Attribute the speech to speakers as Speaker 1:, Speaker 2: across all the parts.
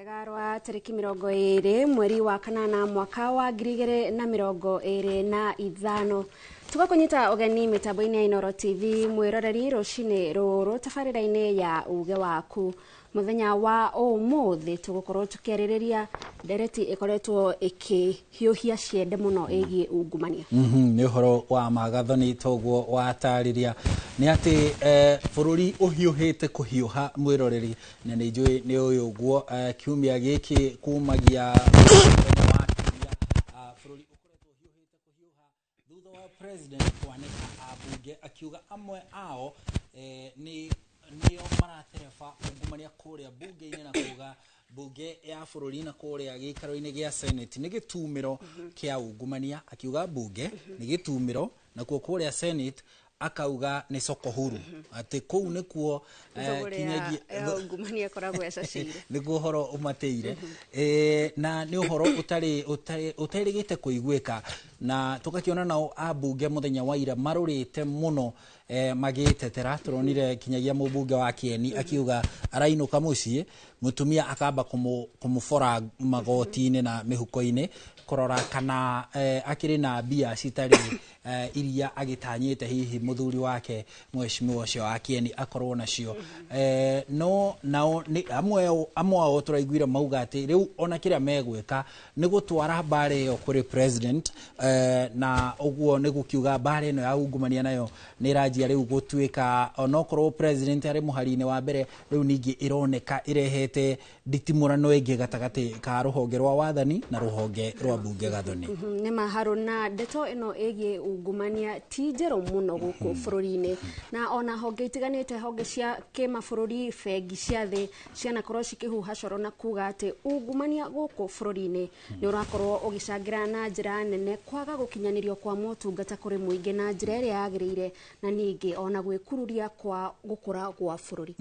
Speaker 1: Rwega rwa tarĩki 20 mweri wa kanana mwaka wa 2025 tũgakũnyita ũgeni mĩtambo-inĩ ya Inooro TV mwĩroreri rũcinĩ rũrũ tabarĩra-inĩ ya uge waku. Mũthenya wa ũmũthĩ tũgũkorwo tũkĩarĩrĩria ndereti ĩkoretwo ĩkĩhiũhia ciende mũno ĩgiĩ ungumania.
Speaker 2: Nĩ ũhoro wa magathoni toguo watarĩria nĩ atĩ bũrũri ũhiũhĩte kũhiũha mwĩroreri, na nĩ njũĩ nĩ ũyũ ũguo kiumia gĩkĩ kumagia mũthenya wa kiumia, bũrũri ũkoretwo ũhiũhĩte kũhiũha thutha wa president kwanĩka ambunge akiuga amwe ao nĩ nĩo maratereba ungumania kũrĩa bunge-inĩ, na kuga bunge ya bũrũri na kũrĩa gĩikaro-inĩ gĩa Senate nĩ gĩtumĩro kĩa ungumania. Akiuga bunge nĩ gĩtumĩro, nakuo kũrĩa Senate akauga nĩ soko huru, atĩ kũu nĩkuo
Speaker 1: kinyagia ungumania ĩkoragwo ĩcacĩire,
Speaker 2: nĩguo ũhoro ũmatĩire, na nĩ ũhoro ũtarĩ ũterĩgĩte kũiguĩka. Na tũgakĩona nao ambunge mũthenya wa ira marũrĩte mũno magĩtetera. Tũronire kinyagia mũmbunge wa Kieni akiuga arainũka mũciĩ mũtumia akamba kũmũbora magoti-inĩ na mĩhuko-inĩ kũrora kana akĩrĩ na mbia citarĩ iria agĩtanyĩte hihi mũthuri wake mheshimiwa ũcio wa Kieni akorwo nacio. No nao nĩ amwe ao tũraiguire mauga atĩ rĩu ona kĩrĩa megwĩka nĩ gũtwara mbara ĩyo kũrĩ president, na ũguo nĩ gũkiuga mbara ĩno ya ungumania nayo nĩ ĩranjia rĩu gũtuĩka, onokorwo president arĩ mũhari-inĩ wa mbere, rĩu ningĩ ĩroneka ĩrehete nditimũrano ĩngĩ gatagatĩ ka rũhonge rwa wathani na rũhonge rwa bunge gathoni.
Speaker 1: Nĩ maharũ na ndeto ĩno ĩgiĩ ungumania ti njerũ mũno gũkũ bũrũri-inĩ, na ona honge itiganĩte, honge cia kĩmabũrũri, bengi cia thĩ cianakorwo cikĩhuha coro na kuga atĩ ungumania gũkũ bũrũri-inĩ nĩ ũrakorwo ũgĩcangĩra na njĩra nene kwaga gũkinyanĩrio kwa motungata kũrĩ mũingĩ na njĩra ĩrĩa yagĩrĩire, na ningĩ ona gwĩkururia kwa gũkũra gwa bũrũri.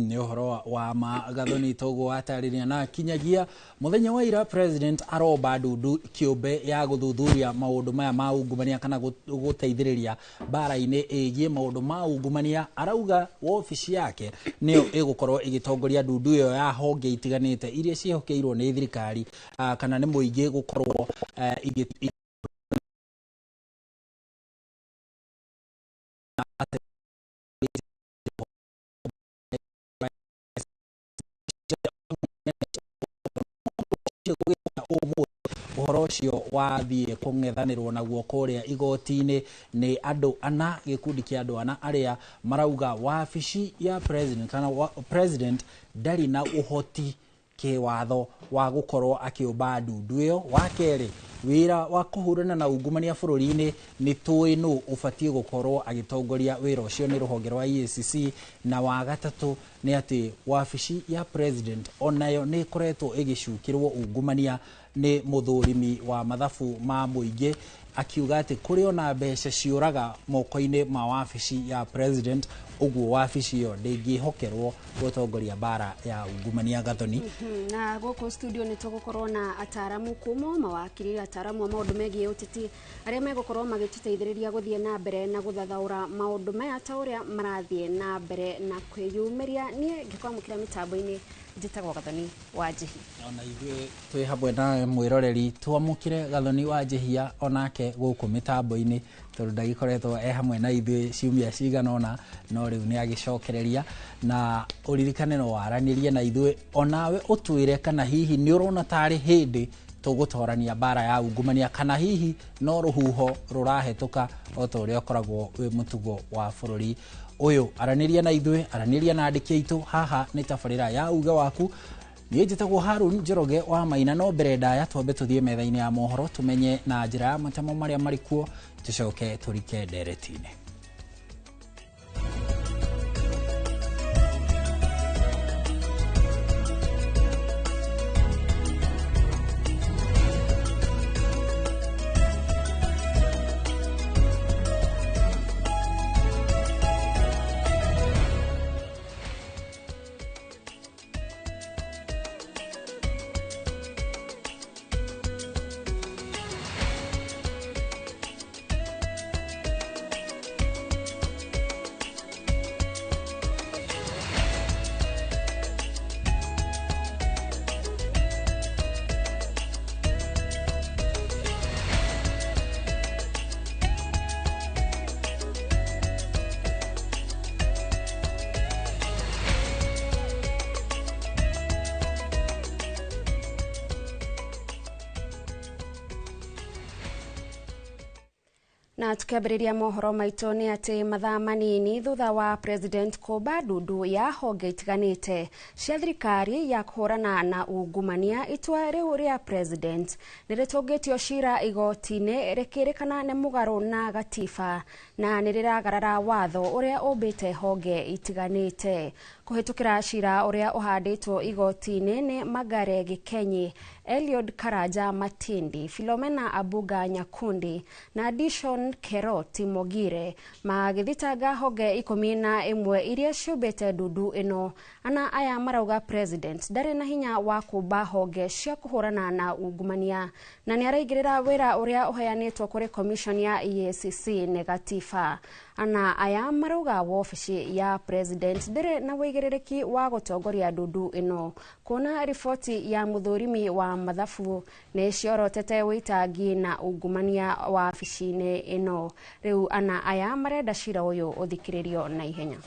Speaker 2: Nĩ ũhoro wa magathoni toguo watarĩria. Na kinyagia mũthenya wa ira president aromba ndundu kĩũmbe ya gũthuthuria maũndũ maya ma ungumania kana gũteithĩrĩria mbara-inĩ ĩgiĩ maũndũ ma ungumania. Arauga wabici yake nĩyo ĩgũkorwo ĩgĩtongoria ndundu ĩyo ya honge itiganĩte iria ciĩhokeirwo nĩ thirikari kana nĩ mũingĩ gũkorwo ũhoro ũcio wathiĩ kũng'ethanĩrwo naguo kũrĩa igoti-inĩ nĩ andũ ana, gĩkundi kĩa andũ ana arĩa marauga wabici ya president kana president ndarĩ na ũhoti kĩwatho wa gũkorwo akĩũmba ndundu ĩyo. Wa kerĩ, wĩra wa kũhũrana na ungumania bũrũri-inĩ nĩ tũĩ nũ ũbatiĩ gũkorwo agĩtongoria wĩra ũcio nĩ rũhonge rwa EACC. Na wa gatatũ nĩ atĩ wabici ya president onayo nĩ ĩkoretwo ĩgĩcukĩrwo ungumania nĩ mũthũrimi wa mathabu ma mũingĩ, akiuga atĩ kũrĩ ona mbeca ciũraga moko-inĩ ma wabici ya president, ũguo wabici ĩyo ndĩngĩhokerwo gũtongoria mbara ya ungumania gathoni.
Speaker 1: Na gũkũ studio nĩ tũgũkorwo na ataramu kuma mawakiri, ataramu a maũndũ megiĩ ũteti arĩa megũkorwo magĩtũteithĩrĩria gũthiĩ na mbere na gũthathaũra maũndũ maya ta ũrĩa marathiĩ na mbere na kwĩyumĩria. Niĩ ngĩkwamũkĩra mĩtambo-inĩ njĩtagwo Gathoni wa Njihia.
Speaker 2: Ona ithuĩ twĩ hamwe nawe mwĩroreri, twamũkĩre Gathoni wa Njihia onake gũkũ mĩtambo-inĩ, tondũ ndagĩkoretwo e hamwe na ithuĩ ciumia cigana ũna, no rĩu nĩ agĩcokereria. Na ũririkane no waranĩrie na ithuĩ onawe ũtwĩre kana hihi nĩ ũrona tarĩ hĩndĩ tũgũtorania mbara ya ungumania, kana hihi no rũhuho rũrahetũka o ta ũrĩa ũkoragwo wĩ mũtugo wa bũrũri ũyũ. Aranĩria na ithuĩ, aranĩria na andĩki aitũ. Haha nĩ tabarĩra ya uge waku. Niĩ njĩtagwo Harun Njoroge wa Maina. No mbere ndaya twambe tũthiĩ metha-inĩ ya mohoro tũmenye na njĩra ya matemo marĩa marĩ kuo, tũcoke tũrike ndereti-inĩ.
Speaker 1: Na tukiambĩrĩria mohoro maitũ nĩ atĩ mathaa manini thutha wa President kũmba ndundu ya honge itiganĩte cia thirikari ya kũhũrana na ungumania, itua rĩu rĩa President nĩ rĩtũngĩtio cira igoti-inĩ rĩkĩrĩkana nĩ mũgarũ na gatiba na nĩ rĩragarara watho ũrĩa ũmbĩte honge itiganĩte. Kũhĩtũkĩra cira ũrĩa ũhandĩtwo igoti-inĩ nĩ Magare Gikenyi, Eliud Karanja Matindi, Philomena Abuga Nyakundi na Dishon Keroti Mogire magĩthitanga honge 11 iria ciũmbĩte ndundu ĩno. Ana aya marauga President ndarĩ na hinya wa kũmba honge cia kũhũrana na ungumania na nĩ araingĩrĩra wĩra ũrĩa ũheanĩtwo kũrĩ commission ya EACC nĩ gatiba. Ana aya marauga wobici ya President ndĩrĩ na wĩigĩrĩrĩki wa gũtongoria ndundu ĩno, kuona riboti ya mũthũrimi wa mathabu nĩ ciorotete wĩitangi na ungumania wabici-inĩ ĩno. Rĩu ana aya marenda cira ũyũ ũthikĩrĩrio na ihenya.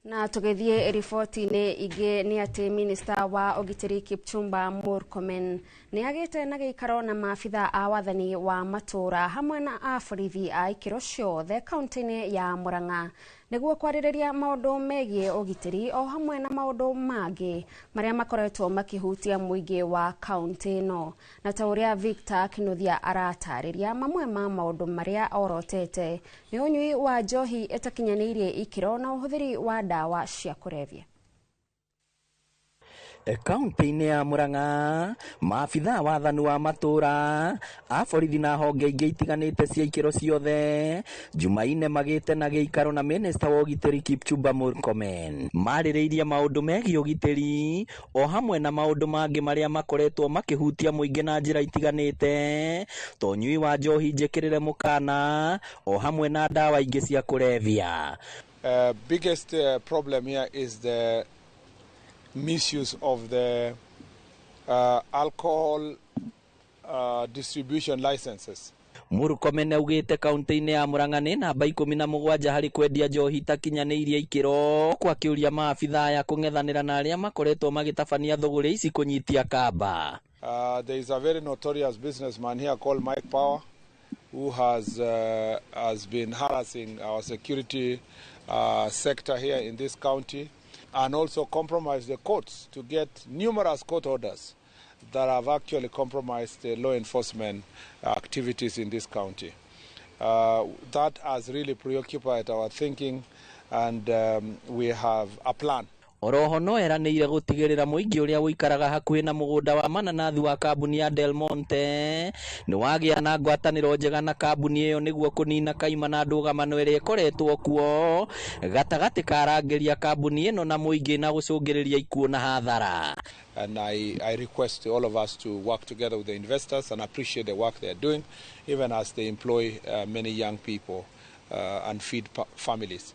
Speaker 1: Na tũgĩthiĩ riboti-inĩ ingĩ nĩ atĩ minista wa ũgitĩri Kipchumba Murkomen nĩ agĩte na gĩikaro na maabitha a wathani wa matũũra hamwe na a borithi a ikĩro ciothe kaunti-inĩ ya Murang'a nĩguo kwarĩrĩria maũndũ megiĩ ũgitĩri o hamwe na maũndũ mangĩ marĩa makoretwo makĩhutia mũingĩ wa kaunti ĩno. Na ta ũrĩa Victor Kinuthia aratarĩria, mamwe ma maũndũ marĩa orotete nĩ ũnyui wa njohi ĩtakinyanĩirie ikĩro na ũhũthĩri wa ndawa cia kũrebia.
Speaker 3: Kaunti-inĩ ya Murang'a, maabitha wathani wa matũũra a borithi na honge ingĩ itiganĩte cia ikĩro ciothe Jumaine magĩte na gĩikaro na minista wa ũgitĩri Kipchumba Murkomen marĩrĩirie maũndũ megiĩ ũgitĩri o hamwe na maũndũ mangĩ marĩa makoretwo makĩhutia mũingĩ na njĩra itiganĩte ta ũnyui wa njohi njĩkĩrĩre mũkana o hamwe na ndawa ingĩ cia kũrebia.
Speaker 4: Biggest problem here is the misuse of the alcohol distribution licenses.
Speaker 3: Murkomen augĩte kaunti-inĩ ya Murang'a nĩ namba 17 harĩ kwendia njohi itakinyanĩirie ikĩro, kwa kĩũria maabitha aya kũng'ethanĩra na arĩa makoretwo magĩtabania thũgũrĩ ici kũnyitia kamba.
Speaker 4: There is a very notorious businessman here called Mike Power who has been harassing our security sector here in this county, and also compromised the courts to get numerous court orders that have actually compromised the law enforcement activities in this county. That has really preoccupied our thinking, and we have a plan.
Speaker 3: Oroho no eranĩire gũtigĩrĩra mũingĩ ũrĩa ũikaraga hakuhĩ na mũgũnda wa mananathi wa kambuni ya Del Monte nĩ wagĩa na ngwatanĩro njega na kambuni ĩyo nĩguo kũnina kaima na ndũgamano ĩrĩa ĩkoretwo kuo gatagatĩ ka arangĩri a kambuni ĩno na mũingĩ na gũcũngĩrĩria ikuũ na hathara.
Speaker 4: And I request all of us to work together with the investors and appreciate the work they are doing, even as they employ many young people and feed families.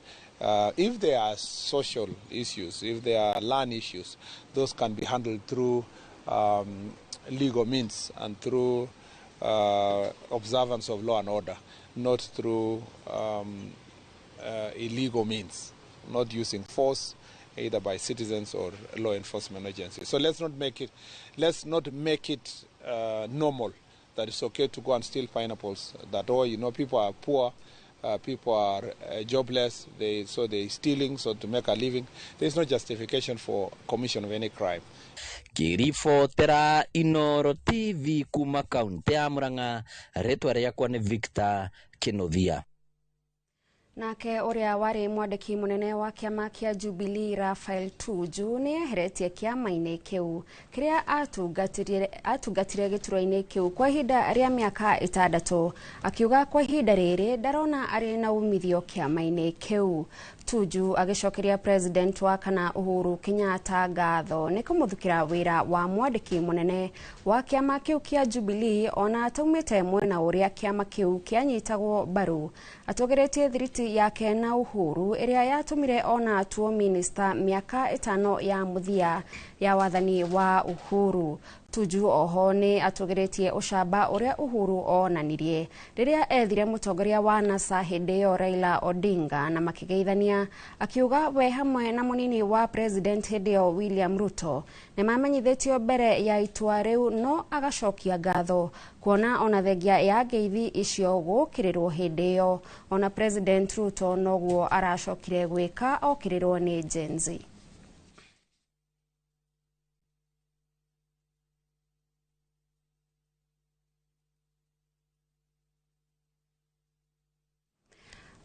Speaker 4: If there are social issues, if there are land issues, those can be handled through legal means and through observance of law and order, not through illegal means, not using force either by citizens or law enforcement agencies. So let's not make it normal that it's okay to go and steal pineapples. That, oh, you know, people are poor. People are jobless, so they're stealing so to make a living. There's no justification for commission of any crime.
Speaker 3: Kiribotera Inoro TV kuma kaunti ya Murang'a, rĩtwa rĩakwa nĩ Victor Kinuthia.
Speaker 1: Nake ũrĩa warĩ mwandĩki mũnene wa kĩama kĩa Jubilee Raphael Tuju nĩ eheretie kĩama-inĩ kĩu kĩrĩa atungatire gĩturwa-inĩ kĩu kwa ihinda rĩa mĩaka 6, akiuga kwa ihinda rĩrĩ ndarona arĩ na umithio kĩama-inĩ kĩu. Tuju agĩcokeria President wa kana Uhuru Kenyatta ngatho nĩ kũmũthukĩra wĩra wa mwandĩki mũnene wa kĩama kĩu kĩa Jubilee ona ataumĩte mwena ũrĩa kĩama kĩu kĩanyitagwo mbaru. Atũgeretie thiriti yake na Uhuru ĩrĩa yatũmire ona atuo minista mĩaka 5 ya mũthia ya wathani wa Uhuru. Tuju oho nĩ atũgĩrĩtie ũcamba ũrĩa Uhuru onanirie rĩrĩa ethire mũtongoria wa NASA hĩndĩ ĩyo Raila Odinga na makĩgeithania, akiuga we hamwe na mũnini wa president hĩndĩ ĩyo William Ruto nĩ mamenyithĩtio mbere ya itua rĩu, no agacokia ngatho kuona ona thengia ya ngeithi icio gũkĩrĩrwo hĩndĩ ĩyo ona President Ruto noguo aracokire gwĩka okĩrĩrwo nĩ Gen Z.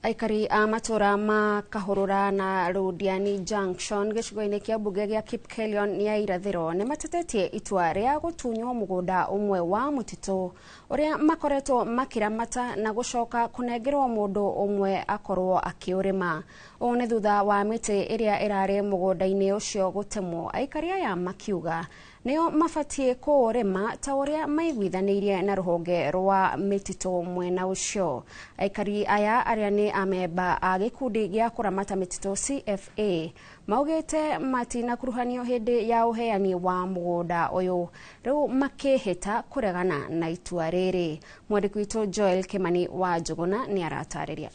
Speaker 1: Aikari a matũra ma Kahũrũra na Rũdiani Junction gĩcigo-inĩ kĩa mbunge gĩa Kipkelion ya irathĩro nĩ matetetie itua rĩa gũtunywo mũgũnda ũmwe wa mũtitũ ũrĩa makoretwo makĩramata na gũcoka kũnengerwo mũndũ ũmwe akorwo akĩũrĩma. Ũũ nĩ thutha wa mĩtĩ ĩrĩa ĩrarĩ mũgũnda-inĩ ũcio gũtemwo, aikari aya makiuga nĩo mabatiĩ kũũrĩma ta ũrĩa maiguithanĩirie na rũhonge rwa mĩtitũ mwena ũcio. Aikari aya arĩa nĩ amemba a gĩkundi gĩa kũramata mĩtitũ CFA maugĩte matinakuruhanio hĩndĩ ya ũheani wa mũgũnda ũyũ, rĩu makĩhĩta kũregana na itua rĩrĩ. Mwandĩki witũ Joel Kimani wa Njũgũna nĩ aratarĩria.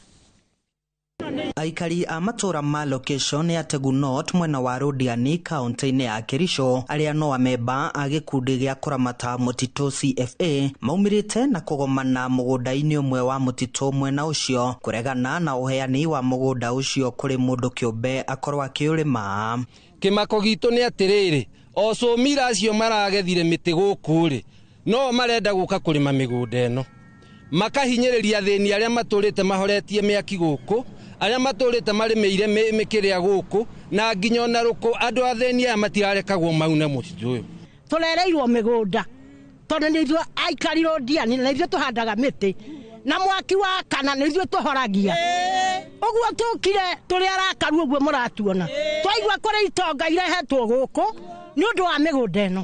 Speaker 5: Aikari a matũra ma location ya Tegunot mwena wa Rũdiani kaunti-inĩ ya Kericho arĩa no amemba a gĩkundi gĩa kũramata mũtitũ CFA maumĩrĩte na kũgomana mũgũnda-inĩ ũmwe wa mũtitũ mwena ũcio kũregana na ũheani wa mũgũnda ũcio kũrĩ mũndũ kĩũmbe akorwo akĩũrĩma.
Speaker 6: Kĩmako gitũ nĩ atĩrĩrĩ, o cũmira acio maragethire mĩtĩ gũkũ rĩ, no marenda gũka kũrĩma mĩgũnda ĩno, makahinyĩrĩria athĩni arĩa matũrĩte mahoretie mĩaki gũkũ, arĩa matũrĩte marĩmĩire mĩkĩrĩa gũkũ, na nginya ona rũkũ andũ athĩni aya matirarekagwo maune mũtitũ ũyũ.
Speaker 7: Tũrereirwo mĩgũnda tondũ nĩ ithuĩ aikari Rũdiani na ithuĩ tũhandaga mĩtĩ na mwaki wa kana nĩ ithuĩ tũhoragia. Ũguo tũkire tũrĩ arakaru ũguo mũratuona, twaigua kũrĩ itonga irehetwo gũkũ nĩ ũndũ wa mĩgũnda ĩno,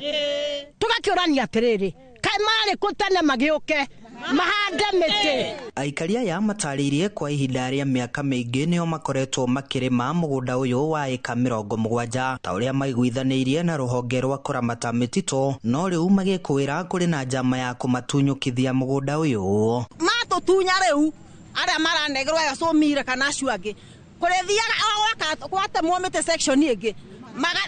Speaker 7: tũgakĩũrania atĩrĩrĩ, kaĩ marĩ kũ tene magĩũke mahande mĩtĩ?
Speaker 5: Aikari aya matarĩirie kwa ihinda rĩa mĩaka mĩingĩ nĩo makoretwo makĩrĩma mũgũnda ũyũ wa ĩka 70 ta ũrĩa maiguithanĩirie na rũhonge rwa kũramata mĩtitũ, no rĩu magĩkũĩra kũrĩ na njama ya kũmatunyũkithia mũgũnda ũyũ.
Speaker 8: Matũtunya rĩu arĩa maranegerwo aya cũmire kana acio angĩ, kũrĩthiaga gwatemwo mĩtĩ section ĩngĩ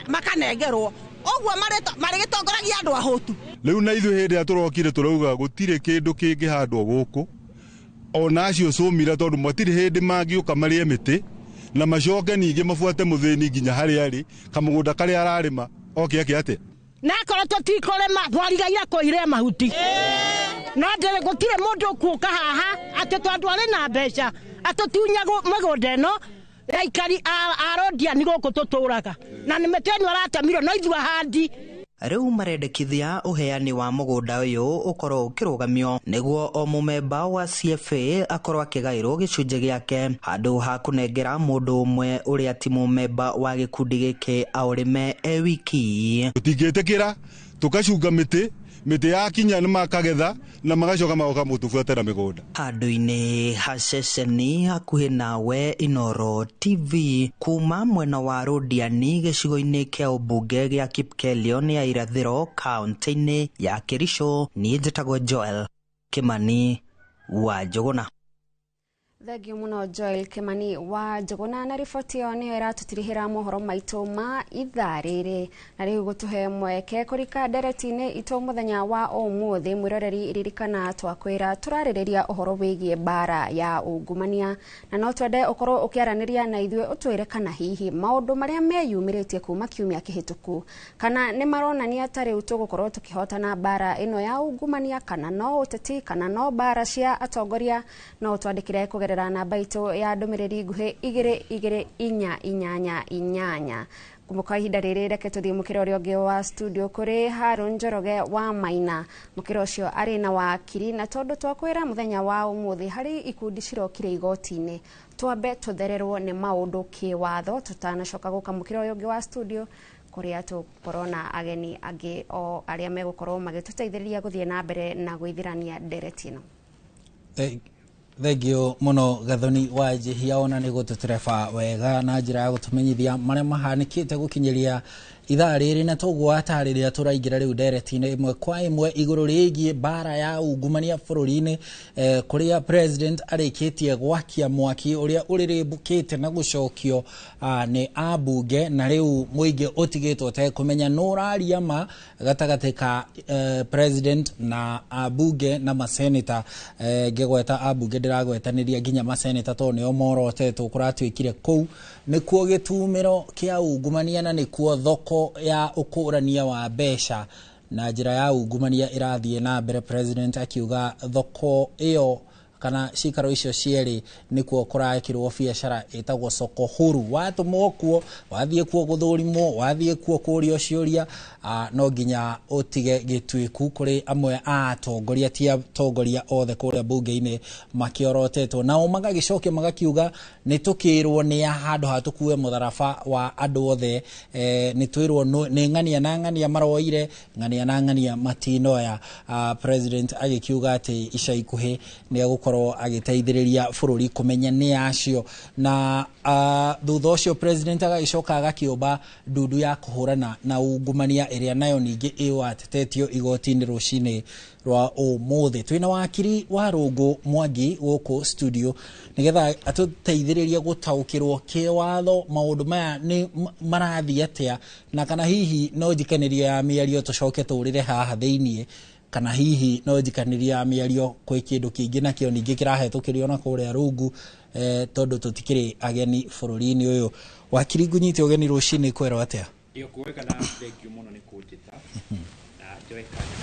Speaker 8: makanengerwo ũguo marĩgĩtongoragia andũ ahũtu.
Speaker 9: Rĩu na ithuĩ hĩndĩ ĩrĩa tũrokire tũrauga gũtirĩ kĩndũ kĩngĩhandwo gũkũ ona acio cũmira, tondũ matirĩ hĩndĩ mangĩũka marĩe mĩtĩ na macoke ningĩ mabuate mũthĩni nginya harĩa arĩ kamũgũnda karĩa ararĩma oke eke atĩa.
Speaker 7: Na akorwo tũtikũrĩma twarigaire kũire mahuti, no gũtirĩ mũndũ ũkũka haha atĩ tondũ arĩ na mbeca atũtunya mĩgũnda ĩno. Aikari a Rũdiani gũkũ tũtũraga na nĩ mĩtĩ ĩno aratemirwo no ithuĩ ahandi.
Speaker 5: Rĩu marendekithia ũheani wa mũgũnda ũyũ ũkorwo ũkĩrũgamio nĩguo o mũmemba wa CFA akorwo akĩgaĩrwo gĩcunjĩ gĩake handũ ha kũnengera mũndũ ũmwe ũrĩa ti mũmemba wa gĩkundi gĩkĩ aũrĩme e wiki.
Speaker 9: Tũtingĩtĩkĩra tũkacunga mĩtĩ, mĩtĩ yakinya nĩ makagetha na magacoka magoka mũtũbuatĩra mĩgũnda.
Speaker 5: Handũ-inĩ ha ceceni hakuhĩ nawe Inooro TV kuma mwena wa Rũdiani gĩcigo-inĩ kĩa ũmbunge gĩa Kipkelion ya irathĩro kaunti-inĩ ya Kericho, niĩ njĩtagwo Joel Kimani wa Njũgũna.
Speaker 1: Thengio mũno Joel Kimani wa Njũgũna na riboti ĩyo nĩyo ĩratũtirihĩra mohoro maitũ ma ithaa rĩrĩ, na rĩu gũtũhe mweke kũrika ndereti-inĩ itũ mũthenya wa ũmũthĩ. Mwĩroreri, ririkana twakwĩra tũrarĩrĩria ũhoro wĩgiĩ mbara ya ungumania, na no twende ũkorwo ũkĩaranĩria na ithuĩ ũtwĩre kana hihi maũndũ marĩa meyumĩrĩtie kuma kiumia kĩhĩtũku kana nĩ maronania ta rĩu tũgũkorwo tũkĩhotana mbara ĩno ya ungumania, kana no ũteti, kana no mbara cia atongoria. No twandĩkĩre kũgerera namba itũ ya ndũmĩrĩri nguhĩ 2 2 4 8 8. Kumbuka ihinda rĩrĩ reke tũthiĩ mũkĩra ũrĩa ũngĩ wa studio kũrĩ Harun Njoroge wa Maina. Mũkĩra ũcio arĩ na wakiri, na tondũ twakwĩra mũthenya wa ũmũthĩ harĩ ikundi cirokire igoti-inĩ, twambe tũthererwo nĩ maũndũ kĩwatho tũtanacoka gũka mũkĩra ũyũ ũngĩ wa studio kũrĩa tũgũkorwo na ageni angĩ o arĩa megũkorwo magĩtũteithĩrĩria gũthiĩ na mbere na gwĩthirania ndereti ĩno.
Speaker 2: Thengio muno Gathoni wa Njihia, ona nĩ gũtũtereba wega na njĩra ya gũtũmenyithia marĩa mahanĩkĩte gũkinyĩria Ithaa rĩrĩ na toguo watarĩria tũraingĩra rĩu ndereti-inĩ ĩmwe kwa ĩmwe igũrũ rĩgiĩ mbara ya ungumania bũrũri-inĩ, kũrĩa president arĩkĩtie gwakia mwaki ũrĩa ũrĩrĩmbũkĩte na gũcokio nĩ ambunge, na rĩu mũingĩ ũtigĩtwo ũtekũmenya nũ ũraria ma gatagatĩ ka president na ambunge na maseneta. Ngĩgweta ambunge ndĩragwetanĩria nginya maseneta tondũ nĩo morotetwo. Kũratuĩkire kũu nĩkuo gĩtumĩro kĩa ungumania na nĩkuo thoko ya ũkũrania wa mbeca na njĩra ya ungumania ĩrathiĩ na mbere. President akiuga thoko ĩyo kana cikaro icio cierĩ nĩkuo kũrekĩrwo biacara ĩtagwo soko huru. Watũmwo kuo, wathiĩ kuo gũthũrimwo, wathiĩ kuo kũrio ciũria, no nginya ũtige gĩtuĩku. Kũrĩ amwe a atongoria, ti atongoria othe kũrĩa mbunge-inĩ makĩorotetwo, nao magagĩcokia magakiuga nĩ tũkĩrwo nĩ handũ ha tũkue mũtharaba wa andũ othe, nĩ twĩrwo nĩ ng'ania na ng'ania maroire, ng'ania na ng'ania matinoya. President agĩkiuga atĩ ica ikuhĩ nĩ egũkorwo agĩteithĩrĩria bũrũri kũmenya nĩ acio, na thutha ũcio president agagĩcoka agakĩũmba ndundu ya kũhũrana na ungumania ĩrĩa nayo ningĩ ĩwatetetio igoti-inĩ rũcinĩ rwa ũmũthĩ. Twĩna wakiri wa Rũngũ Mwangi gũkũ studio nĩgetha atũteithĩrĩrie gũtaũkĩrwo kĩwatho maũndũ maya nĩ marathiĩ atĩa, na kana hihi no njikanĩrio ya mĩario tũcoke tũrĩre haha thĩiniĩ, kana hihi no njikanĩrio ya mĩario kwĩ kĩndũ kĩngĩ nakĩo ningĩ kĩrahetũkĩrio na kũrĩa rungu, tondũ tũtikĩrĩ ageni bũrũri-inĩ ũyũ. Wakiri, ngũnyite ũgeni rũcinĩ, kwerwo atĩa?
Speaker 10: Ĩyo kwega, na thank you mũno nĩ kũnjĩta na njoe kanya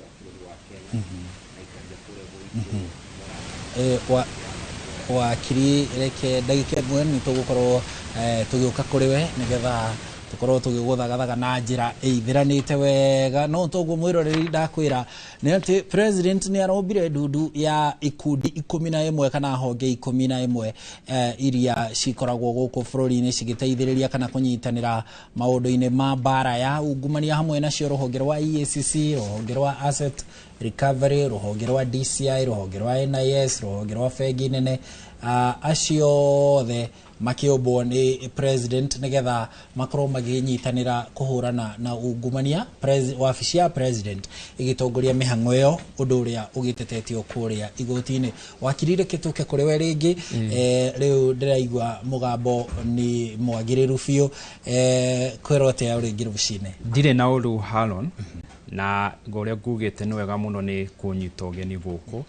Speaker 10: wa bũrũri wa Kenya na ikaria kũrĩa gwitũ Mũrang'a.
Speaker 2: Wakiri, reke ndagĩka ĩmwe nĩ tũgũkorwo tũgĩũka kũrĩ we nĩgetha tũkorwo tũgĩgũthagathaga na njĩra ĩithĩranĩte wega. No toguo mwĩroreri ndakwĩra nĩ atĩ president nĩ arombire ndundu ya ikundi 11 kana honge 11 iria cikoragwo gũkũ bũrũri-inĩ cigĩteithĩrĩria kana kũnyitanĩra maũndũ-inĩ ma mbara ya ungumania, hamwe nacio rũhonge rwa EACC, rũhonge rwa Asset Recovery, rũhonge rwa DCI, rũhonge rwa NIS, rũhonge rwa bengi nene, acio othe makĩũmbwo nĩ president nĩgetha makorwo magĩnyitanĩra kũhũrana na ungumania. Wabici ya president ĩgĩtongoria mĩhang'o ĩyo, ũndũ ũrĩa ũgĩtetetio kũrĩa igoti-inĩ. Wakiri, reke tũke kũrĩ we rĩngĩ. Rĩu ndĩraigua mũgambo nĩ mwagĩrĩru biũ. Kwĩrwo atĩa rĩngĩ rũcinĩ?
Speaker 10: Ndirĩ na ũru Haron, na ngorĩa ngugĩte nĩ wega mũno nĩ kũnyita ũgeni gũkũ,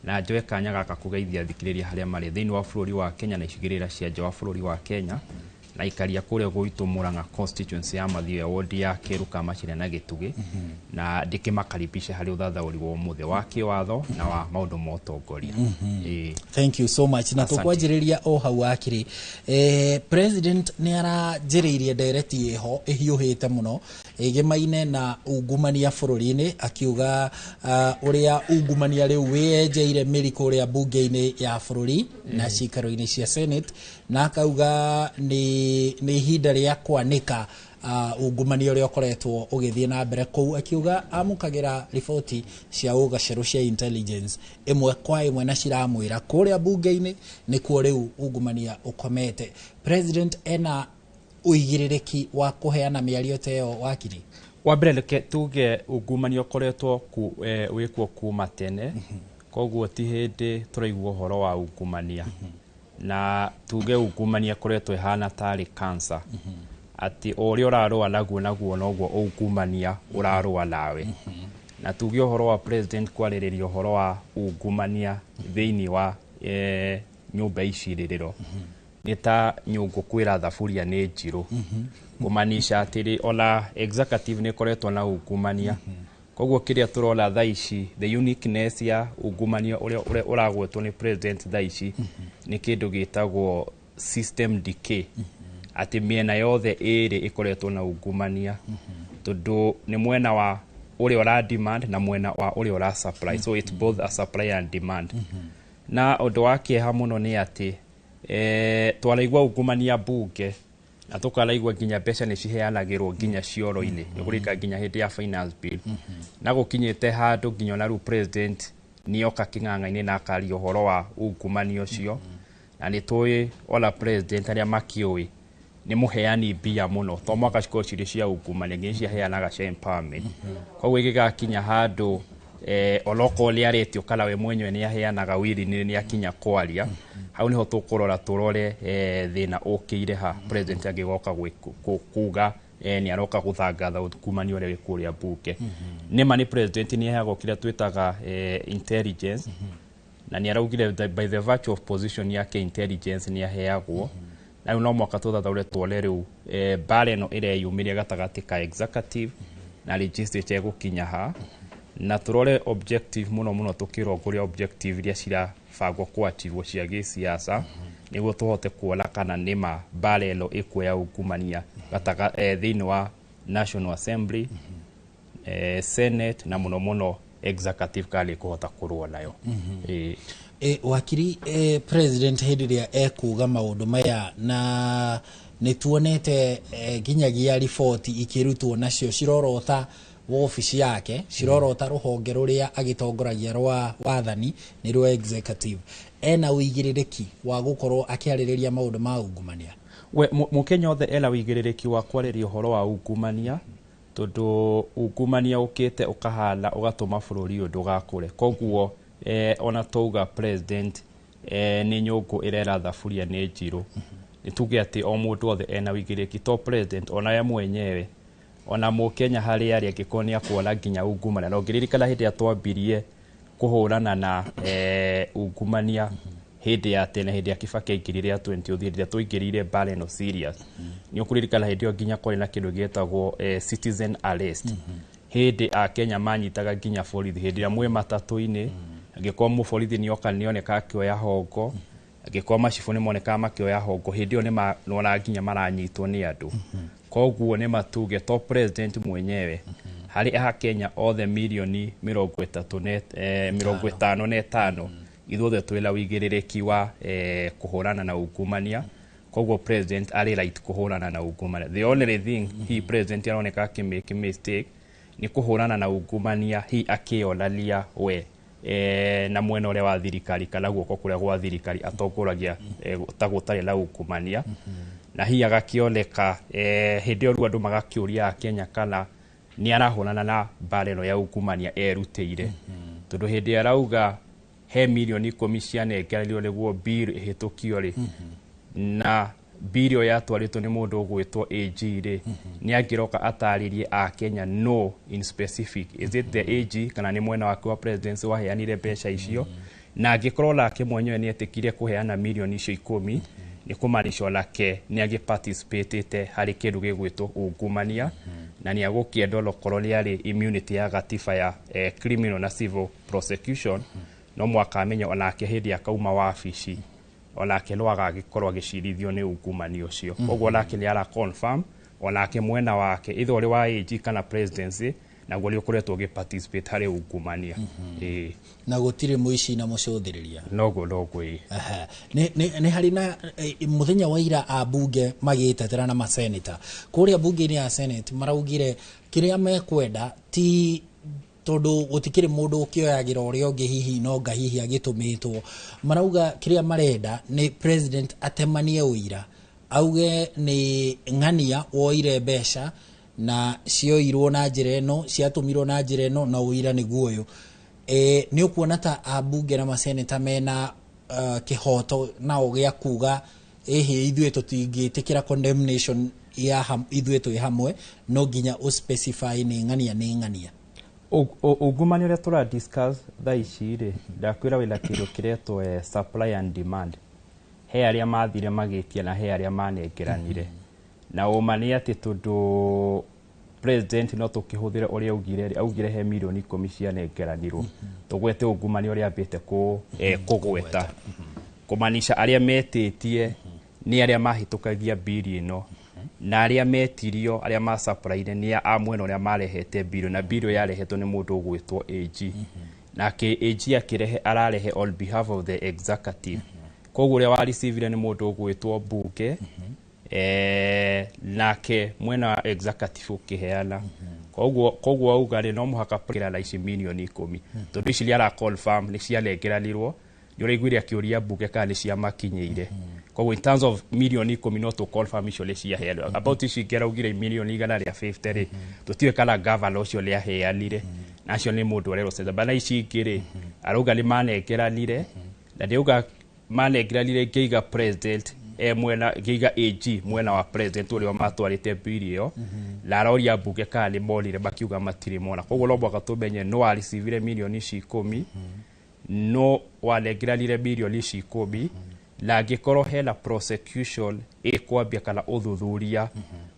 Speaker 10: na njoe kanya gaka kũgeithia thikĩrĩria harĩa marĩ thĩinĩ wa bũrũri wa Kenya na icigĩrĩra cia nja wa bũrũri wa Kenya, na ikaria kũrĩa gwitũ Murang'a constituency ya Mathioya, ward ya Kĩru, Kamachiria na Gĩtugĩ, na ndĩkĩmakaribisha harĩ ũthathaũri wa ũmũthĩ wa kĩwatho na wa maũndũ ma ũtongoria. Ĩĩ.
Speaker 2: Thank you so much, na
Speaker 10: Asante.
Speaker 2: Tũkwanjĩrĩria o hau, wakiri. President nĩ aranjĩrĩirie ndereti ĩho ĩhiũhĩte mũno ĩgĩmaine na ungumania bũrũri-inĩ, akiuga ũrĩa ungumania rĩu wĩyenjeire mĩri kũrĩa mbunge-inĩ ya bũrũri na cikaro-inĩ cia Senate, na akauga nĩ ihinda rĩa kwanĩka ungumania ũrĩa ũkoretwo ũgĩthiĩ na mbere kũu, akiuga amũkagĩra riboti cia ũgacerũ cia intelligence ĩmwe kwa ĩmwe na ciramwĩra kũrĩa mbunge-inĩ nĩkuo rĩu ungumania ũkomete. President ena ũigĩrĩrĩki wa kũheana mĩario ta ĩyo, wakiri?
Speaker 10: Wa mbere reke tuge ungumania ũkoretwo wĩkuo kuma tene, koguo ti hĩndĩ tũraigua ũhoro wa ungumania, na tuge ungumania ĩkoretwo ĩhana tarĩ cancer, atĩ o ũrĩa ũrarũa naguo noguo ungumania ũrarũa nawe. Na tuge ũhoro wa president kwarĩrĩria ũhoro wa ungumania thĩinĩ wa nyũmba icirĩrĩro nĩ ta nyũngũ kwĩra thaburia nĩ njirũ, kũmanisha atĩrĩ ona executive nĩ ĩkoretwo na ungumania. Koguo kĩrĩa tũrona thaa ici, the uniqueness ya ungumania ũrĩa ũragwetwo nĩ president thaa ici nĩ kĩndũ gĩtagwo system decay, atĩ mĩena yothe ĩrĩ ĩkoretwo na ungumania, tondũ nĩ mwena wa ũrĩa ũra demand na mwena wa ũrĩa ũra supply, so it's both a supply and demand. Na ũndũ wa kĩeha mũno nĩ atĩ twaraigua ungumania mbunge na tũkaraigua nginya mbeca nĩ ciheanagĩrwo nginya cioro-inĩ, nĩ kũrĩka nginya hĩndĩ ya finance bill, na gũkinyĩte handũ nginya ona rĩu president nĩoka kĩng'ang'a-inĩ na akaria ũhoro wa ungumania ũcio. Na nĩ tũĩ ona president arĩa makĩũĩ nĩ mũheani mbia mũno, to mwaka cikorwo cirĩ cia ungumania, nginya ciaheanaga cia empowerment. Koguo ĩgĩgakinya handũ onokorwo nĩ aretio kana we mwenyewe nĩ aheanaga wili nĩ akinya kwaria, hau nĩho tũkũrora tũrore thĩna ũkĩire ha president angĩgoka kuga nĩ aroka gũthangatha ungumania ũrĩa wĩ kũrĩa bunge. Nĩma nĩ president nĩ aheagwo kĩrĩa twĩtaga intelligence, na nĩ araugire by the virtue of position yake intelligence nĩ aheagwo. Na rĩu no mwaka tũthathaũre tuone rĩu mbara ĩno ĩreyumĩria gatagatĩ ka executive na legislature ĩgũkinya ha, na tũrore objective mũno mũno tũkĩrongoria objective iria cirabangwo kũachivwo cia gĩsiasa, nĩguo tũhote kuona kana nĩma mbara ĩno ĩkuoya ungumania thĩinĩ wa National Assembly, Senate na mũno mũno executive kana ĩkũhota kũrũa nayo.
Speaker 2: Wakiri, president hĩndĩ ĩrĩa ekuga maũndũ maya, na nĩ tuonete nginyagia riboti ikĩrutwo nacio cirorota wobici yake, cirorota rũhonge rũrĩa agĩtongoragia rwa wathani nĩ rwa executive, ena ũigĩrĩrĩki wa gũkorwo akĩarĩrĩria maũndũ ma ungumania?
Speaker 10: We Mũkenya othe ena ũigĩrĩrĩki wa kwarĩria ũhoro wa ungumania, tondũ ungumania ũkĩte ũkahana ũgatũma bũrũri ũyũ ndũgakũre. Koguo ona twauga president nĩ nyũngũ ĩrera thaburia nĩ njirũ, nĩ tuge atĩ o mũndũ othe ena ũigĩrĩrĩki, to president ona we mwenyewe, ona mũkenya harĩa arĩ angĩkorwo nĩ akuona nginya ungumania. Na ũngĩririkana hĩndĩ ĩrĩa twambirie kũhũrana na ungumania hĩndĩ ya tene, hĩndĩ ya Kibaki aingĩrire ya 20 hĩndĩ ĩrĩa twaingĩrire mbara ĩno serious, nĩ ũkũririkana hĩndĩ ĩyo nginya kwarĩ na kĩndũ gĩetagwo citizen arrest, hĩndĩ akenya manyitaga nginya borithi hĩndĩ ĩrĩa mwĩ matatũ-inĩ, angĩkorwo mũborithi nĩoka nĩoneka akĩoya hongo, angĩkorwo macibũ nĩmonekaga makĩoya hongo, hĩndĩ ĩyo nĩmona nginya maranyitwo nĩ andũ. Koguo nĩ matuge to president mwenyewe, harĩ akenya othe mirioni 35 ithuothe twĩna ũigĩrĩrĩki wa kũhũrana na ungumania. Koguo president arĩ right kũhũrana na ungumania. The only thing he president aroneka akĩmake mistake nĩ kũhũrana na ungumania hi akĩonania we na mwena ũrĩa wa thirikari kana guoko kũrĩa gwa thirikari atongoragia ta gũtarĩ na ungumania, na hi agakĩoneka hĩndĩ ĩyo rĩu andũ magakĩũria akenya kana nĩ arahũrana na mbara ĩno ya ungumania erutĩire, tondũ hĩndĩ arauga he mirioni 10 cianengererio nĩguo bill ĩhĩtũkio rĩ, na bill ĩyo yatwarĩtwo nĩ mũndũ ũgwĩtwo AG rĩ, nĩ angĩroka atarĩrie akenya no in specific is it the AG kana nĩ mwena wake wa presidency waheanire mbeca icio, na angĩkorwo nake mwenyewe nĩ etĩkire kũheana mirioni icio 10, nĩ kũmaanisha onake nĩ agĩparticipatĩte harĩ kĩndũ gĩgwĩtwo ungumania, na nĩ agũkĩenda onokorwo nĩ arĩ immunity ya gatiba ya criminal na civil prosecution, no mwaka amenya onake hĩndĩ akauma wabici onake no agagĩkorwo agĩcirithio nĩ ungumania ũcio. Koguo onake nĩ ara confirm onake mwena wake either ũrĩ wa AG kana presidency naguo nĩ ũkoretwo ũgĩ participate harĩ ungumania.
Speaker 2: Na gũtirĩ mũici na mũcũthĩrĩria.
Speaker 10: Noguo ĩĩ.
Speaker 2: Nĩ harĩ na mũthenya wa ira ambunge magĩtetera na maseneta kũrĩa bunge-inĩ ya Senate, maraugire kĩrĩa mekwenda ti tondũ gũtikĩrĩ mũndũ ũkĩoyagĩra ũrĩa ũngĩ hihi nonga hihi agĩtũmĩtwo, marauga kĩrĩa marenda nĩ president atemanie ũira, auge nĩ ng'ania woire mbeca na cioirwo na njĩra ĩno, ciatũmirwo na njĩra ĩno na ũira nĩguo ũyũ. Nĩ ũkuona ta ambunge na maseneta mena kĩhoto nao gĩa kuga ĩhĩ ithuĩ tũtingĩtĩkĩra condemnation ya ithuĩ twĩ hamwe, no nginya ũspecify nĩ ng'ania nĩ ng'ania?
Speaker 10: Ungumania ũrĩa tũra discuss thaa ici rĩ, ndakwĩra wĩna kĩndũ kĩretwo supply and demand. He arĩa mathire magĩtia na he arĩa manengeranire. Na ũma nĩ atĩ tondũ president no tũkĩhũthĩre ũrĩa augire rĩ, augire he mirioni 10 cianengeranirwo, tũgwete ungumania ũrĩa ambĩte kũgweta, kũmaanisha arĩa metĩtie nĩ arĩa mahĩtũkagia bili ĩno, na arĩa metirio arĩa macapraire nĩ a mwena ũrĩa marehete bili, na bili yarehetwo nĩ mũndũ ũgwĩtwo AG, nake AG akĩrehe ararehe on behalf of the executive. Koguo ũrĩa warecivire nĩ mũndũ ũgwĩtwo mbunge, nake mwena wa executive ũkĩheana. Koguo auga rĩ, no mũhaka na ici mirioni 10, tondũ ici nĩ ara confirm nĩ cianengeranirwo, Nĩ ũraiguire akĩũria mbunge kana nĩ ciamakinyĩire. Koguo in terms of mirioni 10 no tũ confirm icio nĩ ciaheanirwo. About ici ingĩ araugire mirioni 150 rĩ, tũtiũĩ kana gavana ũcio nĩ aheanire, na acio nĩ mũndũ ũrerwo Cesar. Bana ici ingĩ rĩ, arauga nĩ manengeranire, na ndĩauga manengeranire ngĩiga president e mwena, ngĩiga AG mwena wa president ũrĩa matwarĩte mbiri ĩyo, na aroria mbunge kana nĩ monire, makiuga matirĩ mona. Koguo no mũhaka tũmenye no arecivire mirioni ici 10, no wanengeranire mirioni ici 10, na angĩkorwo hena prosecution ĩkwambia kana ũthuthuria,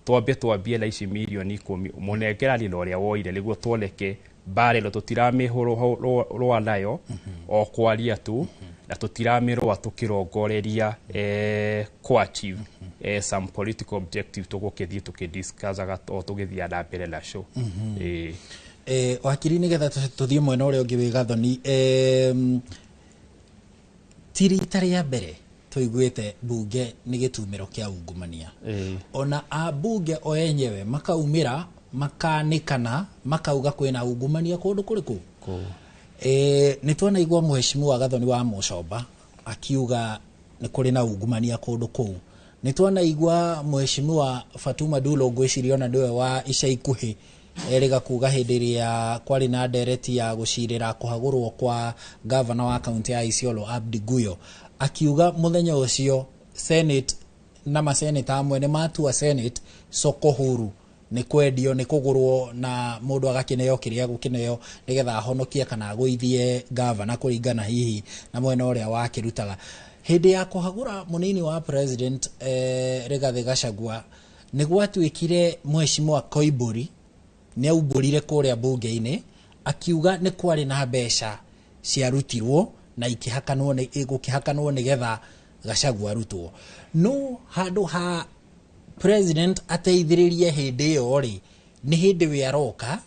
Speaker 10: twambe twambie na ici mirioni 10, mũnengerani na ũrĩa woire, nĩguo tuoneke mbara ĩno tũtiramĩrũa nayo o kwaria tu, na tũtiramĩrũa tũkĩrongoreria kũ achieve some political objective tũgũkĩthiĩ tũkĩdiscussaga o tũgĩthiaga na mbere na show.
Speaker 2: Wakiri, nĩgetha tũthiĩ mwena ũrĩa ũngĩ wĩ Gathoni, ti rita rĩa mbere tũiguĩte bunge nĩ gĩtumĩro kĩa ungumania. Ona ambunge o enyewe makaumĩra makanĩkana makauga kwĩna ungumania kũndũ kũrĩkũ. Nĩ twanaigua mũheshimiwa Gathoni wa Mũcomba akiuga nĩ kũrĩ na ungumania kũndũ kũu. Nĩ twanaigua mũheshimiwa Fatuma Dulo, ngwĩciria ona nĩwe wa ica ikuhĩ, erĩga kuga hĩndĩ ĩrĩa kwarĩ na ndereti ya gũcirĩra kũhagũrwo kwa gavana wa kaunti ya Isiolo Abdi Guyo, akiuga mũthenya ũcio Senate na maseneta amwe nĩ matua Senate soko huru, nĩ kwendio, nĩ kũgũrwo, na mũndũ agakĩneo kĩrĩa gũkĩneo nĩgetha ahonokie kana agũithie gavana kũringana hihi na mwena ũrĩa wakĩrutaga. Hĩndĩ ya kũhagũra mũnini wa president Rigathĩ Gachagua, nĩ gwatuĩkire mheshimiwa Koimbũri nĩ aumbũrire kũrĩa bunge-inĩ akiuga nĩ kwarĩ na mbeca ciarutirwo na ikĩhakanwo nĩ gũkĩhakanwo nĩgetha Gachagua arutwo. No handũ ha president ateithĩrĩrie hĩndĩ ĩyo rĩ, nĩ hĩndĩ we aroka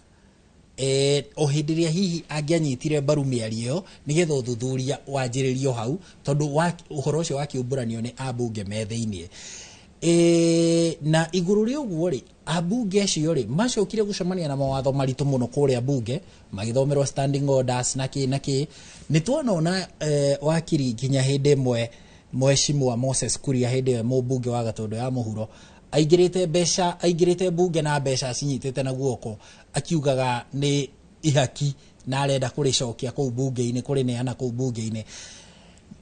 Speaker 2: o hĩndĩ ĩrĩa hihi angĩanyitire mbaru mĩario ĩyo nĩgetha ũthuthuria wanjĩrĩrio hau, tondũ ũhoro ũcio wakiumbũranio nĩ ambunge me thĩiniĩ. Na igũrũ rĩa ũguo rĩ, ambunge acio rĩ macokire gũcemania na mawatho maritũ mũno kũrĩa bunge, magĩthomerwo standing orders na kĩ na kĩ. Nĩ tuonona wakiri, nginya hĩndĩ ĩmwe mheshimiwa Moses Kuria, hĩndĩ ĩyo mũmbunge wa Gatũndũ ya mũhuro, aingĩrĩte mbeca, aingĩrĩte bunge na mbeca acinyitĩte na guoko, akiugaga nĩ ihaki na arenda kũrĩcokia kũu bunge-inĩ, kũrĩneana kũu bunge-inĩ.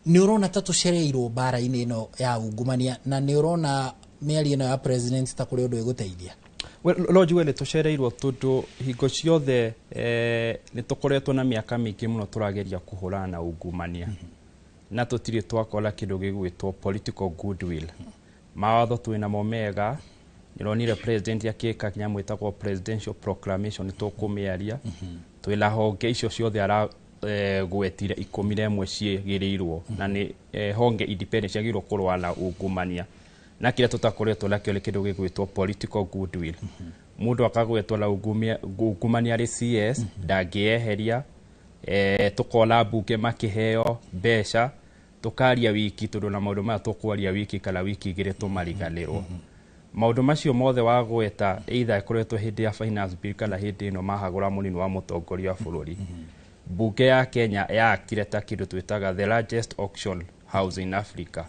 Speaker 2: Nĩ ũrona ta tũcereirwo mbara-inĩ ĩno ya ungumania, na nĩ ũrona mĩario ĩno ya president ta kũrĩ ũndũ ĩgũteithia?
Speaker 10: Well, no njuge nĩ tũcereirwo, tondũ hingo ciothe nĩ tũkoretwo na mĩaka mĩingĩ mũno tũrageria kũhũrana na ungumania, na tũtirĩ twakora kĩndũ gĩgwĩtwo political goodwill. Mawatho twĩnamo mega, nĩronire president akĩka nyamũ ĩtagwo presidential proclamation, tũkũmĩaria. Twĩna honge icio ciothe ara gwetire 11 ciĩgĩrĩirwo na nĩ honge independent ciagĩrĩirwo kũrũa na ungumania, na kĩrĩa tũtakoretwo nakĩo nĩ kĩndũ gĩgwĩtwo political goodwill. Mũndũ akagwetwo na ungumania arĩ CS ndangĩeheria. Tũkona mbunge makĩheo mbeca, tũkaria wiki, tondũ na maũndũ maya tũkwaria wiki kana wiki 2 tũmariganĩrwo. Maũndũ macio mothe wagweta, either ĩkoretwo hĩndĩ ya finance bill kana hĩndĩ ĩno mahagũra mũnini wa mũtongoria wa bũrũri, mbunge ya Kenya yakire ta kĩndũ twĩtaga the largest auction house in Africa,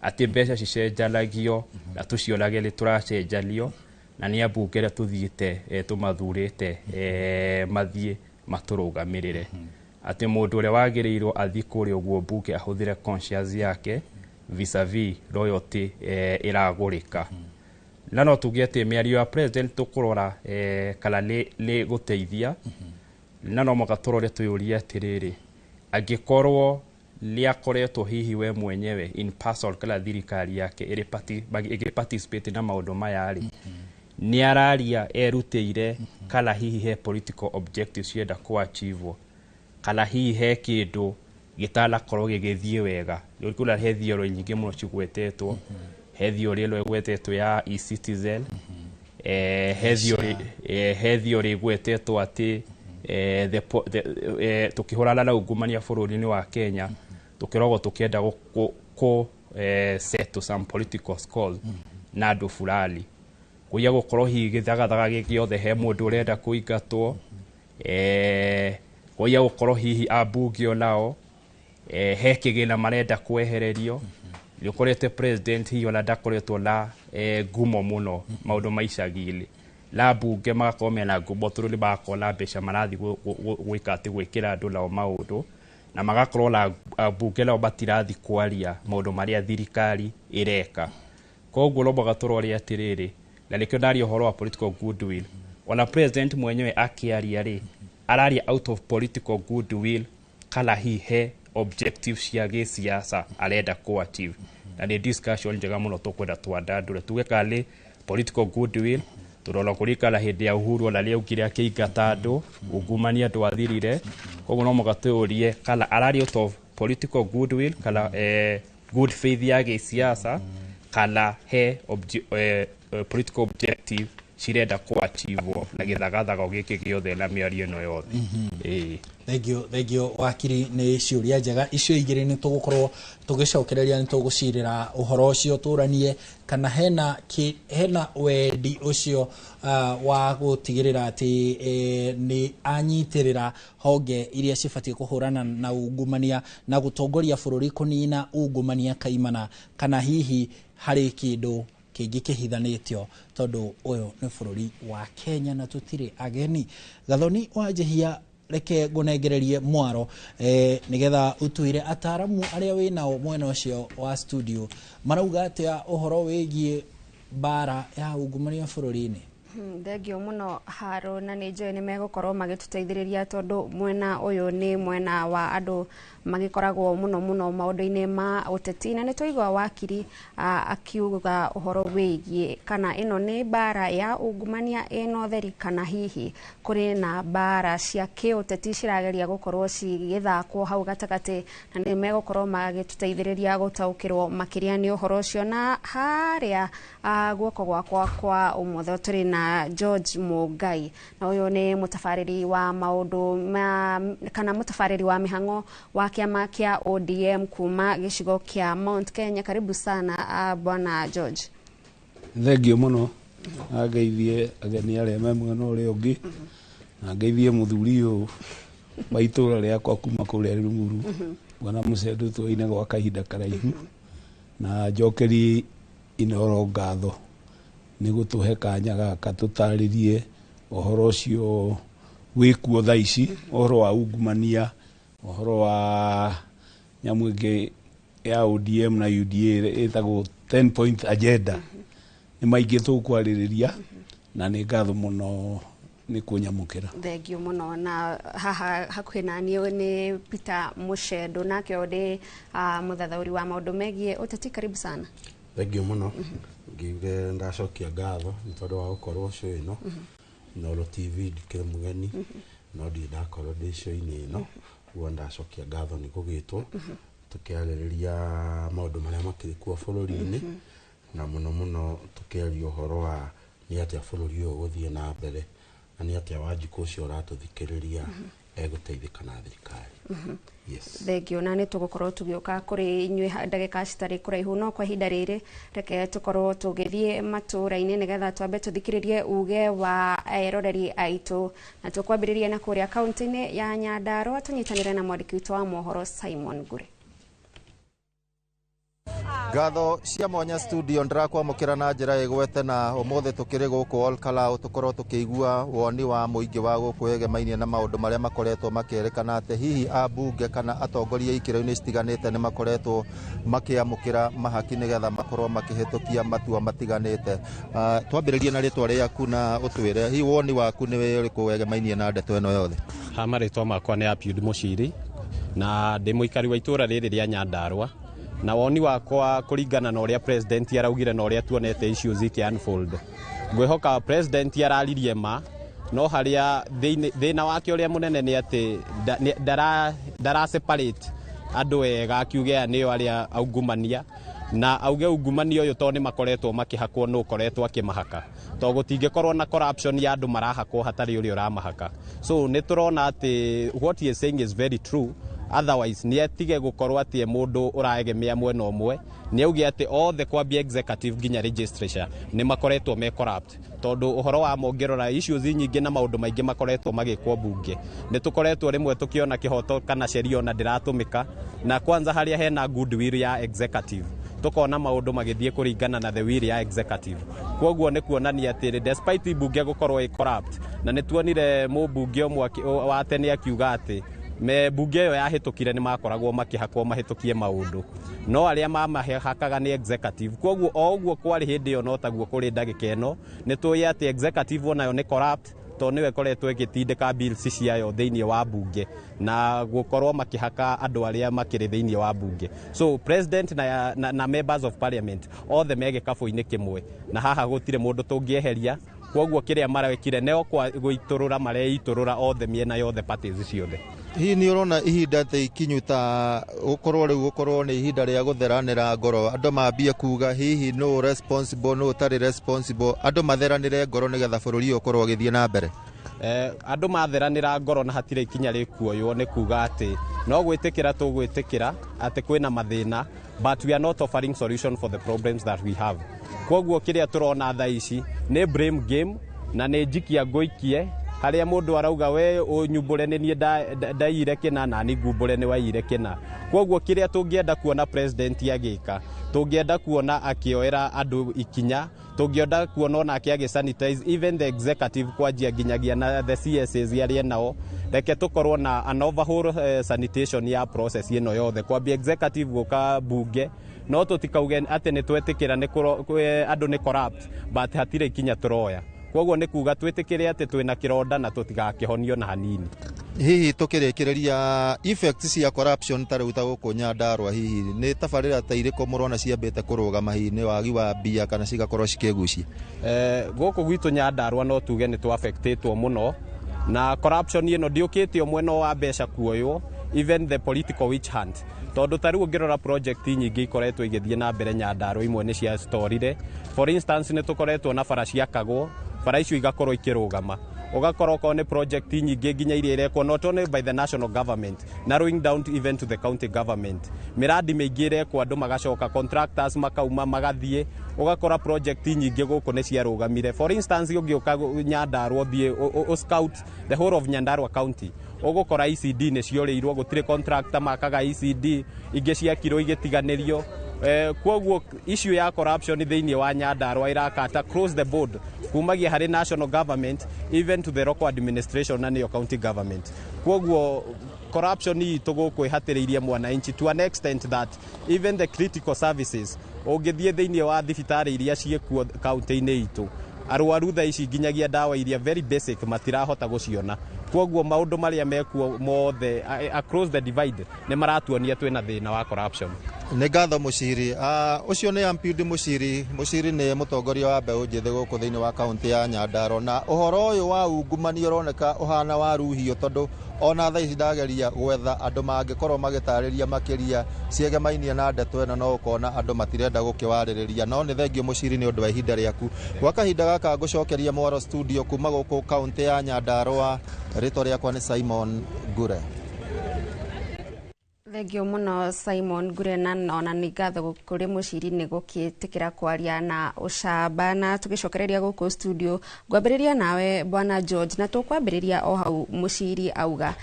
Speaker 10: atĩ mbeca cicenjanagio na tũcionage nĩ tũracenjanio, na nĩ ambunge arĩa tũthiĩte tũmathurĩte mathiĩ matũrũgamĩrĩre, atĩ mũndũ ũrĩa wagĩrĩirwo athiĩ kũrĩa ũguo mbunge ahũthĩre conscience yake vis-a-vis royalty ĩragũrĩka. Na no tuge atĩ mĩario ya president tũkũrora kana nĩ gũteithia, na no mũhaka tũrore twĩyũrie atĩrĩrĩ, angĩkorwo nĩ akoretwo hihi we mwenyewe in person kana thirikari yake ĩrĩ ĩgĩ participate na maũndũ maya rĩ, nĩ araria erutĩire, kana hihi he political objectives cienda kũ achieve, kana hihi he kĩndũ gĩtanakorwo gĩgĩthiĩ wega. Nĩ he theory nyingĩ mũno cigwetetwo. He theory ĩno ĩgwetetwo ya e-Citizen, he theory ĩgwetetwo atĩ tũkĩhũrana na ungumania bũrũri-inĩ wa Kenya tũkĩrogwo tũkĩenda kũ settle some political scores na andũ fulani, kũiya gũkorwo hihi gĩthagathaga gĩothe he mũndũ ũrenda kũingatwo, kũiya gũkorwo hihi ambunge onao He kĩgĩna marenda kwehererio. Nĩ ũkorete president hihi ona ndakoretwo na ngumo mũno maũndũ ma icagi-inĩ, na mbunge magakorwo mena ngumo tondũ nĩ magakorwo na mbeca marathiĩ gwĩka atĩ gwĩkĩra andũ nao maũndũ, na magakorwo na mbunge nao matirathiĩ kwaria maũndũ marĩa thirikari ĩreka. Koguo no mũhaka tũrore atĩrĩrĩ, na nĩkĩo ndaria ũhoro wa political goodwill. Ona president mwenyewe akĩaria rĩ, araria out of political goodwill kana hihi he objective cia gĩsiasa arenda kũ achieve? Na nĩ discussion njega mũno tũkwenda twandandũre, tuge kana nĩ political goodwill, tondũ ona kũririkana hĩndĩ ya Uhuru ona nĩaugire akĩingata andũ ungumania ndwathirire. Koguo no mũhaka twĩyũrie kana araria out of political goodwill kana good faith ya gĩsiasa, kana he political objective cirenda kũ achieve na gĩthagathago gĩkĩ gĩothe na mĩario ĩno yothe. Ĩĩ.
Speaker 2: Thank you, thank you, wakiri. Nĩ ciũria njega icio igĩrĩ. Nĩ tũgũkorwo tũgĩcokereria, nĩ tũgũcirĩra ũhoro ũcio, tũranie kana hena wendi ũcio wa gũtigĩrĩra atĩ nĩ anyitĩrĩra honge iria cibatiĩ kũhũrana na ungumania na gũtongoria bũrũri kũnina ungumania kaimana, kana hihi harĩ kĩndũ kĩngĩ kĩhithanĩtio, tondũ ũyũ nĩ bũrũri wa Kenya na tũtirĩ ageni. Gathoni wa Njĩhia, reke ngũnengererie mwaro nĩgetha ũtwĩre ataramu arĩa wĩnao mwena ũcio wa studio marauga atĩa ũhoro wĩgiĩ mbara ya ungumania bũrũri-inĩ.
Speaker 1: Thengio mũno, Haro, na nĩ njũĩ nĩ megũkorwo magĩtũteithĩrĩria tondũ mwena ũyũ nĩ mwena wa andũ magĩkoragwo mũno mũno maũndũ-inĩ ma ũteti. Na nĩ twaigua wakiri akiuga ũhoro wĩgiĩ kana ĩno nĩ mbara ya ungumania ĩna ũtheri, kana hihi kũrĩ na mbara cia kĩũteti cirageria gũkorwo cigĩthakwo hau gatagatĩ, na nĩ megũkorwo magĩtũteithĩrĩria gũtaũkĩrwo makĩria nĩ ũhoro ũcio. Na harĩa guoko gwakwa kwa ũmotho tũrĩ na George Mũngai, na ũyũ nĩ mũtabarĩri wa maũndũ ma kana mũtabarĩri wa mĩhang'o wa kĩama kĩa ODM kuma gĩcigo kĩa Mount Kenya. Karibu sana, bwana George.
Speaker 11: Thengio mũno, na ngeithie ageni arĩa me mwena ũrĩa ũngĩ, na ngeithie mũthuri ũyũ wa itũũra rĩakwa kuma kũrĩa Limuru, bwana Mũcendũ, tuoine gwa kahinda karaihu, na njokerie Inooro ngatho nĩ gũtũhe kanya gaka tũtarĩrie ũhoro ũcio wĩkuo thaa ici, ũhoro wa ungumania, ũhoro wa nyamũ ĩngĩ ya ODM na UDA ĩtagwo 10 point agenda. Nĩ maingĩ tũkwarĩrĩria, na nĩ ngatho mũno nĩ kũnyamũkĩra.
Speaker 1: Thengio mũno. Na haha hakuhĩ na niĩ nĩ Peter Mũcendo, nake ũyũ nĩ mũthathaũri wa maũndũ megiĩ ũteti. Karibu sana.
Speaker 12: Thengio mũno. Ngiuge ndacokia ngatho nĩ tondũ wa gũkorwo show ĩno Inooro TV. Ndikĩrĩ mũgeni, no ndirĩ ndakorwo ndĩ show-inĩ ĩno. Ũguo ndacokia ngatho nĩ gũgĩtwo tũkĩarĩrĩria maũndũ marĩa makĩrĩ kuo bũrũri-inĩ, na mũno mũno tũkĩaria ũhoro wa nĩ atĩa bũrũri ũyũ ũgũthiĩ na mbere, na nĩ atĩa Wanjikũ ũcio ũratũthikĩrĩria egũteithĩka na thirikari. Yes.
Speaker 1: Thengio, na nĩ tũgũkorwo tũgĩũka kũrĩ inyuĩ ndagĩka citarĩ kũraihu, no kwa ihinda rĩrĩ reke tũkorwo tũgĩthiĩ matũũra-inĩ nĩgetha twambe tũthikĩrĩrie uge wa eroreri aitũ, na tũkwambĩrĩria na kũrĩa kaunti-inĩ ya Nyandarua, tũnyitanĩre na mwandĩki witũ wa mohoro Simon Ngure.
Speaker 13: Ngatho cia mwanya studio, ndĩrakwamũkĩra na njĩra ĩgwete, na ũmũthĩ tũkĩrĩ gũkũ Olkalau tũkorwo tũkĩigua woni wa mũingĩ wa gũkũ egemainie na maũndũ marĩa makoretwo makĩrĩkana atĩ hihi ambunge kana atongoria ikĩro-inĩ citiganĩte nĩ makoretwo makĩamũkĩra mahaki nĩgetha makorwo makĩhĩtũkia matua matiganĩte. Twambĩrĩrie na rĩtwa rĩaku na ũtwĩre hihi woni waku nĩ ũrĩkũ wegemainie na ndeto ĩno yothe.
Speaker 14: Ha marĩtwa makwa nĩ Apiud Mũciri, na ndĩ mũikari wa itũũra rĩrĩ rĩa Nyandarua, na woni wakwa kũringana na ũrĩa president araugire na ũrĩa tuonete issues iki unfold, ngwĩhoka president araririe ma, no harĩa thĩna wake ũrĩa mũnene nĩ atĩ ndara separate andũ wega, akiuge aya nĩo arĩa aungumania, na auge ungumania ũyũ tondũ nĩ makoretwo makĩhakwo, nũ ũkoretwo akĩmahaka, to gũtingĩkorwo na corruption ya andũ marahakwo hatarĩ ũrĩa ũramahaka. So nĩ tũrona atĩ what he is saying is very true. Otherwise nĩ atige gũkorwo atĩ e mũndũ ũraegemea mwena ũmwe, nĩ auge atĩ othe kwambia executive nginya legislature nĩ makoretwo me corrupt, tondũ ũhoro wa mongĩrora issues nyingĩ na maũndũ maingĩ makoretwo magĩkwo bunge, nĩ tũkoretwo rĩmwe tũkĩona kĩhoto kana sheria ona ndĩratũmĩka, na kwanza harĩa hena goodwill ya executive tukona maundu magithie kuringana na the will ya executive. Koguo nĩ kuonania atĩ despite bunge gũkorwo ĩ corrupt, na nĩ tuonire mũmbunge ũmwe wa tene akiuga atĩ me bunge ĩyo yahĩtũkire nĩ makoragwo makĩhakwo mahĩtũkie maũndũ, no arĩa mamahakaga nĩ executive. Koguo o ũguo kwarĩ hĩndĩ ĩyo no taguo kũrĩ ndagĩka ĩno, nĩ tũĩ atĩ executive onayo nĩ corrupt, tondũ nĩwe ĩkoretwo ĩgĩtindĩka bills ciayo thĩinĩ wa bunge na gũkorwo makĩhaka andũ arĩa makĩrĩ thĩinĩ wa bunge. So president na members of parliament othe me gĩkabũ-inĩ kĩmwe, na haha gũtirĩ mũndũ tũngĩeheria. Koguo kĩrĩa marekire nĩo gũitũrũra mareitũrũra othe mĩena yothe parties ciothe.
Speaker 13: Hihi nĩ ũrona ihinda ta ikinyu ta gũkorwo rĩu gũkorwo nĩ ihinda rĩa gũtheranĩra ngoro, andũ mambie kuga hihi no responsible no ũtarĩ responsible, andũ matheranĩre ngoro nĩgetha bũrũri ũyũ ũkorwo ũgĩthiĩ na mbere?
Speaker 14: Andũ matheranĩra ngoro na hatirĩ ikinya rĩkuoywo, nĩ kuga atĩ no gwĩtĩkĩra tũgwĩtĩkĩra atĩ kwĩna mathĩna, but we are not offering solution for the problems that we have. Koguo kĩrĩa tũrona thaa ici nĩ blame game na nĩ njikia ngũikie, harĩa mũndũ arauga we ũnyumbũre nĩ niĩ ndaiyire kĩna na niĩ ngumbũre nĩ waiyire kĩna. Koguo kĩrĩa tũngĩenda kuona president agĩka, tũngĩenda kuona akĩoera andũ ikinya, tũngĩenda kuona onake agĩ sanitize even the executive kwanjia nginyagia na the CSAs arĩa nao, reke tũkorwo na an overhaul sanitation ya process ĩno yothe kwambia executive gũka bunge, no tũtikauge atĩ nĩ twetĩkĩra nĩ andũ nĩ corrupt, but hatirĩ ikinya tũroya. Koguo nĩ kuga twĩtĩkĩre atĩ twĩna kĩronda na tũtigakĩhonio na hanini.
Speaker 13: Hihi tũkĩrĩkĩrĩria effects cia corruption ta rĩu ta gũkũ Nyandarua, hihi nĩ tabarĩra ta irĩkũ mũrona ciambĩte kũrũgama, hihi nĩ wagi wa mbia kana cigakorwo cikĩgucia?
Speaker 14: Gũkũ gwitũ Nyandarua no tuge nĩ tũaffectĩtwo mũno na corruption ĩno, ndĩũkĩte o mwena wa mbeca kuoywo, even the political witch hunt, tondũ ta rĩu ũngĩrora project nyingĩ ikoretwo igĩthiĩ na mbere Nyandarua, imwe nĩ ciastorire. For instance nĩ tũkoretwo na bara ciakagwo, bara icio igakorwo ikĩrũgama, ũgakora okorwo nĩ project nyingĩ nginya iria irekwo not only by the national government, narrowing down to even to the county government, mĩradi mĩingĩ ĩrekwo andũ magacoka contractors makauma magathiĩ, ũgakora project nyingĩ gũkũ nĩ ciarũgamire. For instance ũngĩũka Nyandarua ũthiĩ scout the whole of Nyandarua county, ũgũkora ECD nĩ ciorĩirwo, gũtirĩ contractor makaga ECD, ingĩ ciakirwo igĩtiganĩrio. Koguo issue ya corruption thĩinĩ wa Nyandarua ĩrakata across the board, kumagia harĩ national government even to the local administration na nĩyo county government. Koguo corruption itũ gũkũ ĩhatĩrĩirie mwananchi to an extent that even the critical services, ũngĩthiĩ thĩinĩ wa thibitarĩ iria ciĩkuo kaunti-inĩ itũ, arwaru thaa ici nginyagia ndawa iria very basic matirahota gũciona. Koguo maũndũ marĩa mekuo mothe across the divide nĩ maratuonia twĩna thĩna wa corruption.
Speaker 13: Nĩ ngatho Mũciri. Ũcio nĩ Ampiudi Mũciri. Mũciri nĩ mũtongoria wa mbeũ njĩthĩ gũkũ thĩinĩ wa kaunti ya Nyandarua, na ũhoro ũyũ wa ungumania ũroneka ũhana wa ruhio, tondũ ona thaa ici ndageria gwetha andũ mangĩkorwo magĩtarĩria makĩria ciegemainie na ndeto ĩno, no ũkona andũ matirenda gũkĩwarĩrĩria. No nĩ thengio Mũciri nĩ ũndũ wa ihinda rĩaku. Gwa kahinda gaka ngũcokeria mwaro studio kuma gũkũ kaunti ya Nyandarua. Rĩtwa rĩakwa nĩ Simon Ngure.
Speaker 1: Thengio mũno Simon Ngure, na ona nĩ ngatho kũrĩ Mũciri nĩ gũkĩtĩkĩra kwaria na ũcamba. Na tũgĩcokereria gũkũ studio, ngwambĩrĩria nawe bwana George, na tũkwambĩrĩria o hau Mũciri auga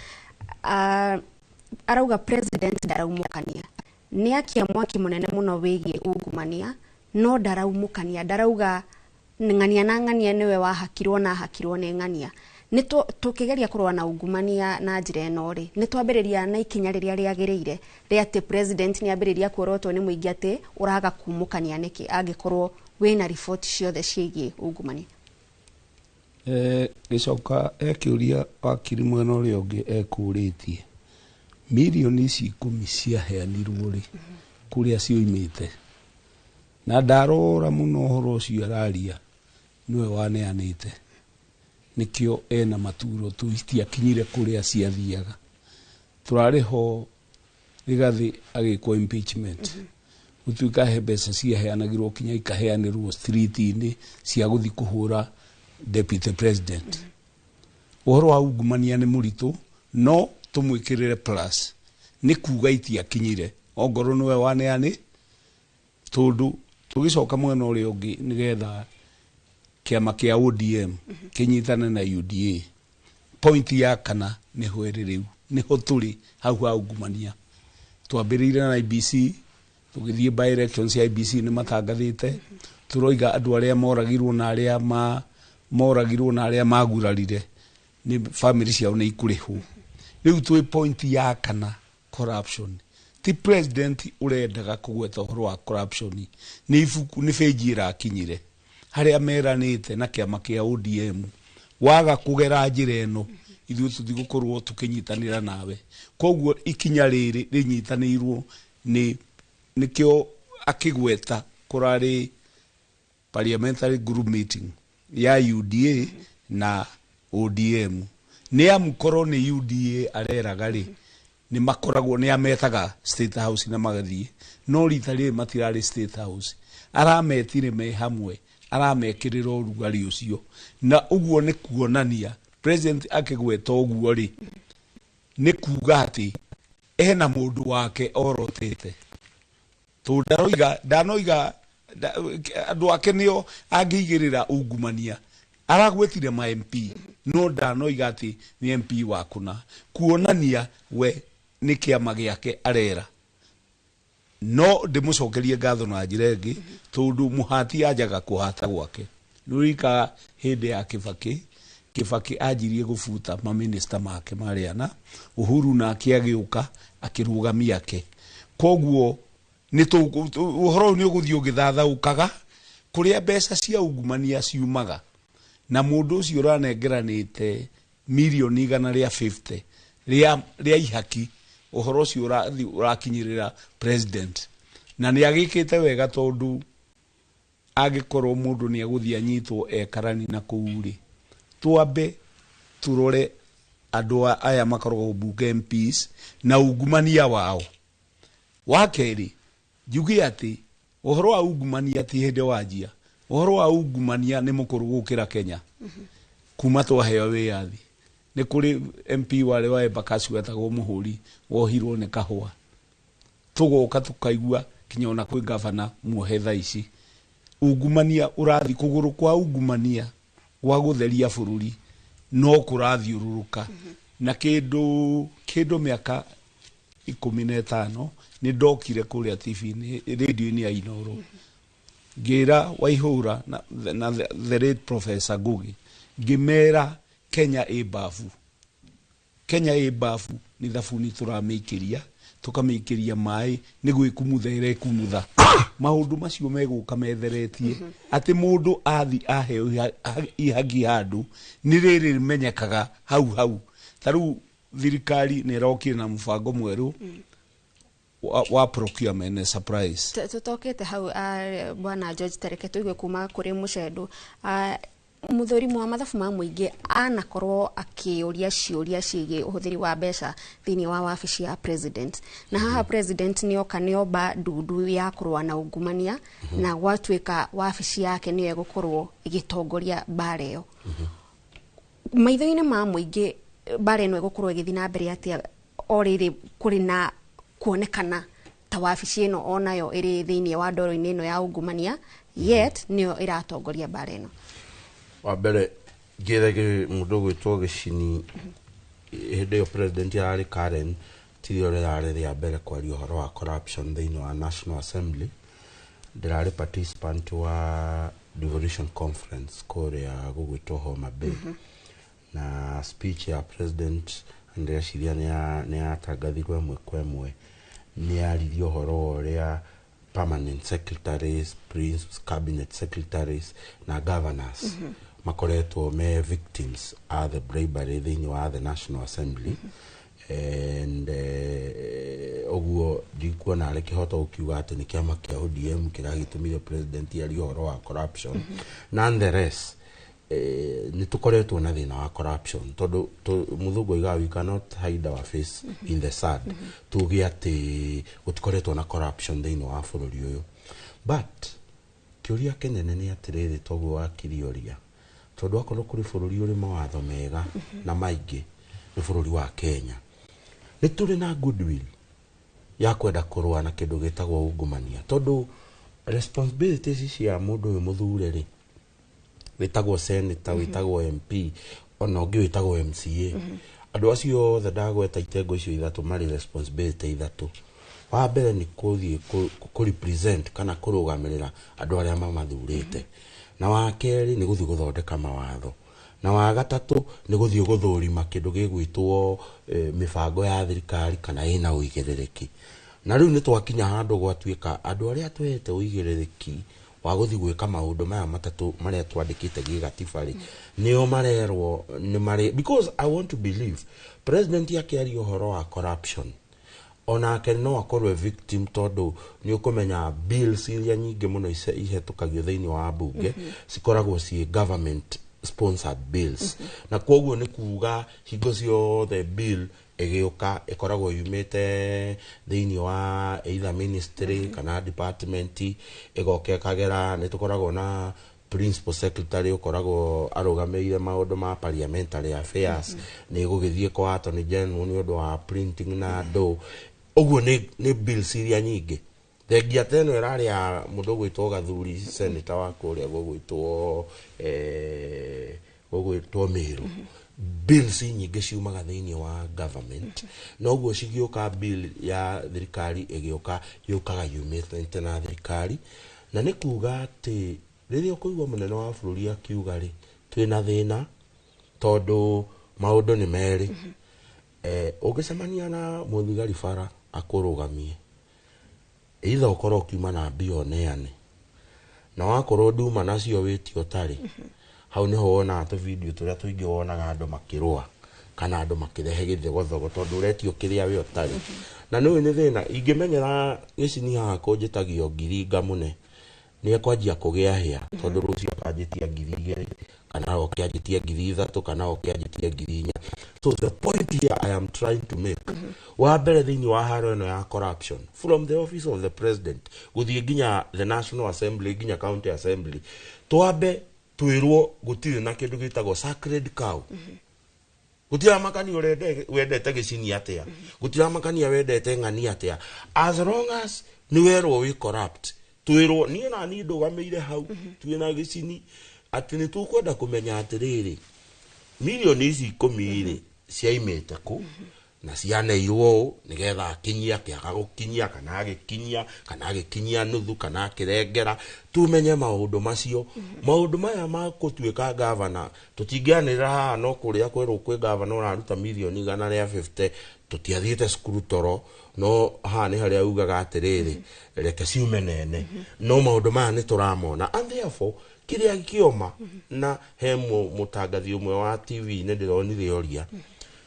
Speaker 1: arauga president ndaraumũkania, nĩ akia mwaki mũnene mũno wĩgiĩ ungumania, no ndaraumũkania, ndarauga ng'ania na ng'ania nĩwe wahakirwo na hakirwo nĩ ng'ania. Nĩ tũkĩgeria kũrũa na ungumania na njĩra ĩno rĩ, nĩ twambĩrĩria na ikinya rĩrĩa rĩagĩrĩire rĩa atĩ president nĩ ambĩrĩria kuorotwo nĩ mũingĩ atĩ ũraga kumũkania nĩkĩ angĩkorwo wĩna riboti ciothe ciĩgiĩ ungumania?
Speaker 11: Gĩcoka ekĩũria wakiri mwena ũrĩa ũngĩ ekũrĩtie mirioni ici 10 ciaheanirwo rĩ kũrĩa cioimĩte, na ndarora mũno ũhoro ũcio araria nĩwe waneanĩte, nĩkĩo ena maturo tu itiakinyire kũrĩa ciathiaga. Tũrarĩ ho Rigathi agĩkwo impeachment, gũtuĩka he mbeca ciaheanagĩrwo kinya ikaheanĩrwo street-inĩ cia gũthiĩ kũhũra deputy president. Ũhoro wa ungumania nĩ mũritũ, no tũmwĩkĩrĩre plus Nĩ kuga itiakinyire ongorwo nĩwe waneani, tondũ tũgĩcoka mwena ũrĩa ũngĩ nĩgetha kĩama kĩa ODM kĩnyitane na UDA, point ya kana nĩho ĩrĩ rĩu, nĩho tũrĩ hau ha ungumania. Twambĩrĩire na IEBC, tũgĩthiĩ by elections cia IEBC, nĩ matangathĩte, tũroiga andũ arĩa moragirwo na arĩa ma moragirwo na arĩa magurarire nĩ family ciao nĩ ikũrĩhwo. Rĩu twĩ point ya kana, corruption. Ti president ũrendaga kũgweta ũhoro wa corruption, nĩ ibuku, nĩ benji ĩrakinyire harĩa meranĩte na kĩama kĩa ODM, waga kũgera njĩra ĩno, ithuĩ tũtigũkorwo tũkĩnyitanĩra nawe. Koguo ikinya rĩrĩ rĩnyitanĩirwo nĩ nĩkĩo akĩgweta kũrarĩ parliamentary group meeting ya UDA na ODM, nĩ amu korwo nĩ UDA areraga rĩ, nĩ makoragwo nĩ ametaga State House na magathiĩ, no rita rĩrĩ matirarĩ State House, arametire me hamwe, aramekĩrĩra ũrugarĩ ũcio. Na ũguo nĩ kuonania president akĩgweta ũguo rĩ, nĩ kuga atĩ ena mũndũ wake orotete, tondũ ndaroiga ndanoiga andũ ake nĩo angĩigĩrĩra ungumania. Aragwetire ma MP, no ndanoiga atĩ nĩ MP wa kũna, kuonania we nĩ kĩama gĩake arera. No ndĩmũcokerie ngatho na njĩra ĩngĩ, tondũ mũhati anjaga kũhata gwake. Nĩũririkanaga hĩndĩ ya Kibaki, Kibaki anjirie gũbuta maminista make marĩ ana, Uhuru nake agĩũka akĩrũgamia ake. Koguo nĩ ũhoro ũyũ nĩ ũgũthiĩ ũgĩthathaũkaga kũrĩa mbeca cia ungumania ciumaga, na mũndũ ũcio ũranengeranĩte mirioni 150 rĩa ihaki, ũhoro ũcio ũrathiĩ ũrakinyĩrĩra president, na nĩ agĩkĩte wega, tondũ angĩkorwo mũndũ nĩ egũthiĩ anyitwo ekarani na kũu rĩ, twambe turore andũ aya makoragwo bunge, MPs, na ungumania wao. Wa kerĩ, njuge atĩ ũhoro wa ungumania ti hĩndĩ wanjia. Ũhoro wa ungumania nĩ mũkũrũ gũkĩra Kenya kuma twaheo wĩyathi. Nĩ kũrĩ MP warĩ wa Embakasi wetagwo Mũhũri, wohirwo nĩ kahũa. Tũgoka tũkaigua kinya ona kwĩ gavana muohe thaa ici. Ungumania ũrathi kũgũrũ kwa ungumania gwa gũtheria bũrũri no kũrathiũrũrũka. Na kĩndũ mĩaka 15 nĩ ndokire kũrĩa TV-inĩ, radio-inĩ ya Inooro, ngĩra Waihũra na the late Professor Ngugi, ngĩmera Kenya ĩ bafu, Kenya ĩ bafu, nĩ thabuni tũramĩikĩria, tũkamĩikĩria maĩ, nĩ gwĩkumutha ĩrekumutha. Maũndũ macio megũka metheretie atĩ mũndũ athi aheo ihaki handũ nĩ rĩrĩ rĩmenyekaga hau hau. Ta rĩu thirikari nĩ ĩrokire na mũbango mwerũ wa procurement and supplies.
Speaker 1: Tũtokete hau, bwana George, tareke tũigue kuma kũrĩ Mũcendũ. Mũthũrimi wa mathabu ma mũingĩ anakorwo akĩũria ciũria ciĩgiĩ ũhũthĩri wa mbeca thĩinĩ wa wabici ya president, na haha president nĩoka nĩomba ndundu ya kũrũa na ungumania, na gwatuĩka wabici yake nĩyo ĩgũkorwo ĩgĩtongoria mbara ĩyo. Maitho-inĩ ma mũingĩ, mbara ĩno ĩgũkorwo ĩgĩthiĩ na mbere atĩa, o rĩrĩ kũrĩ na kuonekana ta wabici ĩno onayo ĩrĩ thĩinĩ wa ndoro-inĩ ĩno ya ungumania, yet nĩyo ĩratongoria mbara ĩno?
Speaker 12: Wa mbere ngĩre mũndũ ũgwĩtwo Gĩcini, hĩndĩ ĩyo president yarĩ Karen, tirio rĩrarĩ rĩa mbere kwaria ũhoro wa corruption thĩinĩ wa National Assembly. Ndĩrarĩ participant wa devolution conference kũrĩa gũgwĩtwo Homa Bay, na speech ya president ndĩreciria nĩ yatangathirwo ĩmwe kwa ĩmwe. Nĩ yaririe ũhoro wa ũrĩa permanent secretaries, prince cabinet secretaries na governors makoretwo me victims a the bribery thĩinĩ wa the National Assembly. And ũguo ndikuona arĩ kĩhoto gũkiuga atĩ nĩ kĩama kĩa ODM kĩragĩtũmire president arie ũhoro wa corruption. Nonetheless, nĩ tũkoretwo na thĩna wa corruption, tondũ mũthũngũ oigaga we cannot hide our face in the sand, tuge atĩ gũtikoretwo na corruption thĩinĩ wa bũrũri ũyũ. But kĩũria kĩnene nĩ atĩrĩrĩ, toguo wakiri ũria, tondũ akorwo kũrĩ bũrũri ũrĩ mawatho mega na maingĩ nĩ bũrũri wa Kenya, nĩ tũrĩ na goodwill. Ya kwenda kũrũa na kĩndũ gĩtagwo ungumania, tondũ responsibilities cia mũndũ ũyũ mũthure rĩ, wĩtagwo senator, wĩtagwo MP, ona ũngĩ wĩtagwo MCA, andũ acio othe ndagweta itengo icio ithatũ marĩ responsibility ithatũ. Wa mbere nĩ kũthiĩ kũ represent kana kũrũgamĩrĩra andũ arĩa mamathurĩte, na wa kerĩ nĩ gũthiĩ gũthondeka mawatho, na wa gatatũ nĩ gũthiĩ gũthũrima kĩndũ gĩgwĩtwo mĩbango ya thirikari kana ĩna ũigĩrĩrĩki. Na rĩu nĩ twakinya handũ gwatuĩka andũ arĩa twehete ũigĩrĩrĩki wa gũthiĩ gwĩka maũndũ maya matatũ marĩa twandĩkĩte gĩgatiba rĩ, nĩo marerwo nĩ marĩ, because I want to believe president akĩaria ũhoro wa corruption onake no akorwo e victim, tondũ nĩ ũkũmenya bills iria nyingĩ mũno ihetũkagio thĩinĩ wa mbunge cikoragwo ciĩ government sponsored bills, na koguo nĩ kuga hingo ciothe bill ĩgĩũka ĩkoragwo yumĩte thĩinĩ wa either ministry kana department, ĩgoka ĩkagera nĩ tũkoragwo na principal secretary ũkoragwo arũgamĩrĩire maũndũ ma parliamentary affairs, nĩ ĩgũgĩthiĩ kwa attorney general nĩ ũndũ wa printing na andũ ũguo. Nĩ bills iria nyingĩ thengia ta ĩno ĩrarĩ ya mũndũ ũgwĩtwo Gathuri, senator wa kũrĩa gũgwĩtwo Meru. Bills nyingĩ ciumaga thĩinĩ wa government, noguo cigĩũka bill ya thirikari ĩgĩũka yũkaga yumĩte na thirikari. Na nĩ kuga atĩ rĩrĩa ũkũigua mũnene wa bũrũri akiuga rĩ, twĩna thĩna, tondũ maũndũ nĩ merĩ. Ũngĩcemania na mũthigari bara akũrũgamie, either ũkorwo ũkiuma na mbia ũneane, na wakorwo nduma nacio wĩtie ũtarĩ hau, nĩho wonaga tũbindio tũrĩa tũingĩ wonaga andũ makĩrũa kana andũ makĩrehe gĩthogothogo, tondũ ũretio kĩrĩa we ũtarĩ. Na nĩũĩ nĩ thĩna ingĩmenyera gĩcini haha kũnjĩtagio ngiri ngamũne, nĩ ekwanjia kũgĩa hĩa, tondũ rũciũ akanjĩtia 2000 kana oke anjĩtie 3000 kana oke anjĩtie 4000. So the point here I am trying to make, wa mbere thĩinĩ wa haro ĩno ya corruption, from the office of the president gũthiĩ nginya the National Assembly, nginya county assembly, twambe twĩrwo gũtirĩ na kĩndũ gĩtagwo sacred cow. Gũtiramakania wendete gĩcini atĩa, gũtiramakania wendete ng'ani atĩa, as long as nĩ werwo wĩ corrupt, twĩrwo niĩ na niĩ ndũgamĩire hau twĩna gĩcini atĩ nĩ tũkwenda kũmenya atĩrĩrĩ, mirioni ici 10 rĩ ciaimĩte kũ na cianeirwo ũũ nĩgetha akinyia akĩaga gũkinyia kana agĩkinyia kana agĩkinyia nuthu kana akĩrengera. Tumenye maũndũ macio. Maũndũ maya ma gũtuĩka gavana tũtingĩanĩrĩra haha, no kũrĩa kwerwo kwĩ gavana ũraruta mirioni 150, tũtiathiĩte cukuru toro, no haha nĩ harĩa ugaga atĩrĩrĩ, reke ciume nene. No maũndũ maya nĩ tũramona, and therefore kĩrĩa kĩoma na he mũtangathi ũmwe wa TV nĩ ndĩronire oria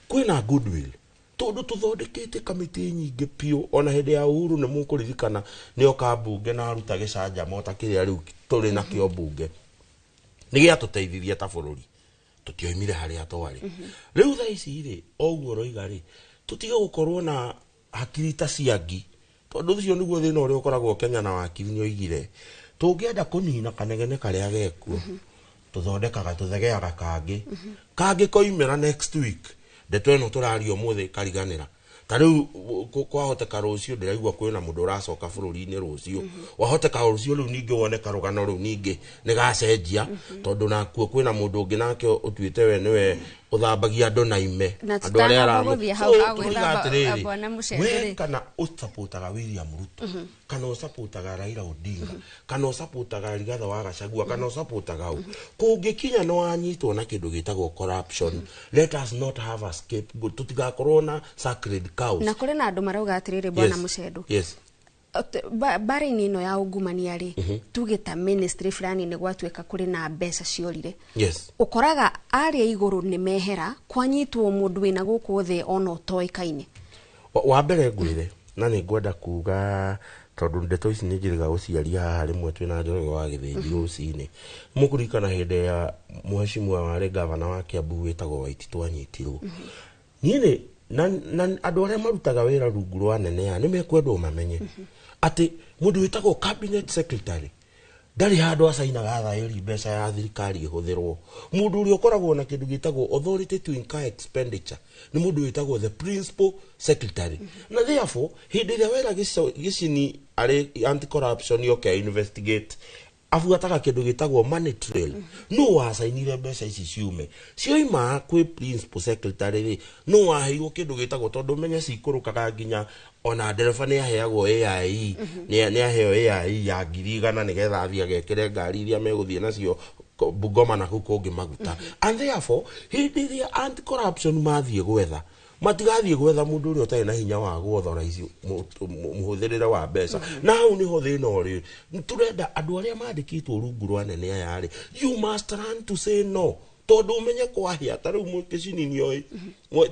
Speaker 12: kwĩna goodwill, tondũ tũthondekete kamĩtĩ nyingĩ biũ. Ona hĩndĩ ya Uhuru nĩ mũkũririkana nĩ oka mbunge na aruta gĩcanjama ta kĩrĩa rĩu tũrĩ nakĩo mbunge, nĩ gĩatũteithirie ta bũrũri, tũtioimire harĩa twarĩ. Rĩu thaa ici rĩ, o ũguo ũroiga rĩ, tũtige gũkorwo na hakiri ta cia ngi, tondũ ũcio nĩguo thĩna ũrĩa ũkoragwo Kenya. Na wakiri nĩ oigire tũngĩenda kũnina kanegene karĩa gekuo, tũthondekaga tũthegeaga kangĩ kangĩ koimĩra next week, ndeto ĩno tũraria ũmũthĩ kariganĩra. Ta rĩu kwahoteka rũciũ ndĩraigua kwĩna mũndũ ũracoka bũrũri-inĩ rũciũ, wahoteka rũciũ rĩu ningĩ wone karũgano rĩu ningĩ nĩ gacenjia, tondũ nakuo kwĩna mũndũ ũngĩ nake ũtuĩte we nĩwe ũthambagia andũ na ime
Speaker 1: Na
Speaker 12: andũ arĩa
Speaker 1: tũtanamba gũthiĩ hau
Speaker 12: So,
Speaker 1: ha
Speaker 12: tũroiga
Speaker 1: gwĩthamba,
Speaker 12: atĩrĩrĩ,
Speaker 1: Bwana Mũcembe
Speaker 12: we
Speaker 1: rĩ.
Speaker 12: kana ũsupportaga William Ruto kana ũsupportaga Raila Odinga kana ũsupportaga Rigathi wa Gachagua kana ũsupportaga ũ, kũngĩkinya nĩ wanyitwo na kĩndũ gĩtagwo corruption, let us not have a scapegoat, tũtigakorwo na sacred cows.
Speaker 1: Na kũrĩ na andũ marauga atĩrĩrĩ, bwana Mũcendo, mbara-inĩ ĩno ya ungumania rĩ, tuge ta ministry fulani nĩ gwatuĩka kũrĩ na mbeca ciorire, ũkoraga arĩa igũrũ nĩ mehera, kwanyitwo mũndũ wĩna gũkũ thĩ ona ũtoĩkaine.
Speaker 12: Wa mbere ngwĩre, na nĩ ngwenda kuga tondũ ndeto ici nĩ njĩrĩga gũciaria haha rĩmwe twĩna Njoroge wa Gĩthĩnji rũcinĩ. Mũkũririkana hĩndĩ ya mheshimiwa warĩ gavana wa Kiambu wĩtagwo Waititu anyitirwo, niĩ nĩ na andũ arĩa marutaga wĩra rungu rwa anene aya nĩ mekwendwo mamenye atĩ mũndũ wĩtagwo cabinet secretary Ndarĩ handũ acainaga thaĩri mbeca ya thirikari ĩhũthĩrwo. Mũndũ ũrĩa ũkoragwo na kĩndũ gĩtagwo authority to incur expenditure nĩ mũndũ wĩtagwo the principal secretary. Na therefore hĩndĩ ĩrĩa wera Gĩcini arĩ anti corruption yoke investigate, abuataga kĩndũ gĩtagwo money trail. No wacainire mbeca ici ciume, cioima kwĩ principal secretary rĩ, no waheirwo kĩndũ gĩtagwo, tondũ ũmenye cikũrũkaga nginya ona ndereba nĩ aheagwo AIE, nĩ aheo AIE ya 100,000 nĩgetha athiĩ agekĩre ngari iria megũthiĩ nacio Bungoma na kũu kũngĩ maguta. And therefore hĩndĩ ĩrĩa anti corruption mathiĩ gwetha, matigathiĩ gwetha mũndũ ũrĩa ũtarĩ na hinya wa gwothoraisi mũhũthĩrĩre wa mbeca. Na hau nĩho thĩna ũrĩ. Tũrenda andũ arĩa mandĩkĩtwo rungu rwa nene aya rĩ, you must learn to say no, tondũ ũmenye kwahĩa. Ta rĩu Kĩcini nĩoĩ,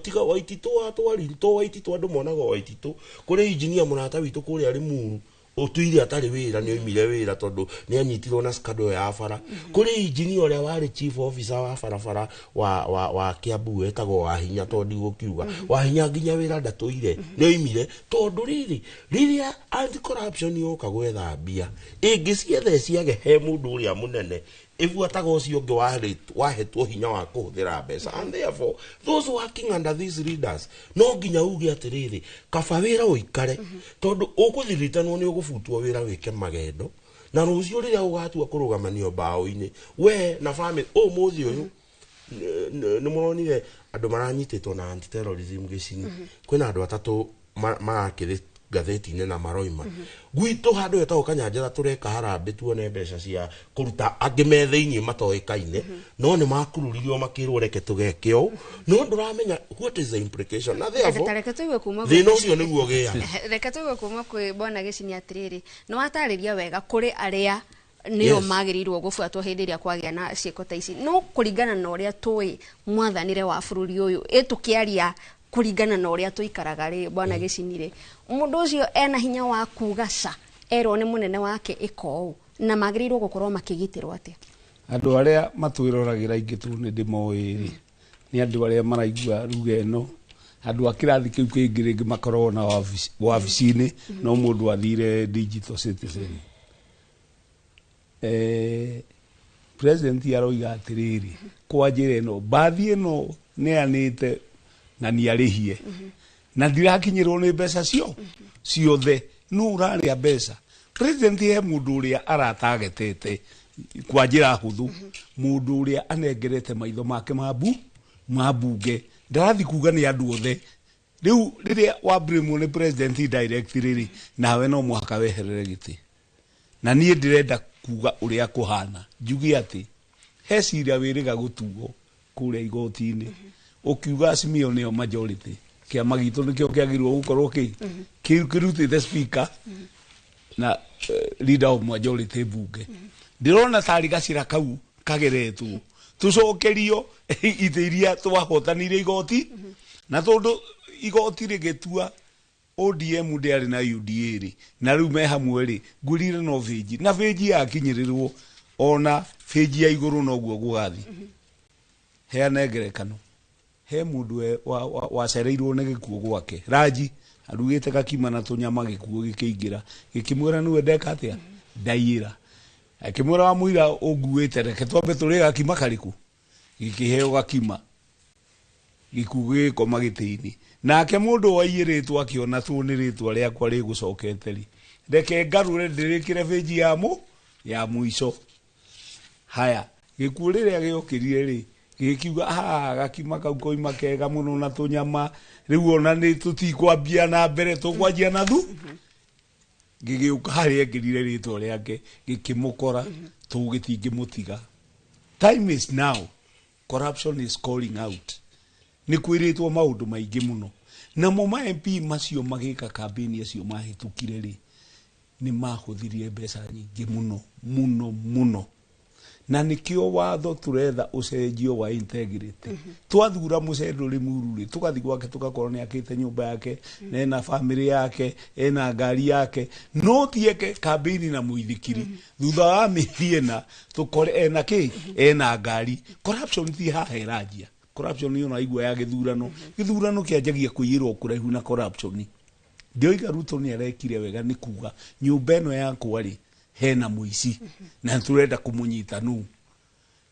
Speaker 12: tiga Waititũ watwari to Waititũ, andũ monaga Waititũ. Kũrĩ injinia mũrata witũ kũrĩa Limuru ũtuire atarĩ wĩra, nĩ oimire wĩra tondũ nĩ anyitirwo na scandal ya bara. Kũrĩ injinia ũrĩa warĩ chief officer wa barabara wa Kiambu wetagwo Wahinya, tondũ ndigũkiuga Wahinya, nginya wĩra ndatũire, nĩ oimire tondũ rĩrĩ rĩrĩa anti corruption yoka gwetha mbia, ĩngĩcietha ciage he mũndũ ũrĩa mũnene, ĩbuataga ũcio ũngĩ wahetwo hinya wa kũhũthĩra mbeca. And therefore those working under these leaders, no nginya uge atĩrĩrĩ, kaba wĩra ũikare, tondũ ũkũthiritanwo nĩ ũgũbutwo wĩra wĩke magendo, na rũciũ rĩrĩa ũgatua kũrũgamanio mbaũ-inĩ we na family. Ũmũthĩ ũyũ nĩ mũronire andũ maranyitĩtwo na anti terrorism Gĩcini. Kwĩna andũ atatũ marakĩrĩ ngathĩti-inĩ na maroima gwitũ handũ hetagwo Kanyanjara, tũreka harambĩ tuone mbeca cia kũruta angĩ me thĩiniĩ matoĩkaine, no nĩ makururirio makĩrwo reke tũgeke ũũ, no ndũramenya what is the implication. Na therefore
Speaker 1: Ta reke tũigue kuma
Speaker 12: thĩna ũcio nĩguo ũgĩaga.
Speaker 1: Reke tũigue kuma kwĩ bwana Gĩcini atĩrĩrĩ, nĩ watarĩria wega kũrĩ arĩa nĩo magĩrĩirwo gũbuatwo hĩndĩ ĩrĩa kwagĩa na ciĩko ta ici, no kũringana na ũrĩa tũĩ mwathanĩre wa bũrũri ũyũ, ĩ tũkĩaria kũringana na ũrĩa tũikaraga rĩ, bwana Gĩcini rĩ, mũndũ ũcio ena hinya wa kuga ca erwo nĩ mũnene wake ĩka ũũ, na magĩrĩirwo gũkorwo makĩgitĩrwo atĩa?
Speaker 11: Andũ arĩa matwĩroragĩra aingĩ tu nĩ ndĩmoĩ rĩ, nĩ andũ arĩa maraigua ruga ĩno, andũ a kĩrathi kĩu kĩngĩ rĩngĩ makoragwo na wabici-inĩ, no mũndũ athire digital citizen. President aroiga atĩrĩrĩ, kwa njĩra ĩno mbathi ĩno neanĩte na nĩarĩhie na ndirakinyĩrwo nĩ mbeca cio ciothe, no ũrarĩa mbeca. President he mũndũ ũrĩa aratagetete kwa njĩra hũthũ, mũndũ ũrĩa anengerete maitho make ma mbunge, ndarathi kuga nĩ andũ othe. Rĩu rĩrĩa wambrimwo nĩ president direct rĩrĩ, nawe no mũhaka weherere gĩtĩ. Na niĩ ndĩrenda kuga ũrĩa kũhana, njuge atĩ he cira wĩrĩga gũtuo kũrĩa igoti-inĩ, ũkiuga Azimio nĩyo majority, kĩama gitũ nĩkĩo kĩagĩrĩirwo gũkorwo kĩrutĩte speaker na leader of majority mbunge. Ndĩrona tarĩ gacĩra kau kageretwo tũcokerio itĩ iria twahotanire igoti, na tondũ igoti rĩgĩtua ODM ndĩarĩ na UDA rĩ, na rĩu me hamwe rĩ, ngwĩrire no bĩnji na bĩnji yakinyĩrĩrwo ona bĩnji ya igũrũ noguo gũgathiĩ. Heane ngerekano, he mũndũ wacereirwo nĩ gĩkuũ gwake Raji, arugĩte gakima na tũnyama, gĩkuũ gĩkĩingĩra gĩkĩmwĩra nĩwe ndeka atĩa, ndaiyĩra. Akĩmwĩra wa mũira ũnguĩte, reke twambe tũrĩe gakima karĩkũ. Gĩkĩheo gakima, gĩkuũ gĩgĩkoma gĩtĩ-inĩ. Nake mũndũ waiyĩrĩtwo akĩona tu nĩ rĩtwa rĩakwa rĩgũcokete rĩ, reke ngarũre ndĩrĩkĩre bĩnji ya mũico. Haya, gĩkuũ rĩrĩa gĩokĩrire rĩ, gĩkiuga ha gakima kau koima kega mũno na tũnyama, rĩu ona nĩ tũtikwambia na mbere, tũkwanjia na thu. Gĩgĩũka harĩa ekĩrire rĩtwa rĩake, gĩkĩmũkora, tũgĩtingĩmũtiga. Time is now. Corruption is calling out. Nĩ kwĩrĩtwo maũndũ maingĩ mũno. Namo ma MP macio magĩka kambĩini acio mahĩtũkire rĩ, nĩ mahũthĩrire mbeca nyingĩ mũno mũno mũno. Na nĩkĩo watho tũretha ũcenjio wa integrity. Twathura Mũcendo Limuru rĩ, tũgathiĩ gwake tũgakorwo nĩ akĩte nyũmba yake, na ena family yake, ena ngari yake, no tieke kambĩini na mũithikiri. Thutha wa mĩeri ĩna tũkore ena kĩ? Ena ngari. Corruption ti haha ĩranjia. Corruption ĩyo naigua ya gĩthurano. Gĩthurano kĩanjagia kũiyĩrwo kũraihu na corruption. Ndĩoiga Ruto nĩ arekire wega nĩ kuga nyũmba ĩno yakwa rĩ, Hena mũici na nĩtũrenda kũmũnyita nũ.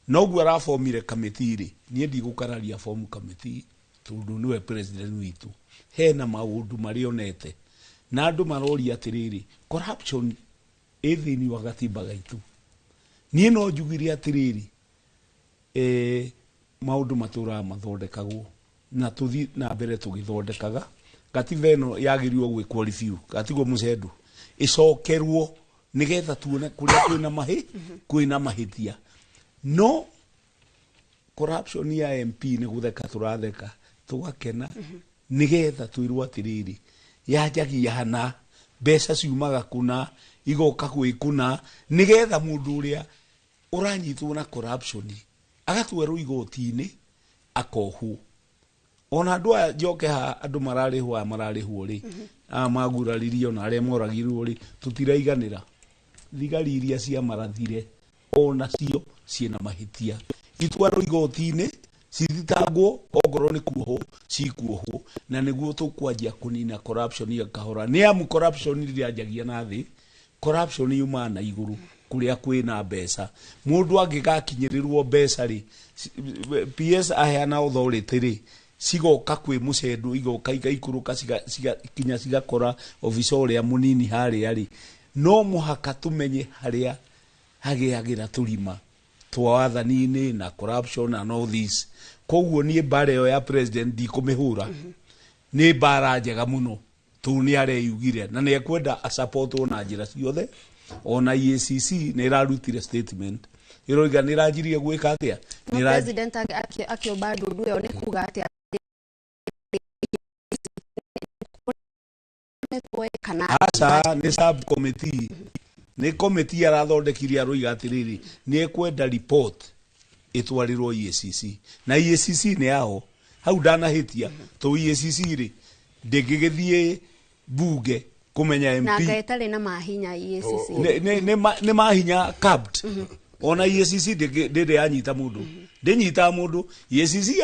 Speaker 11: Noguo arabomire kamĩtĩ rĩ, niĩ ndigũkararia bomu kamĩtĩ tondũ nĩwe president witũ. Hena maũndũ marĩa onete na andũ maroria atĩrĩrĩ, corruption ĩ thĩinĩ wa gatimba gaitũ. Niĩ no njugire atĩrĩrĩ, maũndũ matũraga mathondekagwo na tũthiĩ na mbere tũgĩthondekaga. Gatiba ĩno yagĩrĩirwo gwĩkwo review, gatigwo mũcendu ĩcokerwo nĩgetha tuone kũrĩa kwĩna mahĩtia. No corruption ya MP nĩ gũtheka tũratheka tũgakena nĩgetha twĩrwo atĩrĩrĩ, yanjagia hana, mbeca ciumaga kũna igoka gwĩ kũna, nĩgetha mũndũ ũrĩa ũranyitwo na corruption agatwarwo igoti-inĩ akohwo. Ona andũ aya njoke haha, andũ mararĩhwo aya mararĩhwo rĩ, aya maguraririo na arĩa moragirwo rĩ, tũtiraiganĩra. Thigari iria ciamarathire onacio ciĩna mahĩtia, itwarwo igoti-inĩ cithitangwo, ongorwo nĩ kuohwo cikuohwo, na nĩguo tũkwanjia kũnina corruption ya kahora. Nĩ amu corruption ndĩanjagia na thĩ, corruption yumaga na igũrũ kũrĩa kwĩna mbeca. Mũndũ angĩgakinyĩrĩrwo mbeca rĩ, PS aheana authority rĩ, cigoka kwĩ mũcendo, igoka igaikũrũka kinya cigakora officer ũrĩa mũnini harĩa rĩ. No mũhaka tũmenye harĩa hagĩagĩra tũrima twa wathani-inĩ na corruption and all this. Koguo niĩ mbara ĩyo ya president ndikũmĩhũra, nĩ mbara njega mũno tondũ nĩ areyugire na nĩ ekwenda asupportwo na njĩra ciothe. Ona EACC nĩ ĩrarutire statement ĩroiga nĩ ĩranjirie gwĩka atĩa.
Speaker 1: No president akĩũmba ndundu ĩyo nĩ kuga atĩa kana?
Speaker 11: Aca, nĩ sub committee, nĩ committee arathondekire, aroiga atĩrĩrĩ, nĩ ekwenda report ĩtwarĩrwo EACC, na EACC nĩ yao hau ndanahĩtia to EACC rĩ ndĩngĩgĩthiĩ bunge kũmenya
Speaker 1: na
Speaker 11: MP
Speaker 1: anga ĩtarĩ na mahinya EACC.
Speaker 11: Nĩ mahinya capped. Ona EACC ndĩrĩ yanyita mũndũ, ndĩnyitaga mũndũ. EACC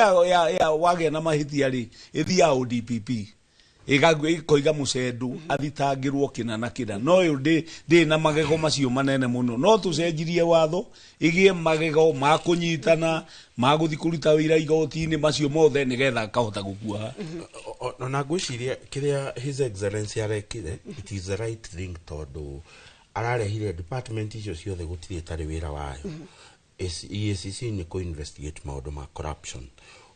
Speaker 11: ya wagĩa na mahĩtia rĩ, ĩthiaga ODPP ĩkoiga mũcendu athitangĩrwo kĩna na kĩna. No ĩyo ndĩ na magego macio manene mũno, no tũcenjirie watho ĩgĩe magego ma kũnyitana, ma gũthiĩ kũruta wĩra igoti-inĩ macio mothe nĩgetha akahota gũkua.
Speaker 12: Ona ngwĩciria kĩrĩa His Excellency arekire, it is the right thing, tondũ ararehire department icio ciothe, gũtirĩ ĩtarĩ wĩra wayo. EACC nĩ kũ investigate maũndũ ma corruption.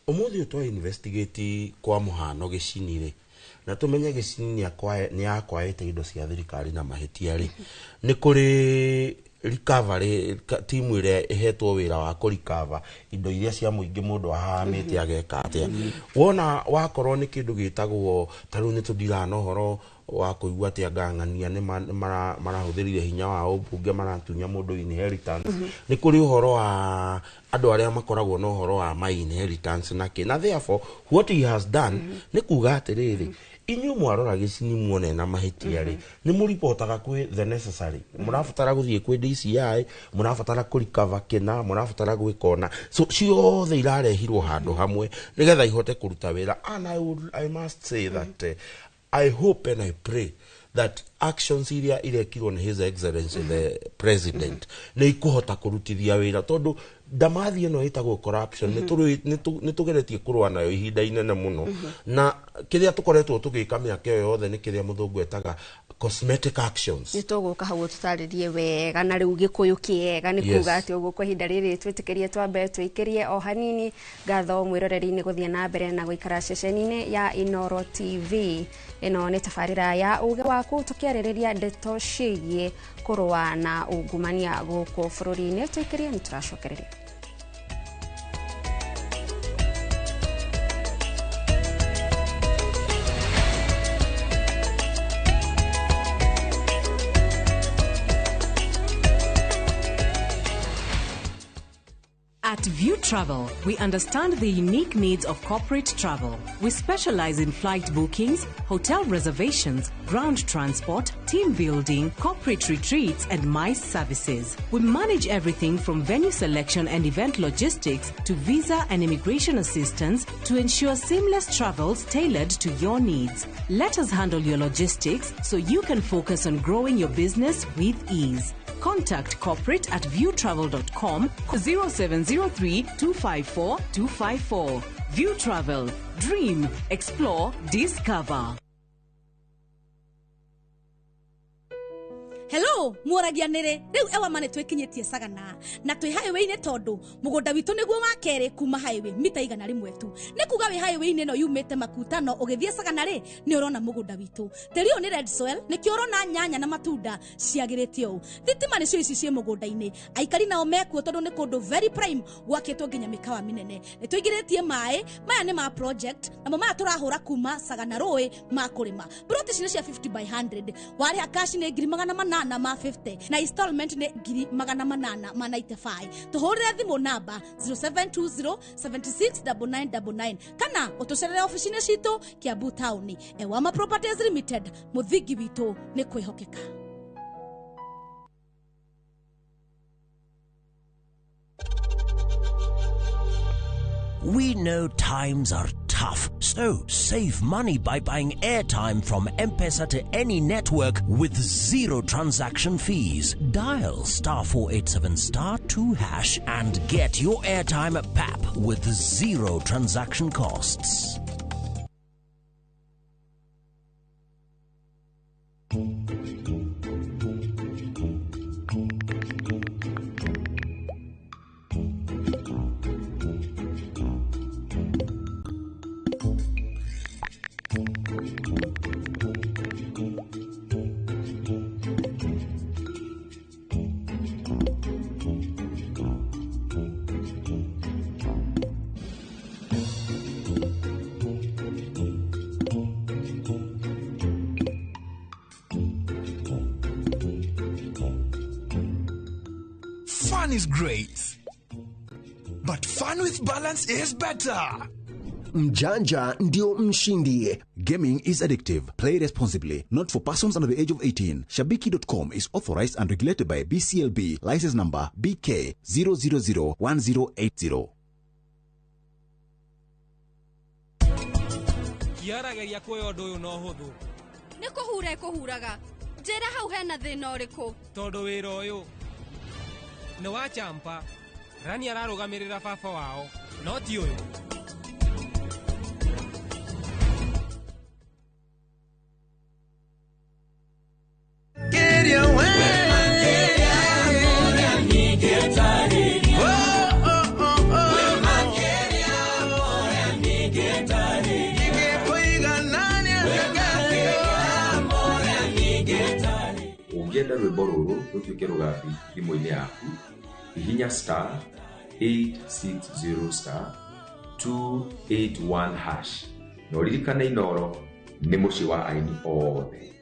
Speaker 12: Ũmũthĩ ũyũ twa investigate kwa mũhano gĩcini rĩ, na tũmenye gĩcini nĩ akwaĩte indo cia thirikari na mahĩtia rĩ, nĩ kũrĩ recovery timu ĩrĩa ĩhetwo wĩra wa kũ-recover indo iria cia mũingĩ mũndũ ahahamĩte ageka atĩa. Wona wakorwo nĩ kĩndũ gĩtagwo ta rĩu nĩ tũndiraga na ũhoro wa kũigua atĩ angang'ania nĩ marahũthĩrire hinya wao mbunge maratunya mũndũ inheritance. Nĩ kũrĩ ũhoro wa andũ arĩa makoragwo na ũhoro wa my inheritance na kĩ, na therefore what he has done nĩ kuga atĩrĩrĩ, inyuĩ mwarora gĩcini muone na mahĩtia rĩ, nĩ mũripotaga kwĩ the necessary, mũrabatara gũthiĩ kwĩ DCI, mũrabatara kũrikava kĩna, mũrabatara gwĩka ũna. So ciothe irarehirwo handũ hamwe nĩgetha ihote kũruta wĩra. And I must say that I hope and I pray that actions iria irekirwo nĩ His Excellency the President nĩ ikũhota kũrutithia wĩra, tondũ ndamathi ĩno ĩtagwo corruption nĩ tũgeretie kũrũa nayo ihinda inene mũno, na kĩrĩa tũkoretwo tũgĩka mĩaka ĩyo yothe nĩ kĩrĩa mũthũngũ etaga cosmetic actions.
Speaker 1: Nĩ tũgũka hau tũtarĩrie wega na rĩu gĩkũyũ kĩega nĩ kuga atĩ ũguo. Kwa ihinda rĩrĩ twĩtĩkĩrie twambe twĩikĩrie o hanini. Ngatho mwĩroreri-inĩ gũthiĩ na mbere na gũikara ceceni-inĩ ya Inoro TV. Ĩno nĩ tabarĩra ya ũgĩ waku, tũkĩarĩrĩria ndeto ciĩgiĩ kũrũa na ungumania gũkũ bũrũri-inĩ. Tũikĩrie, nĩ tũracokereria.
Speaker 15: At View Travel, we understand the unique needs of corporate travel. We specialize in flight bookings, hotel reservations, ground transport, team building, corporate retreats, and MICE services. We manage everything from venue selection and event logistics to visa and immigration assistance to ensure seamless travels tailored to your needs. Let us handle your logistics so you can focus on growing your business with ease. Contact corporate at viewtravel.com 0703 254 254. View Travel. Dream, explore, discover.
Speaker 16: Hello mworagia nĩrĩ rĩu Ewama nĩ twĩkinyĩtie Sagana na twĩ highway-inĩ tondũ mũgũnda witũ nĩguo wa kerĩ kuma highway mita 100 tu. Nĩ kuga wĩ highway-inĩ ĩno yumĩte Makutano ũgĩthiĩ Sagana rĩ nĩ ũrona mũgũnda witũ. Tĩri ũyũ nĩ red soil, nĩkĩo ũrona nyanya na matunda ciagĩrĩte ũũ. Thitima nĩcio ici ciĩ mũgũnda-inĩ, aikari nao mekuo tondũ nĩ kũndũ very prime gwakĩtwo nginya mĩkawa mĩnene. Nĩ tũingĩrĩtie maĩ maya nĩ ma project, namo maya tũrahũra kuma Sagana rũĩ ma kũrĩma. Plot ici nĩ cia 50 by 100, warĩha cash nĩ 800 ma 50 na installment nĩ 800 ma 95. Tũhũrĩre thimũ namba 0720 76 9999 kana ũtũcerere ofici-inĩ citũ Kiambu Town. Ewama Properties Limited, mũthingi witũ nĩ kwĩhokeka.
Speaker 17: We know times are tough, so save money by buying airtime from M-Pesa to any network with zero transaction fees. Dial *487 *2# and get your airtime at PAP with zero transaction costs.
Speaker 18: Fun is great, but fun with balance is better.
Speaker 19: Mjanja ndio mshindi. Gaming is addictive. Play responsibly. Not for persons under the age of 18. Shabiki.com is authorized and regulated by BCLB. License number BK 0001080.
Speaker 20: Kiarageria kuoya ũndũ ũyũ na ũhũthũ.
Speaker 21: Nĩ kũhura ĩkũhuraga. Njĩra hau hena thĩna ũrĩkũ?
Speaker 20: Tondũ wĩra ũyũ nĩ wa Champa. Rani ararũgamĩrĩra baba wao, no ti ũyũ.
Speaker 22: Ũngĩenda rwĩmbo rũrũ rũtuĩke rũgambi thimũ-inĩ yaku, hihinya *860 *281# na ũririkane Inooro nĩ mũciĩ wa aini othe.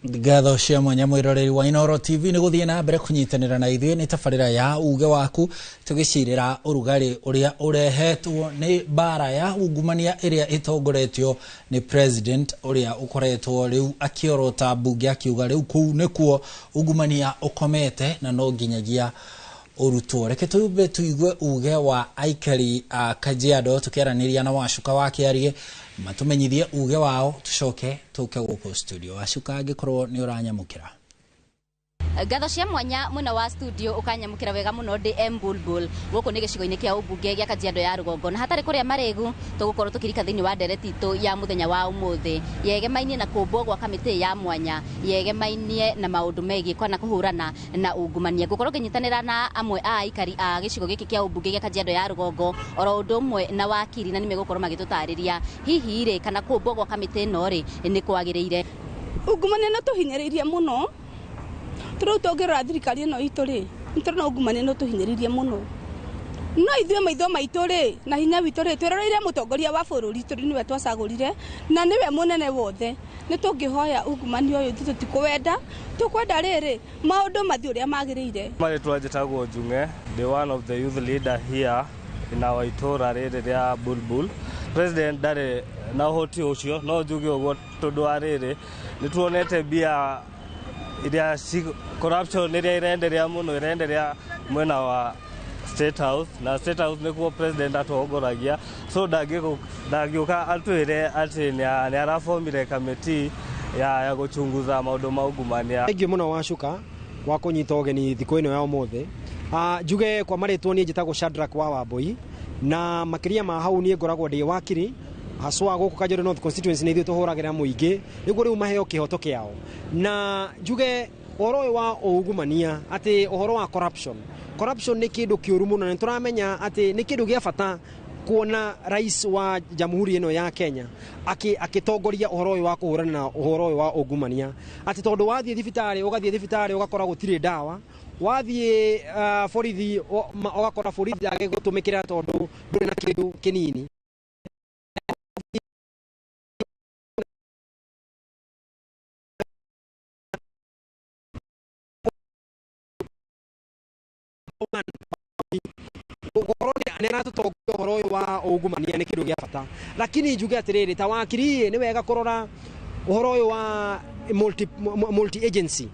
Speaker 2: Ngatho cia mwanya mwiroreri wa Inooro TV nĩ gũthiĩ na mbere kũnyitanĩra na ithuĩ nĩ tabarĩra ya uge waku tũgĩcirĩra ũrugarĩ ũrĩa ũrehetwo nĩ mbara ya ungumania ĩrĩa ĩtongoretio nĩ president ũrĩa ũkoretwo rĩu akĩorota mbunge akiuga rĩu kũu nĩkuo ungumania ũkomete na no nginyagia ũrutwo. Reke tũmbe tũigue uge wa aikari a Kajiado tũkĩaranĩria na Wacuka wa Kĩarie matumenyithie uge wao tucoke tũke gũkũ studio. Wacuka, angĩkorwo nĩ ũranyamũkĩra.
Speaker 23: Ngatho cia mwanya mwena wa studio ukanyamukira wega muno ndi M Bulbul guku ni gicigo-ini kia ubunge gia Kajiado ya rugongo na hatari kuria maregu tugukorwo tukirika thiini wa ndereti itu ya muthenya wa umuthi yegemainie na kumbwo gwa kamiti ya mwanya yegemainie na maundu megie kana kuhurana na ungumania. Ngukorwo nginyitanira na amwe a aikari a gicigo giki kia ubunge gia Kajiado ya rugongo oro undu umwe na wakiri na nimegukorwo magitutariria hihi ri kana kumbwo gwa kamiti ino ri ni kwagiriire.
Speaker 24: Ungumania no tuhinyiririe muno turiu tungirora thirikari ino itu ri nitũrona ungumania no tuhinyiririe muno no ithuĩ maitho maitũ rĩ na hinya witũ rĩ twĩroreire mũtongoria wa bũrũri tondũ nĩwe twacagũrire na nĩwe mũnene wothe. Nĩ tũngĩhoya ungumania ũyũ ithuĩ tũtikũwenda, tũkwenda rĩrĩ maũndũ mathiĩ ũrĩa magĩrĩire.
Speaker 25: Marĩtwa njĩtagwo Njung'e, the one of the youth leader here in our itũra rĩrĩ rĩa Bulbul. President ndarĩ na ũhoti ũcio no njuge ũguo tondũ wa rĩrĩ nĩ tuonete mbia iria corruption iria irenderea muno irenderea mwena wa State House na State House nikuo president atongoragia. So ndangĩũka atwĩre atĩ nĩ arabomire kamĩtĩ ya gũchunguza maũndũ ma ungumania.
Speaker 3: Thengiũ mũno Wacuka wa kũnyita ũgeni thikũ ĩno ya ũmũthĩ. Njuge kwa marĩtwo niĩ njĩtagwo Shadrack wa Wambui, na makĩria ma hau niĩ ngoragwo ndĩ wakiri haswa gũkũ Kajiado North Constituency, nĩ ithuĩ tũhũragĩra mũingĩ nĩguo rĩu maheo kĩhoto kĩao. Na njuge ũhoro ũyũ wa ungumania, atĩ ũhoro wa corruption nĩ kĩndũ kĩũru mũno, na nĩtũramenya atĩ nĩ kĩndũ gĩa bata kuona rais wa jamhuri ĩno ya Kenya akĩtongoria ũhoro ũyũ wa kũhũrana na ũhoro ũyũ wa ungumania, atĩ tondũ wathiĩ thibitarĩ ũgathiĩ thibitarĩ ũgakora gũtirĩ ndawa, wathiĩ borithi ũgakora borithi agĩgũtũmĩkĩra tondũ ndũrĩ na kĩndũ kĩnini. Gũkorwo nĩ aratũtongoria ũhoro ũyũ wa ungumania nĩ kĩndũ gĩa bata, lakini njuge atĩrĩrĩ, ta wakiri nĩ wega kũrora ũhoro ũyũ wa multi agency,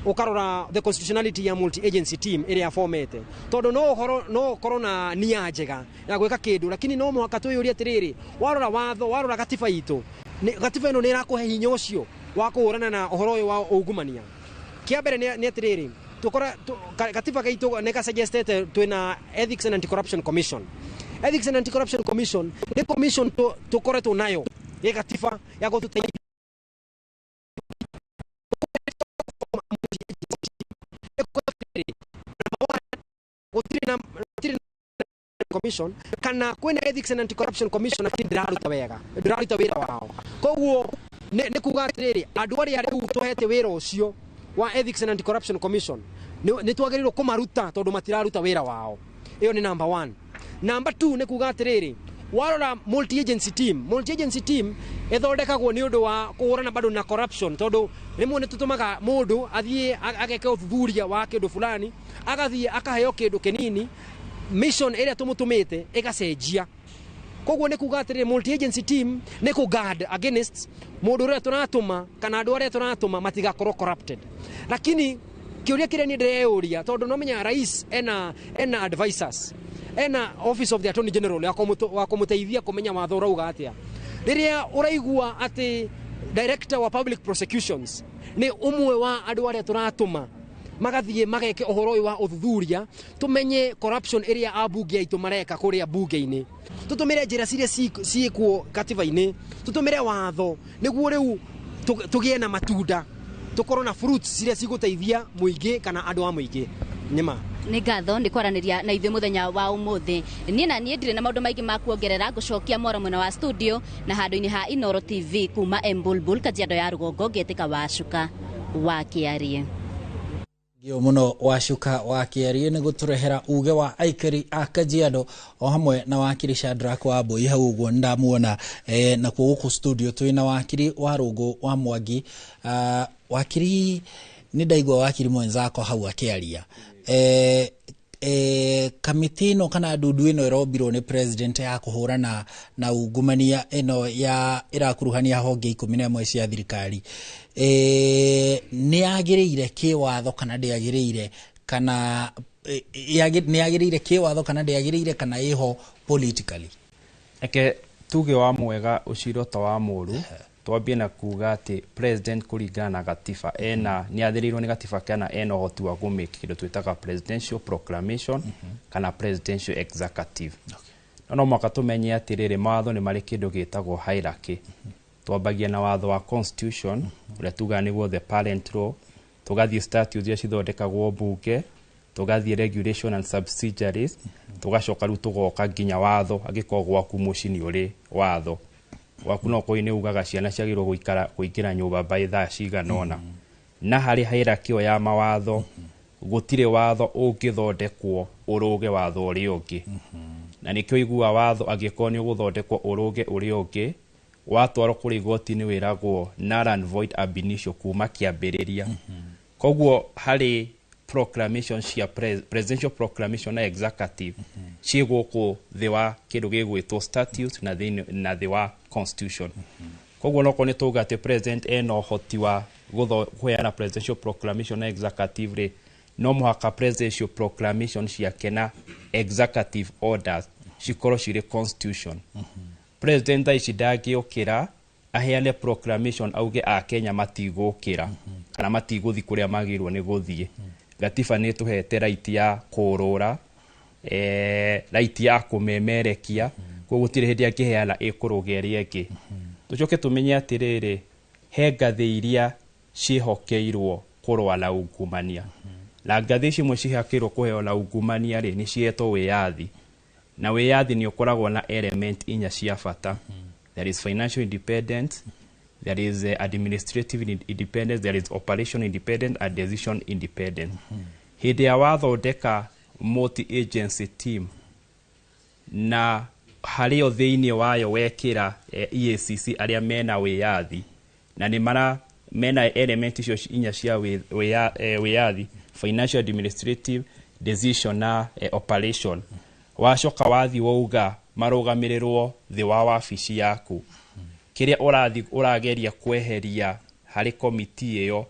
Speaker 3: ũkarora the constitutionality ya multi agency team ĩrĩa formete, tondũ no ũhoro no ũkorwo na nia njega ya gwĩka kĩndũ, lakini no mũhaka twĩyũrie atĩrĩrĩ, warora watho, warora gatiba itũ, gatiba ĩno nĩ ĩrakũhe hinya ũcio wa kũhũrana na ũhoro ũyũ wa ungumania. Kĩa mbere nĩ atĩrĩrĩ, tukora katiba gaitũ nĩ gasuggestete twĩna Ethics and Anti-Corruption Commission. Ethics and Anti-Corruption Commission nĩ commission tũkoretwo nayo ĩ gatiba ya gũtũteithia gũtirĩ na commission kana kwĩna Ethics and Anti-Corruption Commission lakini ndĩraruta wega, ndĩraruta wĩra wao. Koguo nĩ kuga atĩrĩrĩ, andũ arĩa rĩu tũhete wĩra ũcio wa Ethics and Anti-Corruption Commission nĩ twagĩrĩirwo kũmaruta tondũ matiraruta wĩra wao. Ĩyo nĩ number 1. Number 2 nĩ kuga atĩrĩrĩ, warora multi agency team, multi agency team ĩthondekagwo nĩ ũndũ wa kũhũrana bado na corruption, tondũ rĩmwe nĩ tũtũmaga mũndũ athiĩ ageke ũthuthuria wa kĩndũ fulani, agathiĩ akaheo kĩndũ kĩnini, mission ĩrĩa tũmũtũmĩte ĩgacenjia. Koguo nĩ kuga atĩrĩrĩ, multi agency team nĩ kũ guard against mũndũ ũrĩa tũratũma kana andũ arĩa tũratũma matigakorwo corrupted. Lakini kĩũria kĩrĩa niĩ ndĩreyũria, tondũ no menya rais ena advisors, ena office of the attorney general wa kũmũteithia kũmenya watho ũrauga atĩa. Rĩrĩa ũraigua atĩ director wa public prosecutions nĩ ũmwe wa andũ arĩa tũratũma magathiĩ mageke ũhoro ũyũ wa ũthuthuria, tũmenye corruption ĩrĩa ambunge aitũ mareka kũrĩa bunge-inĩ, tũtũmĩre njĩra ciria ciĩkuo katiba-inĩ, tũtũmĩre watho nĩguo rĩu tũgĩe na matunda, tũkorwo na fruits ciria cigũteithia mũingĩ kana andũ a mũingĩ. Nĩma
Speaker 23: nĩ ngatho nĩ kwaranĩria na ithuĩ mũthenya wa ũmũthĩ. Niĩ na niĩ ndirĩ na maũndũ maingĩ ma kuongerera, ngũcokia mwaro mwena wa studio na handũ-inĩ ha Inooro TV kuma Embulbul, Kajiado ya rũgongo, ngĩtĩka Wacuka wa Kĩarie.
Speaker 2: Gio muno Wacuka wa Kĩarie nĩ gũtũrehera uge wa aikari a Kajiado o hamwe na wakiri Shadrack wa Mbui hau ũguo ndamuona na kuo gũkũ studio twĩna wakiri wa Rũngũ wa Mwangi. Wakiri nĩ ndaigua wakiri mwenzako hau akĩaria kamĩtĩ ĩno kana ndundu ĩno ĩrombirwo nĩ president ya kũhũrana na ungumania ĩno ya ĩrakuruhania honge 11 cia thirikari, nĩ yagĩrĩire kĩwatho kana ndĩagĩrĩire, kana nĩ yagĩrĩire kĩwatho kana ndĩagĩrĩire, kana ĩho politically?
Speaker 10: Eke tuge wa mwega ũciro ta wa mũru, twambie na kuga atĩ president kũringana na gatiba ena nĩ athĩrĩirwo nĩ gatiba kana ena ũhoti wa kũmake kĩndũ twĩtaga presidential proclamation kana presidential executive. No mũhaka tũmenye atĩrĩrĩ, mawatho nĩ marĩ kĩndũ gĩtagwo hierarchy. Twambagia na watho wa constitution ũrĩa tugaga nĩguo the parent law, tũgathiĩ statutes iria cithondekagwo bunge, tũgathiĩ regulation and subsidiaries, tũgacoka rĩu tũgoka nginya watho angĩkorwo gwaku mũciĩ nĩ ũrĩ watho waku no kũi nĩ ugaga ciana ciagĩrĩirwo gũikara kũingĩra nyũmba by thaa cigana ũna. Na harĩ hierarchy ĩyo ya mawatho gũtirĩ watho ũngĩthondekwo ũrũge watho ũrĩa ũngĩ. Na nĩkĩo igua watho angĩkorwo nĩ ũgũthondekwo ũrũge ũrĩa ũngĩ, watwarwo kũrĩ igoti-inĩ wĩragwo null and void ab initio kuma kĩambĩrĩria. Koguo harĩ proclamation cia presidential proclamation na executive ciĩ gũkũ thĩ wa kĩndũ gĩgwĩtwo statute na thĩ wa constitution. Koguo nokorwo nĩ tauga atĩ president ena ũhoti wa kũheana presidential proclamation na executive rĩ, no mũhaka presidential proclamation ciake na executive orders Cikorwo cirĩ constitution. President thaa ici ndangĩũkĩra aheane proclamation auge a Kenya matigũkĩra kana matigũthi kũrĩa magĩrĩirwo nĩ gũthiĩ. Gatiba nĩ ĩtũhete right ya kũrũra, right ya kũmemerekia, koguo gũtirĩ hĩndĩ angĩheana ĩkũrũga ĩrĩa ĩngĩ. Tũcoke tũmenye atĩrĩrĩ, he ngathĩ iria ciĩhokeirwo kũrũa na ungumania, na ngathĩ ici imwe ciĩhokeirwo kũheo na ungumania rĩ, nĩ cihetwo wĩyathi, na wĩyathi nĩ ũkoragwo na element inya cia bata. There is financial independence, there is administrative independence, there is operation independence and decision independence. Hĩndĩ ya wathondeka multi agency team na harĩo thĩinĩ wayo wekĩra EACC arĩa mena wĩyathi na nĩ mara mena element icio inya cia wĩyathi, financial, administrative, decision na operation, wacoka wathi wauga marũgamĩrĩrwo thĩ wa wabici yaku, kĩrĩa ũrathi ũrageria kweheria harĩ komiti ĩyo,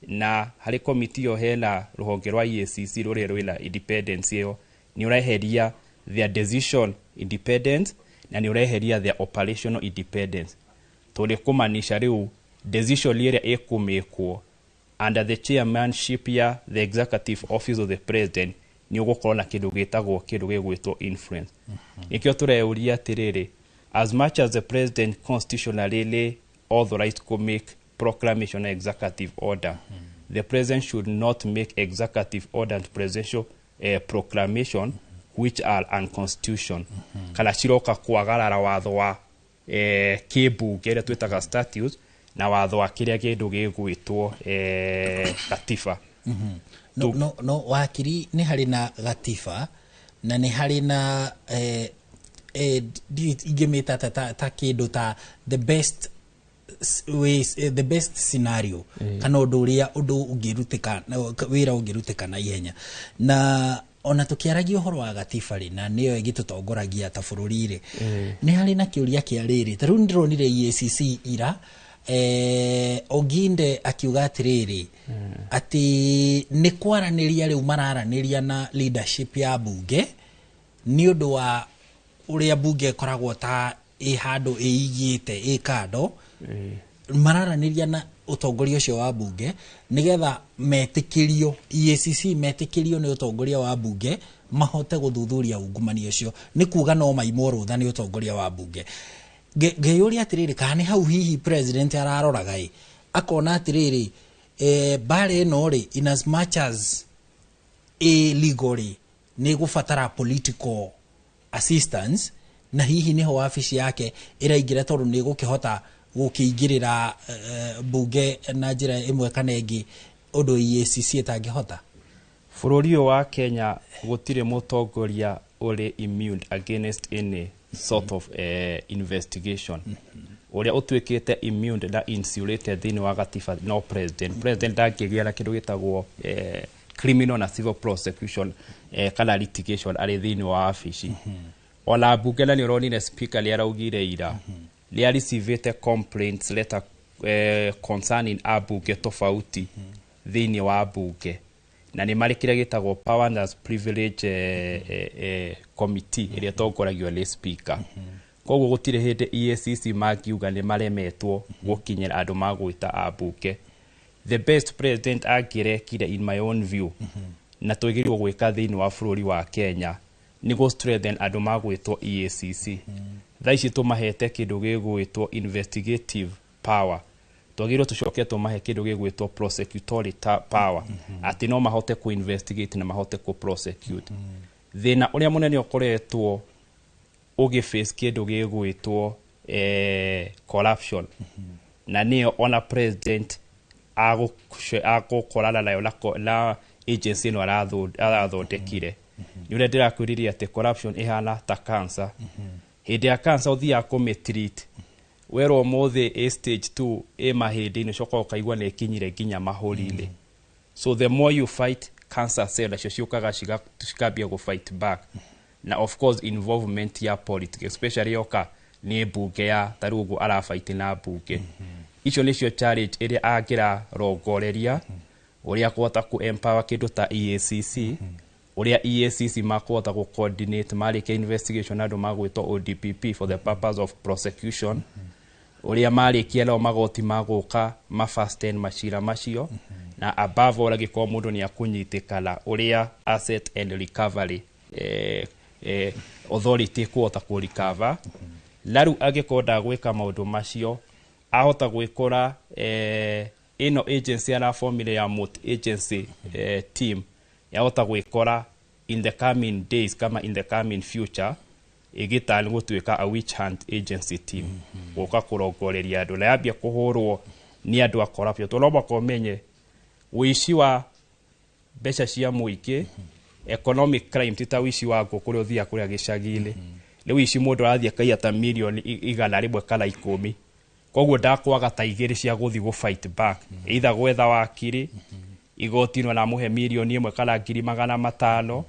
Speaker 10: na harĩ komiti ĩyo hena rũhonge rwa EACC rũrĩa rwĩna independence ĩyo, nĩ ũreheria their decision independence na nĩ ũreheria their operational independence, tondũ kũmanisha rĩu decision ĩrĩa ĩkũmĩkwo under the chairmanship ya the executive office of the president nĩ ũgũkorwo na kĩndũ gĩtagwo kĩndũ gĩgwĩtwo influence. Nĩkĩo tũreuria atĩrĩrĩ, as much as the president constitutionally authorized to make proclamation and executive order, the president should not make executive order and presidential proclamation which are unconstitutional kana ciroka kwagarara watho wa kĩmbunge ĩrĩa twĩtaga statutes na watho wa kĩrĩa kĩndũ gĩgwĩtwo katiba.
Speaker 2: No wakiri, nĩ harĩ na gatiba na nĩ harĩ na ingĩmĩta ta kĩndũ ta the best ways, the best scenario kana ũndũ ũrĩa ũndũ ũngĩrutĩka wĩra ũngĩrutĩka na ihenya. Na ona tũkĩaragia ũhoro wa gatiba rĩ, na nĩyo ĩgĩtũtongoragia ta bũrũri rĩ, nĩ harĩ na kĩũria kĩa rĩrĩ, ta rĩu nĩndĩronire EACC ira, Oginde akiuga atĩrĩrĩ, atĩ nĩ kwaranĩria rĩu mararanĩria na leadership ya bunge nĩ ũndũ wa ũrĩa bunge ĩkoragwo ta ĩ handũ ĩigĩte ĩ kando, mararanĩria na ũtongoria ũcio wa bunge nĩgetha metĩkĩrio EACC metĩkĩrio nĩ ũtongoria wa bunge mahote gũthuthuria ungumania ũcio, nĩ kuga no maimwo rũtha nĩ ũtongoria wa bunge. Ngeyũria atĩrĩrĩ, kana nĩ hau hihi president araroraga ĩ akona atĩrĩrĩ, mbara ĩno rĩ, in as much as ĩ legal rĩ, nĩ ĩgũbatara political assistance, na hihi nĩho wabici yake ĩraingĩra tondũ nĩ ĩgũkĩhota gũkĩingĩrĩra bunge na njĩra ĩmwe kana ĩngĩ ũndũ EACC ĩtangĩhota.
Speaker 10: Bũrũri ũyũ wa Kenya gũtirĩ mũtongoria ũrĩ immune against any sort of investigation. Ũrĩa ũtuĩkĩte immune na insulated thĩinĩ wa gatiba no president. President ndangĩgĩa na kĩndũ gĩtagwo criminal na civil prosecution kana litigation arĩ thĩinĩ wa wabici. Ona mbunge, na nĩ ũronire speaker nĩ araugire ira nĩ areceivĩte complaints letter concerning ambunge tofauti thĩinĩ wa mbunge, na nĩ marĩ kĩrĩa gĩtagwo power and privilege committee ĩrĩa ĩtongoragio nĩ speaker. Koguo gũtirĩ hĩndĩ EACC mangiuga nĩ maremetwo gũkinyĩra andũ magwĩta ambunge. The best president angĩrekire, in my own view, na twagĩrĩirwo gwĩka thĩinĩ wa bũrũri wa Kenya, nĩ gũ strengthen andũ magwĩtwo EACC. Thaa ici tũmahete kĩndũ gĩgwĩtwo investigative power, twagĩrĩirwo tũcoke tũmahe kĩndũ gĩgwĩtwo prosecutorial power, atĩ no mahote kũ investigate na mahote kũ prosecute. Thĩna ũrĩa mũnene ũkoretwo ũgĩface kĩndũ gĩgwĩtwo corruption, na nĩyo ona president agũkorana nayo na agency ĩno arathondekire, nĩ ũrĩa ndĩrakwĩrire atĩ corruption ĩhana ta cancer. Hĩndĩ ya cancer ũthiaga kũmĩtreat, werwo ũmũthĩ ĩ stage 2 ĩ mahĩndĩ-inĩ, ũcoka ũkaigua nĩ ĩkinyire nginya mahũri-inĩ. So the more you fight cancer cell, nacio ciũkaga cikambia gũ fight back. Na of course involvement ya politics, especially yoka nĩ mbunge ya ta rĩu ũguo arafight na mbunge icio, nĩcio challenge ĩrĩa angĩrarongoreria, ũrĩa kũhota ku empower kĩndũ ta EACC. Ũrĩa EACC makũhota gũ coordinate marĩkia investigation andũ magwĩtwo ODPP for the purpose of prosecution, ũrĩa marĩkia nao magoti magũka mafasten macira macio, na above all angĩkorwo mũndũ nĩ akũnyitĩkana, ũrĩa asset and recovery authority kũhota kũ recover. Na rĩu angĩkorwo ndagwĩka maũndũ macio, ahota gwĩkora ĩno agency arabomire ya multi agency team yahota gwĩkora in the coming days kama in the coming future ĩgĩtani gũtuĩka a witch hunt agency team, gũka kũrongoreria andũ na yambia kũhũrwo nĩ andũ a corruption, tondũ no mũhaka ũmenye ũici wa mbeca cia mũingĩ, economic crime, ti ta ũici wa ngũ kũrĩa ũthiaga kũrĩa gĩcagi-inĩ. Rĩu ici mũndũ arathiĩ akaiya ta mirioni 100 kana 10, koguo ndakwaga ta 2 cia gũthiĩ gũ fight back, either gwetha wakiri igoti-inĩ onamũhe mirioni 1 kana 500,000.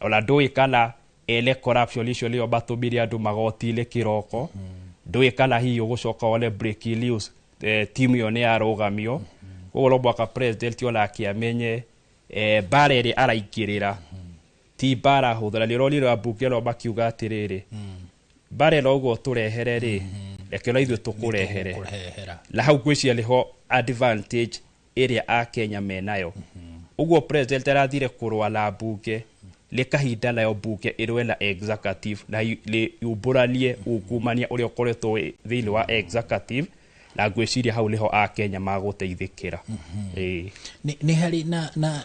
Speaker 10: Ona ndũĩ kana ene corruption icio nĩo matũmire andũ magoti-inĩ kĩroko. Ndũĩ kana hihi ũgũcoka wone breaking news, timu ĩyo nĩ yarũgamio. Koguo no mũhaka president onake amenye mbara ĩrĩa araingĩrĩra ti mbara hũthũ. Na nĩ ũronire ambunge no makiuga atĩrĩrĩ, mbara ĩno ũguo tũrehere rĩ, reke ona ithuĩ tũkũrehere. Na hau ngwĩciria nĩho advantage ĩrĩa akenya menayo. Ũguo president arathire kũrũa na mbunge, nĩ kahinda nayo mbunge ĩrũe na executive na yumbũranie ungumania ũrĩa ũkoretwo wĩ thĩinĩ wa executive, na ngwĩciria hau nĩho akenya magũteithĩkĩra. Ĩĩ.
Speaker 2: Nĩ harĩ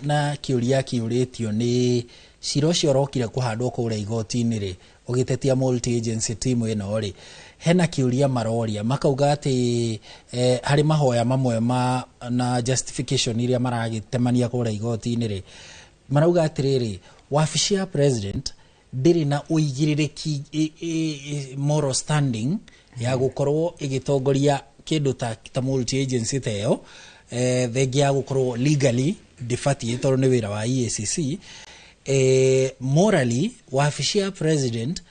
Speaker 2: na kĩũria kĩũrĩtio nĩ cira ũcio ũrokire kũhandwo kũrĩa igoti-inĩ rĩ, ũgĩtetia multi agency team ĩno rĩ, hena kĩũria maroria makauga atĩ harĩ mahoya mamwe ma na justification iria maragĩtemania kũrĩa igoti-inĩ rĩ, marauga atĩrĩrĩ, wabici ya president ndĩrĩ na ũigĩrĩrĩki moral standing ya gũkorwo ĩgĩtongoria kĩndũ ta multi agency ta ĩyo, thengia ya gũkorwo legally ndĩbatiĩ tondũ nĩ wĩra wa EACC. Morally wabici ya president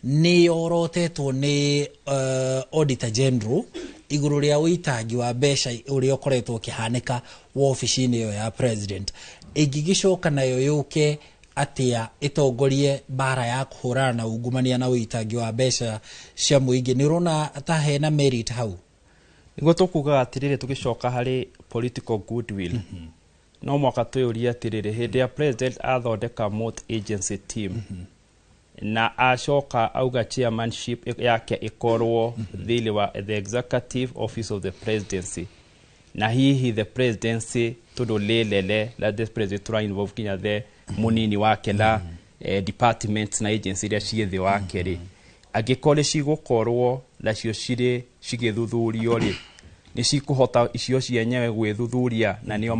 Speaker 2: nĩ yorotetwo nĩ auditor general igũrũ rĩa ũitangi wa mbeca ũrĩa ũkoretwo ũkĩhanĩka wabici-inĩ ĩyo ya president. Ĩngĩgĩcoka nayo yũke atĩa ĩtongorie mbara ya kũhũrana na ungumania na ũitangi wa mbeca cia mũingĩ? Nĩ ũrona ta hena merit hau?
Speaker 10: Nĩguo tũkugaga atĩrĩrĩ, tũgĩcoka harĩ political goodwill, no mwaka twĩyũrie atĩrĩrĩ, hĩndĩ ya president athondeka multi agency team na acoka auga chairmanship yake ĩkorwo thĩinĩ wa the executive office of the presidency, na hihi the presidency tondũ nĩ nene na the president tũra involve nginya the mũnini wake na departments na agency iria ciĩ thĩ wake rĩ, angĩkorwo nĩ cigũkorwo nacio cirĩ cigĩthuthurio rĩ, nĩ cikũhota icio cienyewe gwĩthuthuria na nĩo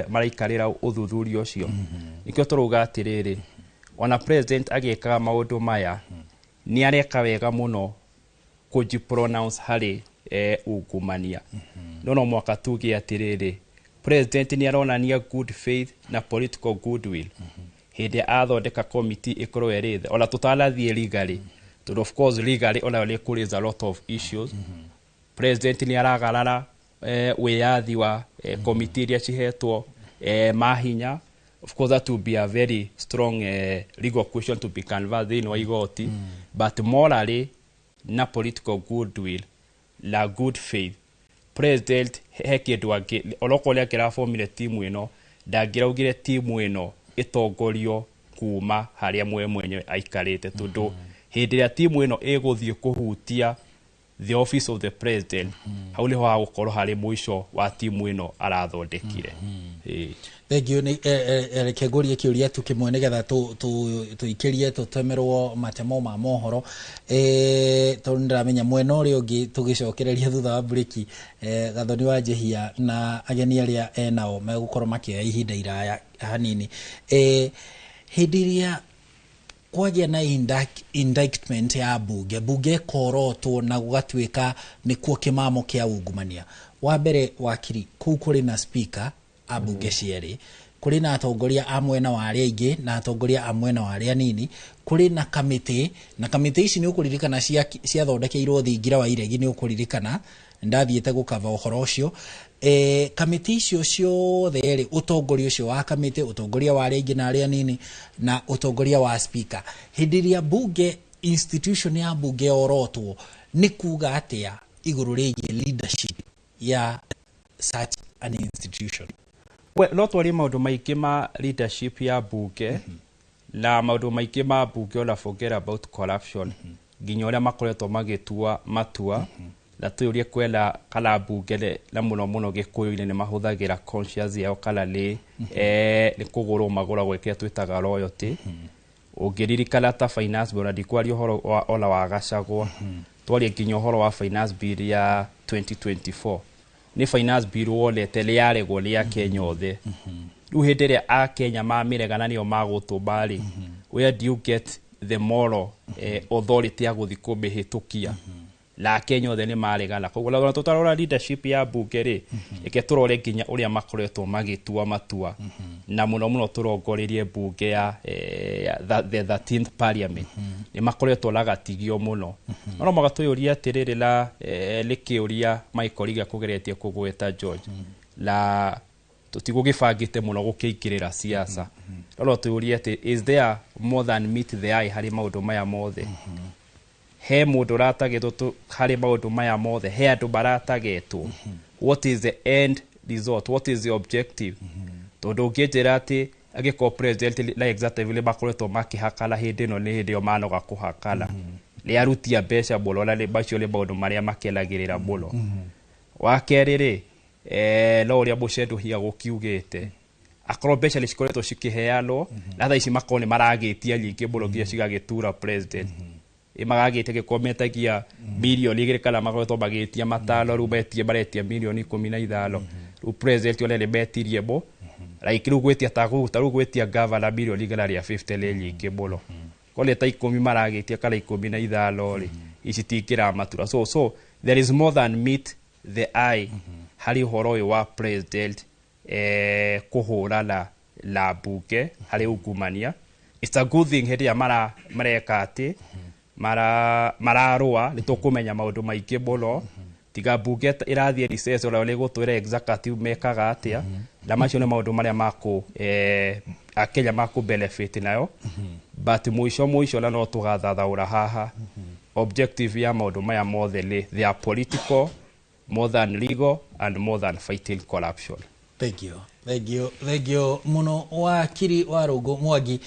Speaker 10: maraikarĩra ũthuthuria ũcio? Nĩkĩo tũrauga atĩrĩrĩ, ona president agĩkaga maũndũ maya nĩ areka wega mũno kũji pronounce harĩ ungumania, no mwaka tuge atĩrĩrĩ, president nĩ aronania good faith na political goodwill hĩndĩ athondeka committee ĩkorwo ĩrĩ thĩ, ona tũtanathiĩ legally, tondũ of course legally onayo nĩ kũraise a lot of issues. President nĩ aragarara wĩyathi wa committee iria cihetwo mahinya. Of course that will be a very strong legal question to be canvassed thĩinĩ wa igoti, but morally na political goodwill na good faith, president he kĩndũ angĩ onokorwo nĩ angĩrabomire timu ĩno, ndangĩraugire timu ĩno ĩtongorio kuma harĩa mwe mwenyewe aikarĩte, tondũ hĩndĩ ĩrĩa timu ĩno ĩgũthiĩ kũhutia the office of the president, hau nĩho hagũkorwo harĩ mũico wa timu ĩno arathondekire. Ĩĩ.
Speaker 2: Thengiũ. Nĩ reke ngũrie kĩũria tu kĩmwe nĩgetha tũikĩrie tũtemerwo matemo ma mohoro, tondũ nĩndĩramenya mwena ũrĩa ũngĩ tũgĩcokereria thutha wa breki, Gathoni wa Njehia na ageni arĩa enao megũkorwo makĩoya ihinda iraya hanini. Hĩndĩ ĩrĩa kwagĩa na indictment ya bunge ĩkorotwo na gũgatuĩka nĩkuo kĩmamo kĩa ungumania, wa mbere wakiri, kũu kũrĩ na speaker a bunge cierĩ, kũrĩ na atongoria a mwena wa arĩa aingĩ na atongoria a mwena wa arĩa anini, kũrĩ na kamĩtĩ, na kamĩtĩ ici nĩ ũkũririkana ciathondekeirwo thingira wa iregi, nĩ ũkũririkana Ndathiĩte gũkava ũhoro ũcio. Kamĩtĩ icio ciothe rĩ, ũtongoria ũcio wa kamĩtĩ, ũtongoria wa arĩa aingĩ na arĩa anini, na ũtongoria wa speaker, hĩndĩ ĩrĩa bunge, institution ya bunge yorotwo, nĩ kuga atĩa igũrũ rĩgiĩ leadership ya such an institution?
Speaker 10: Well, no twarie maũndũ maingĩ ma leadership ya bunge na maũndũ maingĩ ma bunge, ona forget about corruption, nginya ũrĩa makoretwo magĩtua matua, na twĩũrie kwena kana bunge na mũno mũno gĩkũyũ-inĩ nĩ mahũthagĩra conscience yao kana nĩ nĩ kũgũrwo magũragwo, kĩrĩa twĩtaga loyalty. Ũngĩririkana ta finance bill, na ndikwaria ũhoro wa ona wa Gachagua, twarie nginya ũhoro wa finance bill ya 2024, nĩ finance bill wonete nĩ yaregwo nĩ Akenya othe. Rĩu hĩndĩ ĩrĩa Akenya mamĩrega na nĩo magũtũma rĩ, where do you get the moral authority ya gũthiĩ kũmĩhĩtũkia na Akenya othe nĩ maregana? Koguo na tũtarora leadership ya bunge rĩ, reke tũrore nginya ũrĩa makoretwo magĩtua matua, na mũno mũno tũrongoreirie bunge ya the 13th parliament. Nĩ makoretwo na gatigio mũno, no mũhaka twĩyũrie atĩrĩrĩ, na nĩ kĩũria Michael Iga kũgeretie kũgweta George, na tũtigũgĩbangĩte mũno gũkĩingĩrĩra siasa, no twĩyũrie atĩ is there more than meet the eye harĩ maũndũ maya mothe? He mũndũ ũratagetwo harĩ maũndũ maya mothe? He andũ maratagetwo? What is the end result? What is the objective? Tondũ ũngĩnjĩra atĩ angĩkorwo president na executive nĩ makoretwo makĩhakana, hĩndĩ ĩno nĩ hĩndĩ ĩyo manoga kũhakana, nĩ arutia mbeca mũno, na macio nĩ maũndũ marĩa makenagĩrĩra mũno. Wa kerĩ rĩ, no ũrĩa Mũcenduhia gũkiugĩte, akorwo mbeca nĩ cikoretwo cikĩheanwo, na thaa ici makorwo nĩ maragĩtia nyingĩ mũno nginya cigagĩtura president, magagĩtia gĩkorwo metagia mirioni 2 kana makoretwo magĩtia 5, rĩu metie maretia mirioni 15. Rĩu president one nĩ metirie mo, like rĩu gwĩtia ta rĩu gwĩtia governor mirioni 150 nĩ nyingĩ mũno. Korwo nĩ ta 10 maragĩtia kana 15 rĩ, ici tingĩramatura. So there is more than meet the eye harĩ ũhoro ũyũ wa president kũhũrana na bunge harĩ ungumania. It's a good thing hĩndĩ ĩrĩa mareka atĩ mararũa, nĩ tũkũmenya maũndũ maingĩ mũno, tiga bunge ĩrathiĩ recess, ona nĩ gũtwĩra executive mekaga atĩa, na macio nĩ maũndũ marĩa makũ Akenya makũ benefit nayo. But mũico mũico, na no tũgathathaũra haha, objective ya maũndũ maya mothe nĩ they are political more than legal and more than fighting corruption.
Speaker 2: Thank you. Thank you. Thank you muno, wakiri wa Rũngũ Mwangi,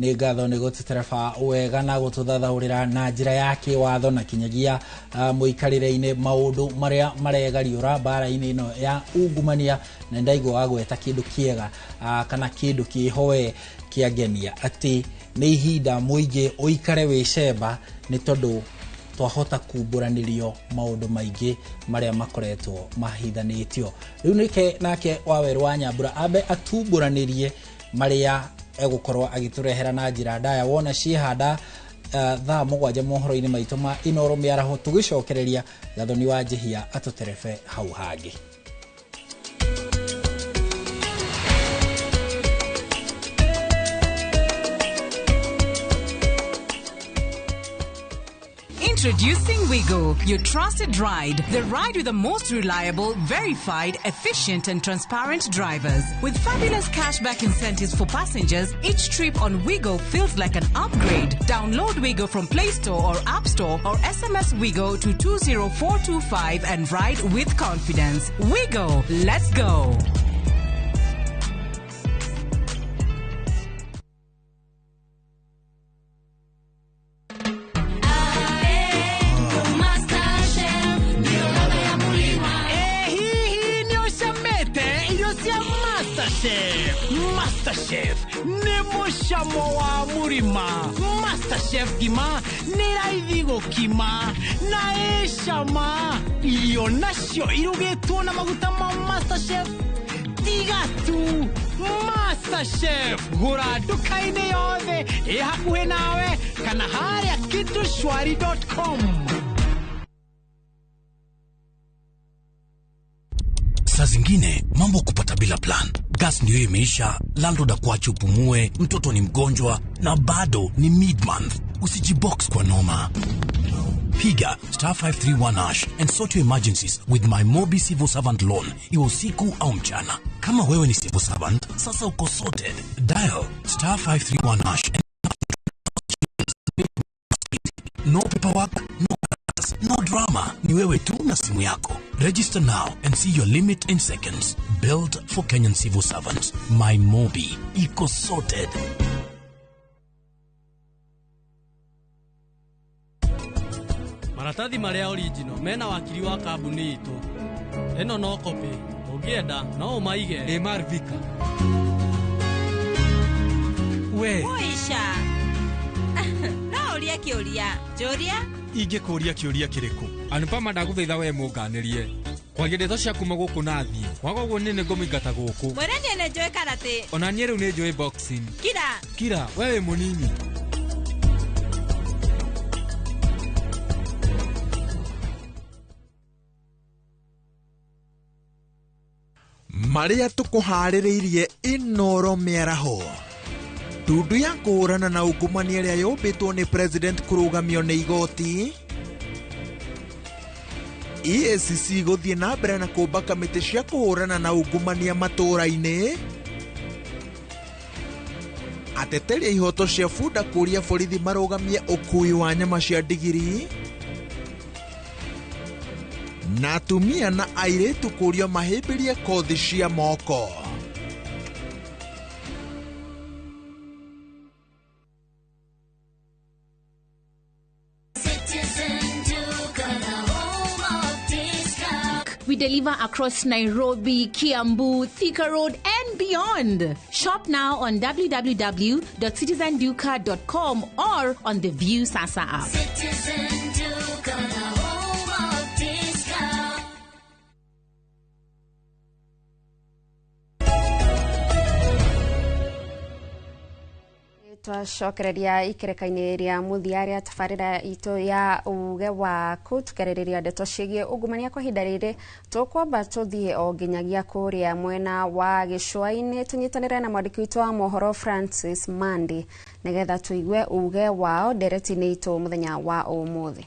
Speaker 2: nĩ ngatho nĩ gũtũtereba wega na gũtũthathaũrĩra na njĩra ya kĩwatho na kinyagia mũikarĩre-inĩ maũndũ marĩa maregariũra mbara-inĩ ĩno ya ungumania. Na ndaigua wagweta kĩndũ kĩega, kana kĩndũ kĩhoe kĩangenia, atĩ nĩ ihinda mũingĩ ũikare wĩ cemba, nĩ tondũ twahota kumbũranĩrio maũndũ maingĩ marĩa makoretwo mahithanĩtio. Rĩu nĩke nake Wawerũ wa Nyambura ambe atumbũranĩrie marĩa egũkorwo agĩtũrehera na njĩra ndaya wona ciĩhanda thaa 7 mohoro-inĩ maitũ ma Inoro mĩaraho, tũgĩcokereria Gathoni wa Njihia atũterebe hau hangĩ.
Speaker 15: Introducing Wigo, your trusted ride. The ride with the most reliable, verified, efficient and transparent drivers. With fabulous cashback incentives for passengers, each trip on Wigo feels like an upgrade. Download Wigo from Play Store or App Store or SMS Wigo to 20425 and ride with confidence. Wigo, let's go.
Speaker 4: MasterChef nĩ mũcamo wa mũrima. MasterChef ngima nĩ raithi gũkima na ĩ cama. Irio nacio irugĩtwo na maguta ma MasterChef, tiga tu MasterChef. Gũra nduka-inĩ yothe ĩ hakuhĩ nawe kana harĩa kitushwari.com.
Speaker 17: Saa zingine mambo kupata bila plan. Gas ndio imeisha, landlord akuache upumue, mtoto ni mgonjwa na bado ni mid-month. Usijibox kwa noma. Piga star 531 hash and sort your emergencies with My Mobi Civil Servant Loan, iwe usiku au mchana. Kama wewe ni civil servant, sasa uko sorted. Dial star 531 hash and no paperwork, no no drama. Ni wewe tu na simu yako. Register now and see your limit in seconds. Built for Kenyan civil servants. My Mobi. Iko sorted.
Speaker 5: Maratathi marĩa original mena wakiri wa kambuni itũ. Ĩno no copy, ũngĩenda no ũmaige.
Speaker 20: Ĩ Marvika. We.
Speaker 6: Woisha. No ũrie kĩũria. Njũria.
Speaker 20: Ingĩkũria kĩũria kĩrĩkũ? Anupama ndagũthaitha we mũnganĩrie. Kwaria ndeto cia kuma gũkũ na thiĩ. Waga ũguo niĩ nĩngũmũingata gũkũ.
Speaker 6: Mwĩre niĩ nĩ njũĩ karate.
Speaker 20: Ona niĩ rĩu nĩ njũĩ boxing.
Speaker 6: Kira.
Speaker 20: Kira, we wĩ mũnini.
Speaker 18: Marĩa tũkũharĩrĩirie Inoro mĩaraho. Ndundu ya kũhũrana na ungumania ĩrĩa yũmbĩtwo nĩ president kũrũgamio nĩ igoti. EACC gũthiĩ na mbere na kũmba kamĩtĩ cia kũhũrana na ungumania matũũra-inĩ. Ateteri a ihoto cia bunda kũria borithi marũgamie ũkui wa nyama cia ndigiri. Na atumia na airĩtu kũrio mahĩmbĩrie kothi cia moko.
Speaker 7: We deliver across Nairobi, Kiambu, Thika Road, and beyond. Shop now on www.citizenduka.com or on the View Sasa app.
Speaker 8: Citizen Duka, the home of discount.
Speaker 1: Twacokereria ikereka-inĩ rĩa mũthia rĩa tabarĩra itũ ya uge waku tukarĩrĩria ndeto ciĩgiĩ ungumania kwa ihinda rĩrĩ tũkwamba tũthiĩ o nginyagia kũrĩa mwena wa gĩcũa-inĩ tũnyitanĩre na mwandĩki witũ wa mohoro Francis Mandi nĩgetha tũigue uge wao ndereti-inĩ itũ mũthenya wa ũmũthĩ.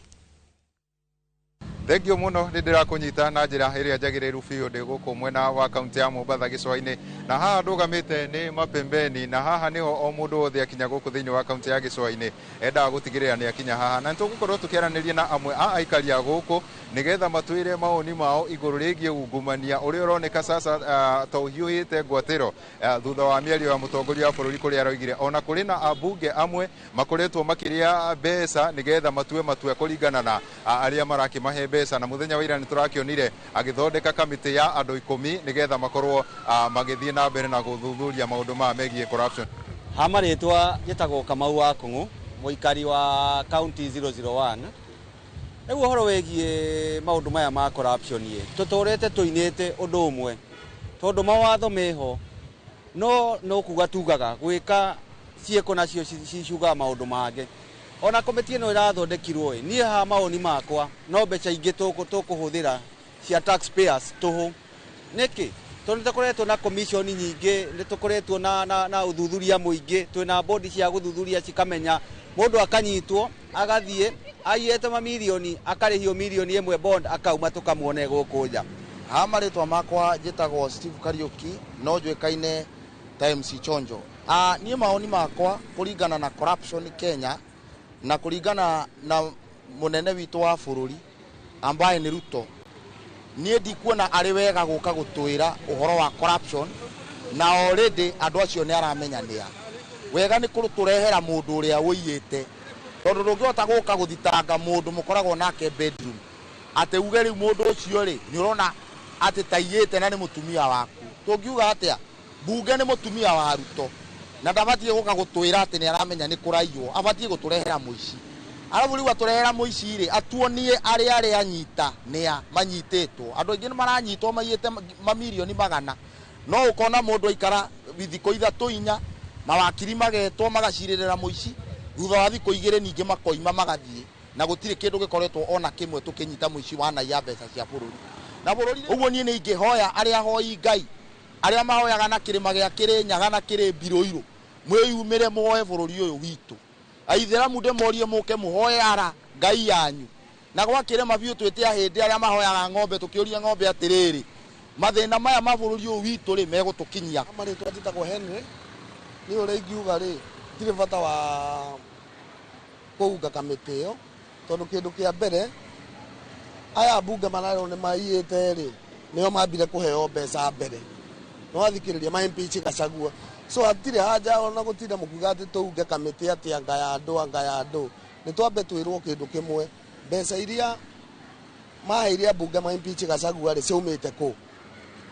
Speaker 13: Thengio muno nĩ ndĩrakũnyita na njĩra ĩrĩa njagĩrĩru biũ ndĩ gũkũ mwena wa kaunti ya Mombatha gĩcũa-inĩ, na haha ndũgamĩte nĩ Mapembeni, na haha nĩho o mũndũ wothe akinya gũkũ thĩinĩ wa kaunti ya gĩcũa-inĩ endaga gũtigĩrĩra nĩ akinya haha, na nĩtũgũkorwo tũkĩaranĩria na amwe a aikari a gũkũ nĩgetha matwĩre mawoni mao igũrũ rĩgiĩ ungumania ũrĩa ũroneka sasa ta ũhiũhĩte ngwatĩro thutha wa mĩario ya mũtongoria wa bũrũri kũrĩa aroigire ona kũrĩ na ambunge amwe makoretwo makĩrĩa mbeca nĩgetha matue matua kũringana na arĩa marakĩmahe mbeca, na muthenya wa ira nĩ tũrakĩonire agĩthondeka kamĩtĩ ya andũ 10 nĩgetha makorwo magĩthiĩ na mbere na gũthuthuria maũndũ maya megiĩ corruption.
Speaker 9: Ha marĩtwa njĩtagwo Kamau wa Kũng'ũ, mũikari wa county 001. Rĩu ũhoro wĩgiĩ maũndũ maya ma corruption ĩ tũtũrĩte tũinĩte ũndũ ũmwe tondũ mawatho meho no kuga tugaga gwĩka ciĩko nacio cicugaga maũndũ mangĩ. Ona komiti ĩno ĩrathondekirwo ĩ niĩ ha maoni makwa no mbeca ingĩ tũkũhũthĩra cia taxpayers tũhũ. Nĩkĩ? Tondũ nĩtũkoretwo na commission nyingĩ, nĩtũkoretwo na ũthuthuria mũingĩ, twĩna bodi cia gũthuthuria cikamenya mũndũ akanyitwo agathiĩ aiyĩte mamirioni akarĩhio mirioni ĩmwe bond akauma tũkamuone gũkũ nja.
Speaker 26: Ha marĩtwa makwa njĩtagwo Steve Kariuki no njũĩkaine ta MC Chonjo. Niĩ maoni makwa kũringana na corruption Kenya na kũringana na mũnene witũ wa bũrũri ambaye nĩ Ruto, niĩ ndikuona arĩ wega gũka gũtwĩra ũhoro wa corruption na already andũ acio nĩ aramenya nĩa. Wega nĩ kũrũtũrehera mũndũ ũrĩa ũiyĩte, tondũ ndũngĩhota gũka gũthitanga mũndũ mũkoragwo nake bedroom atĩ uge rĩu mũndũ ũcio rĩ nĩ ũrona atĩ taiyĩte na nĩ mũtumia waku. Tũngiuga atĩa? Bunge nĩ mũtumia wa Ruto na ndabatiĩ gũka gũtwĩra atĩ nĩ aramenya nĩ kũraiywo, abatiĩ gũtũrehera mũici. Arabu rĩu atũrehera mũici rĩ atuonie arĩa arĩa anyita nĩa manyitĩtwo. Andũ aingĩ nĩ maranyitwo maiyĩte mamirioni magana, no ũkona mũndũ aikara thikũ 3 4 mawakiri magetwo magacirĩrĩra mũici, thutha wa thikũ 2 ningĩ makoima magathiĩ na gũtirĩ kĩndũ gĩkoretwo ona kĩmwe tũkĩnyita mũici wanaiya mbeca cia bũrũri. Na bũrũri ũguo niĩ nĩ ingĩhoya arĩa hoi Ngai arĩa mahoyaga na kĩrĩma gĩa Kĩrĩnyaga na kĩrĩ Mbirũirũ mwĩyumĩre muoe bũrũri ũyũ witũ. Aithĩramu ndĩmorie mũke mũhoe ara Ngai yanyu Na gwakĩrema biũ twĩte ahĩndĩ arĩa mahoyaga ng'ombe, tũkĩũria ng'ombe atĩrĩrĩ, mathĩna maya ma bũrũri ũyũ witũ rĩ megũtũkinyia?
Speaker 11: Marĩtwa njĩtagwo Henry. Niĩ ũrĩa ingiuga rĩ, ndirĩ bata wa kũunga kamĩtĩ ĩyo, tondũ kĩndũ kĩa mbere aya ambunge mararwo nĩ maiyĩte rĩ, nĩo mambire kũheo mbeca mbere, no athikĩrĩria ma impeach Gachagua. So hatirĩ haja ona gũtinda mũkiuga atĩ tũunge kamĩtĩ atĩ anga ya andũ, anga ya andũ. Nĩ twambe twĩrwo kĩndũ kĩmwe, mbeca iria maheire ambunge ma impeach Gachagua rĩ, ciaumĩte kũ?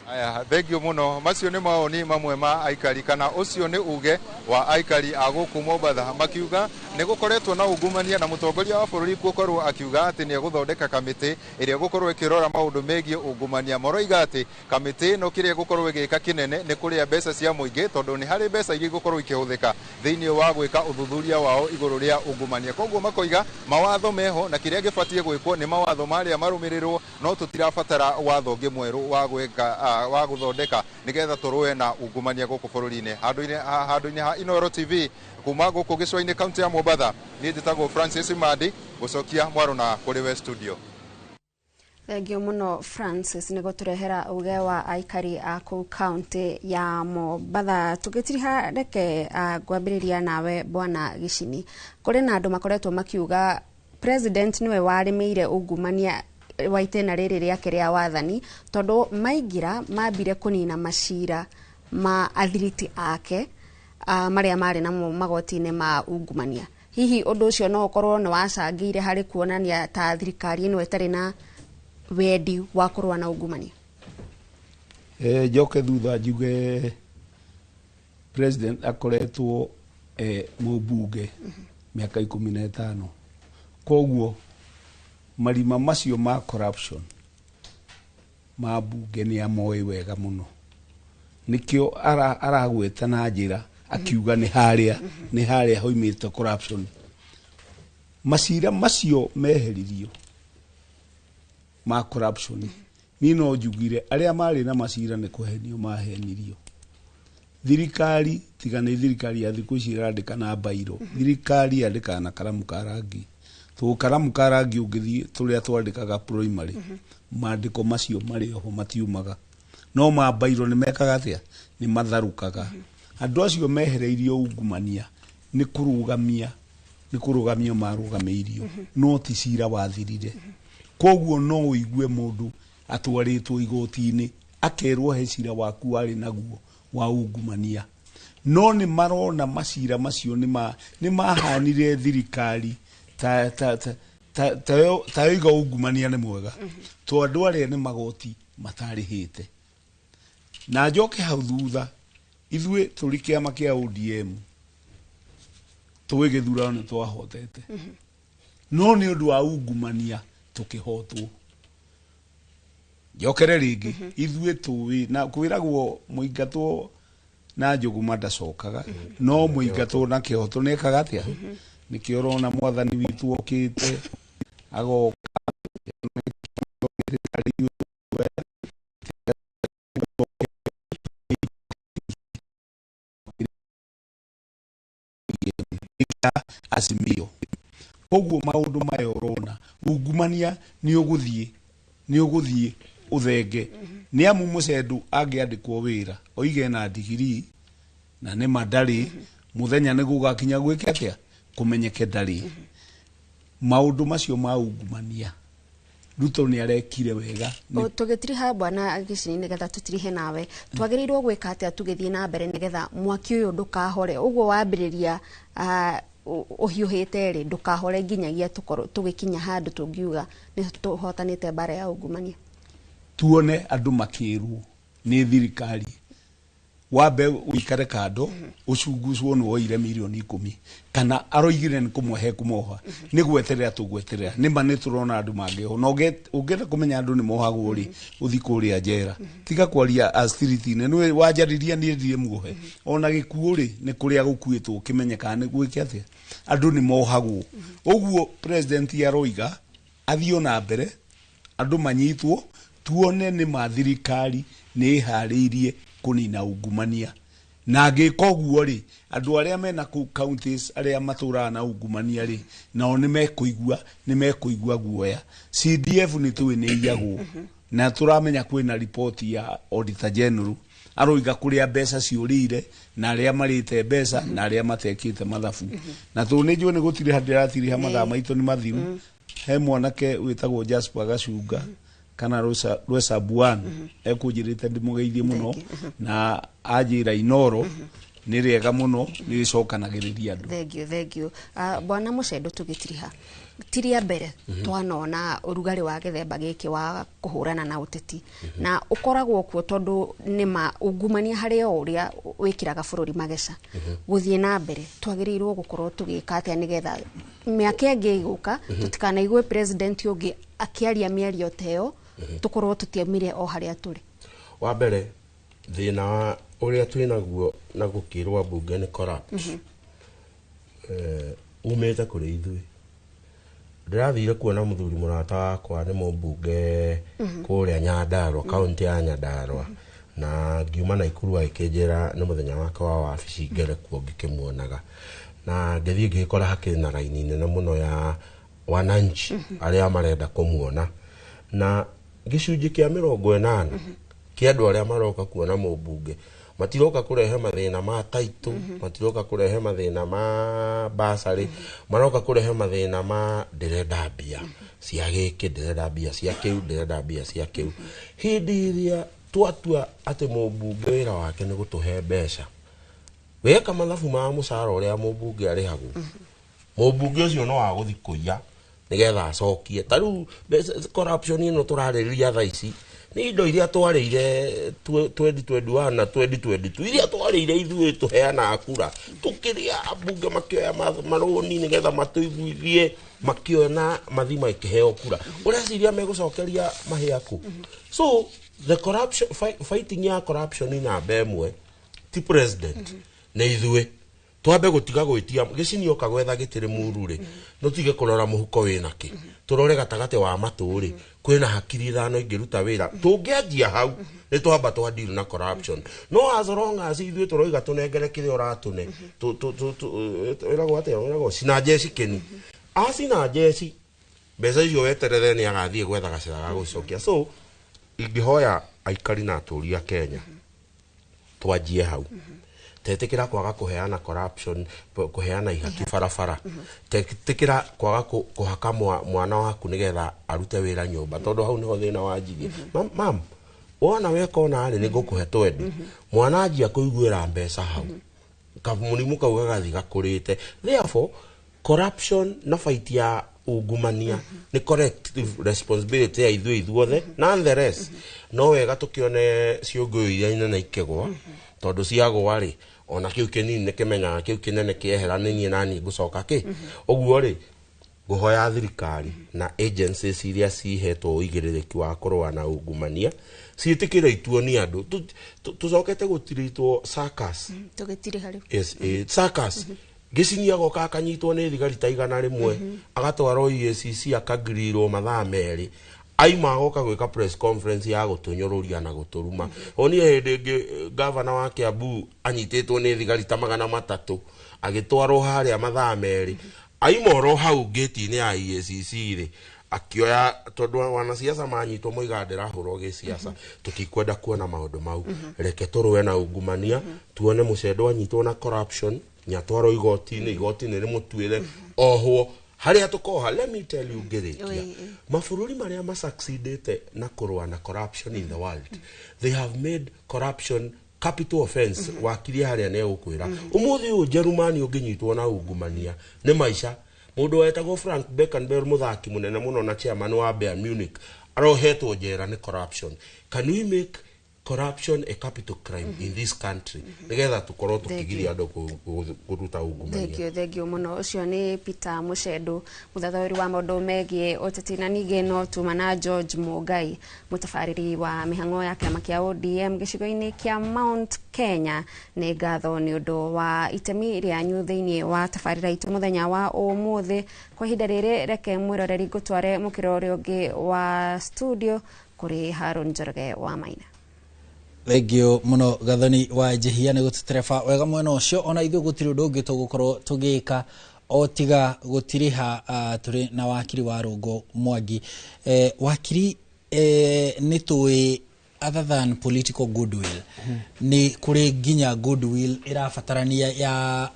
Speaker 12: Aya, thengio muno. Macio nĩ mawoni mamwe ma aikari, kana ũcio nĩ uge wa aikari a gũkũ Mombatha, makiuga nĩ gũkoretwo na ungumania, na mũtongoria wa bũrũri gũkorwo akiuga atĩ nĩ egũthondeka kamĩtĩ ĩrĩa ĩgũkorwo ĩkĩrora maũndũ megiĩ ungumania. Maroiga atĩ kamĩtĩ ĩno kĩrĩa ĩgũkorwo ĩgĩka kĩnene nĩ kũrĩa mbeca cia mũingĩ, tondũ nĩ harĩ mbeca iria igũkorwo ikĩhũthĩka thĩinĩ wa gwĩka ũthuthuria wao igũrũ rĩa ungumania. Koguo makoiga mawatho meho na kĩrĩa gĩbatiĩ gwĩkwo nĩ mawatho marĩa marũmĩrĩrwo, no tũtirabatara watho ũngĩ mwerũ wa gwĩka wa gũthondeka nĩgetha tũrũe na ungumania gũkũ bũrũri-inĩ. Handũ-inĩ ha Inooro TV kuma gũkũ gĩcũa-inĩ kaunti ya Mombatha, niĩ njĩtagwo Francis Mandi, gũcokia mwaro na kũrĩ we studio.
Speaker 1: Thengio mũno Francis nĩ gũtũrehera uge wa aikari a kũu kaunti ya Mombatha. Tũgĩtiriha, reke ngwambĩrĩria nawe bwana Gĩcini. Kũrĩ na andũ makoretwo makiuga president nĩwe warĩmĩire ungumania wa itĩna rĩrĩ rĩake rĩa wathani, tondũ maingĩra mambire kũnina macira ma athiriti ake marĩa marĩ namo magoti-inĩ ma ungumania. Hihi ũndũ ũcio no ũkorwo nĩ wacangĩire harĩ kuonania ta thirikari ĩno ĩtarĩ na wendi wa kũrũa na ungumania?
Speaker 14: Njoke thutha njuge president akoretwo mũmbunge mĩaka 15, koguo marima macio ma corruption ma mbunge nĩ amoĩ wega mũno. Nĩkĩo aragweta na njĩra akiuga nĩ harĩa nĩ harĩa hoimĩte corruption. Macira macio meheririo ma corruption, niĩ no njugire arĩa marĩ na macira nĩ kũhenio mahenirio. Thirikari tiga nĩ thirikari ya thikũ ici ĩrandĩka na mbairũ, thirikari yandĩkaga na karamu ka rangi. Tũkaramu ka rangi ũngĩthiĩ tũrĩa twandĩkaga primary, mandĩko macio marĩ oho matiumaga, no ma mbairũ nĩ mekaga atĩa? Nĩ matharũkaga. Andũ acio mehereirio ungumania nĩ kũrũgamia, nĩ kũrũgamio marũgamĩirio, no ti cira wathirire. Koguo no ũigue mũndũ atwarĩtwo igoti-inĩ akerwo he cira waku warĩ naguo wa ungumania, no nĩ marona macira macio nĩ mahanire thirikari ta ta ta ta ta yoiga ungumania nĩ mwega, to andũ arĩa nĩ magoti matarĩhĩte. Na njoke hau thutha, ithuĩ tũrĩ kĩama kĩa ODM tũĩ gĩthurano nĩ twahotete, no nĩ ũndũ wa ungumania tũkĩhotwo. Njokere rĩngĩ, ithuĩ tũĩ na kwĩragwo mũingatwo na njũgũma ndacokaga, no mũingatwo na kĩhoto nĩekaga atĩa? Nĩkĩo ũrona mwathani witũ okĩte agoka. Azimio. Koguo maũndũ maya ũrona ungumania nĩ ũgũthiĩ ũthenge. Nĩ amu mũcendu angĩandĩkwo wĩra oige na ndigiri na nĩ ma ndarĩ, mũthenya nĩ gũgakinya gwĩke atĩa? Kũmenyeke ndarĩ. Maũndũ macio ma ungumania Ruto nĩ arekire wega.
Speaker 1: Tũgĩtiriha bwana Gĩcini, nĩgetha tũtirihe nawe, twagĩrĩirwo gwĩka atĩa tũgĩthiĩ na mbere nĩgetha mwaki ũyũ ndũkahore? Ũguo wambĩrĩria ũhiũhĩte rĩ, ndũkahore nginyagia tũkorwo tũgĩkinya handũ tũngiuga nĩ tũhotanĩte mbara ya ungumania.
Speaker 14: Tuone andũ makĩrwo nĩ thirikari wambe ũikare kando ũcungucwo nĩ woire mirioni 10 kana aroigire nĩ kũmũhe kũmoha, nĩ gweterera tũgweterera. Nĩ ma nĩ tũrona andũ mangĩohwo, na ũngĩenda kũmenya andũ nĩ mohagwo rĩ, ũthiĩ kũrĩa njera. Tiga kwaria astriti-inĩ, nĩwe wanjaririe niĩ ndirĩ muohe. Ona gĩkuũ rĩ, nĩ kũrĩa gũkuĩtwo ũkĩmenyekaga nĩ gwĩke atĩa, andũ nĩ mohagwo. Ũguo president aroiga athiĩ na mbere, andũ manyitwo, tuone nĩ ma thirikari nĩ ĩharĩirie kũnina ungumania. Na angĩka ũguo rĩ, andũ arĩa mena kũu counties arĩa matũraga na ungumania rĩ, nao nĩ mekũigua guoya. CDF nĩ tũĩ nĩ iyagwo, na tũramenya kwĩna ripoti ya Auditor General aroiga kũrĩa mbeca ciũrĩire na arĩa marĩte mbeca na arĩa matekĩte mathabu. Na tondũ nĩ njũĩ nĩ gũtirĩha ndĩratiriha, mathaa maitũ nĩ mathiru, he mwanake wĩtagwo Jasper Gacunga kana Rwesa Buan ekũnjĩrĩte ndĩmũgeithie mũno, na anjĩra Inoro nĩ rĩega mũno, nĩ rĩcokanagĩrĩria andũ.
Speaker 1: Thank you, thank you. Bwana Mũcendo, tũgĩtiriha tiria mbere, twanona ũrugarĩ wa gĩthemba gĩkĩ wa kũhũrana na ũteti na ũkoragwo kuo, tondũ nĩma ungumania harĩ o ũrĩa wĩkĩraga bũrũri mageca. Gũthiĩ na mbere, twagĩrĩirwo gũkorwo tũgĩka atĩa nĩgetha mĩaka ĩngĩ ĩgũka tũtikanaigue president ũngĩ akĩaria mĩario ta ĩyo, tũkorwo tũtiaumire o harĩa tũrĩ?
Speaker 16: Wa mbere, thĩna wa ũrĩa twĩnaguo na gũkĩrwo mbunge nĩ corrupt umĩte kũrĩ ithuĩ. Ndĩrathire kuona mũthuri mũrata wakwa nĩ mũmbunge kũrĩa Nyandarua, kaunti ya Nyandarua, na ngiuma Naikuru agĩkĩnjĩra nĩ mũthenya wake wa wabici ngere kuo ngĩkĩmuonaga, na ngĩthiĩ ngĩgĩkora hakĩrĩ na raini nene mũno ya wananchi arĩa marenda kũmuona, na gĩcunjĩ kĩa 80 kĩa andũ arĩa maroka kuona mũmbunge matiroka kũrehe mathĩna ma taitũ, matiroka kũrehe mathĩna ma basarĩ, maroka kũrehe mathĩna ma ndĩrenda mbia cia gĩkĩ, ndĩrenda mbia cia kĩu, ndĩrenda mbia cia kĩu. Hĩndĩ ĩrĩa twatua atĩ mũmbunge wĩra wake nĩ gũtũhe mbeca, weka mathabu ma mũcara ũrĩa mũmbunge arĩhagwo, mũmbunge ũcio no agũthi kũiya nĩgetha acokie. Ta rĩu corruption ĩno tũrarĩrĩria thaa ici nĩ indo iria twarĩire 2021 na 2022, iria twarĩire ithuĩ tũheanaga kura, tũkĩrĩa ambunge makĩoya marũni nĩgetha matũiguithie, makĩona mathi makĩheo kura. Ũreciria megũcokeria mahĩa kũ? So the corruption fighting ya corruption namba ĩmwe ti president, nĩ ithuĩ. Twambe gũtiga gwĩtia gĩcinio gwetha gĩtĩrĩ muru rĩ, nũtige kũrora mũhuko wĩna kĩ, tũrore gatagatĩ wa matũ rĩ, kwĩna hakiri ithano ingĩruta wĩra. Tũngĩanjia hau nĩ twamba twa deal na corruption. No as long as ithuĩ tũroiga tũnengere kĩrĩa ũratũne, ĩragwo atĩa, ĩragwo cina njeci kĩni acina njeci mbeca icio, weterere nĩ agathiĩ gwetha gacĩra ga gũcokia. So ingĩhoya aikari na atũri a Kenya twanjie hau, tetĩkĩra kwaga kũheana corruption, kũheana ihaki barabara, tetĩkĩra kwaga kũhaka mwana waku nĩgetha arute wĩra nyũmba, tondũ hau nĩho thĩna wanjirie. Mam, wona weka ona rĩ, nĩ ngũkũhe twendi. Mwana anjia kũiguĩra mbeca hau, kamũrimũ kau gagathiĩ gakũrĩte. Therefore corruption na fight ya ungumania nĩ collective responsibility ya ithuĩ ithuothe. Nonetheless, no wega tũkĩone ciũngũyũ iria nene ikĩgwa, tondũ ciagwa rĩ, ona kĩu kĩnini nĩ kĩmenyaga kĩu kĩnene kĩehera nĩ niĩ naniĩ ngũcoka kĩ ũguo rĩ. Ngũhoya thirikari na agencies iria cihetwo ũigĩrĩrĩki wa kũrũa na ungumania ciĩtĩkĩre ituo nĩ andũ. Tũcokete gũtiritwo circus.
Speaker 1: Tũgĩtirĩ rĩu.
Speaker 16: Yes, circus. Gĩcinia agoka akanyitwo nĩ thigari ta 100, agatwarwo EACC, akagirirwo mathaa 2, aima agoka gwĩka press conference ya gũtũnyũrũria na gũtũruma. Onire hĩndĩ ĩngĩ gavana wa Kiambu anyitĩtwo nĩ thigari ta 300, agĩtwarwo harĩa mathaa 2, aima oro hau ngĩti-inĩ ya EACC rĩ, akĩoya, tondũ wanasiasa manyitwo moigaga ndĩrahũrwo gĩsiasa. Tũtikwenda kuona maũndũ mau. Reke tũrũe na ungumania, tuone mũcendo anyitwo na corruption nyatwarwo igoti-inĩ, igoti-inĩ rĩmũtuĩre ohwo harĩa tũkoha. Let me tell you, ngĩrĩkia, mabũrũri marĩa masucceedĩte na kũrũa na corruption in the world, they have made corruption capital offense. Wakirie harĩa nĩ egũkwĩra ũmũthĩ ũyũ Njerumani ũngĩnyitwo na ungumania nĩ maica. Mũndũ wetagwo Frank Beckenbauer, mũthaki mũnene mũno na chairman wa Bayern Munich, arohetwo njera nĩ corruption. Can we make corruption a capital crime in this country nĩgetha tũkorwo tũkĩgiria andũ kũruta ungumania?
Speaker 1: Thank you, thank you mũno. Ũcio nĩ Peter Mũcendo, mũthathaũri wa maũndũ megiĩ ũteti, na ningĩ no tuma na George Mũngai, mũtabarĩri wa mĩhang'o ya kĩama kĩa ODM gĩcigo-inĩ kĩa Mount Kenya. Nĩ ngatho nĩ ũndũ wa itemi rĩanyu thĩinĩ wa tabarĩra itũ mũthenya wa ũmũthĩ. Kwa ihinda rĩrĩ, reke mwĩroreri ngũtware mũkĩra ũrĩa ũngĩ wa studio kũrĩ Haron Njoroge wa Maina.
Speaker 2: Thengio muno Gathoni wa Njihia nĩ gũtũtereba wega mwena ũcio. Ona ithuĩ gũtirĩ ũndũ ũngĩ tũgũkorwo tũgĩka o tiga gũtiriha. Tũrĩ na wakiri wa Rũngũ Mwangi. Wakiri, nĩ tũĩ other than political goodwill nĩ kũrĩ nginya goodwill ĩrabatarania ya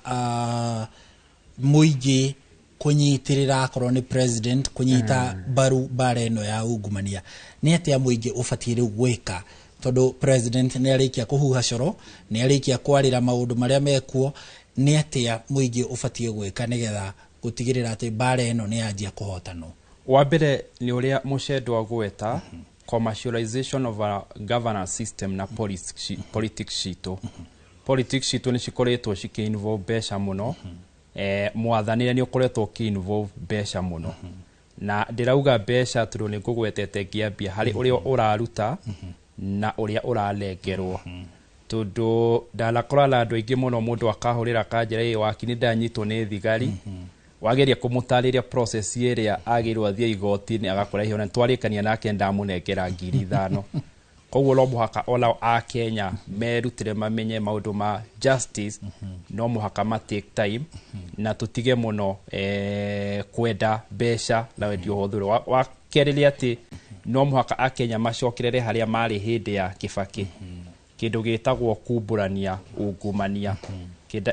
Speaker 2: mũingĩ kũnyitĩrĩra, akorwo nĩ president kũnyita mbaru mbara ĩno ya ungumania. Nĩ atĩa mũingĩ ũbatiĩ rĩu gwĩka, tondũ president nĩ arĩkia kũhuha coro, nĩ arĩkia kwarĩra maũndũ marĩa mekuo? Nĩ atĩa mũingĩ ũbatiĩ gwĩka nĩgetha gũtigĩrĩra atĩ mbara ĩno nĩ yanjia kũhotanwo?
Speaker 10: Wa mbere nĩ ũrĩa mũcendo agweta commercialization of a governance system na politics citũ. Politics citũ nĩ cikoretwo cikĩ-involve mbeca mũno. Mwathanĩre nĩ ũkoretwo ũkĩ-involve mbeca mũno, na ndĩrauga mbeca tondũ nĩ ngũgwetete ngĩambia harĩ ũrĩa ũraruta na ũrĩa ũrarengerwo, tondũ ndanakora na andũ aingĩ mũno, mũndũ akahũrĩra kanjĩra, "Ĩ waki, nĩ ndanyitwo nĩ thigari." Wageria kũmũtarĩria process ĩrĩa agĩrĩirwo athiĩ igoti-inĩ, agakora iheo na twarĩkania nake ndamũnengera 5,000. Koguo no mũhaka onao a Kenya merutĩre mamenye maũndũ ma justice, no mũhaka ma take time na tũtige mũno kwenda mbeca na wendi ũhũthĩro. Wa kerĩ nĩ atĩ no mũhaka akenya macokerere harĩa marĩ hĩndĩ ya Kĩbakĩ, kĩndũ gĩtagwo kumbũrania ungumania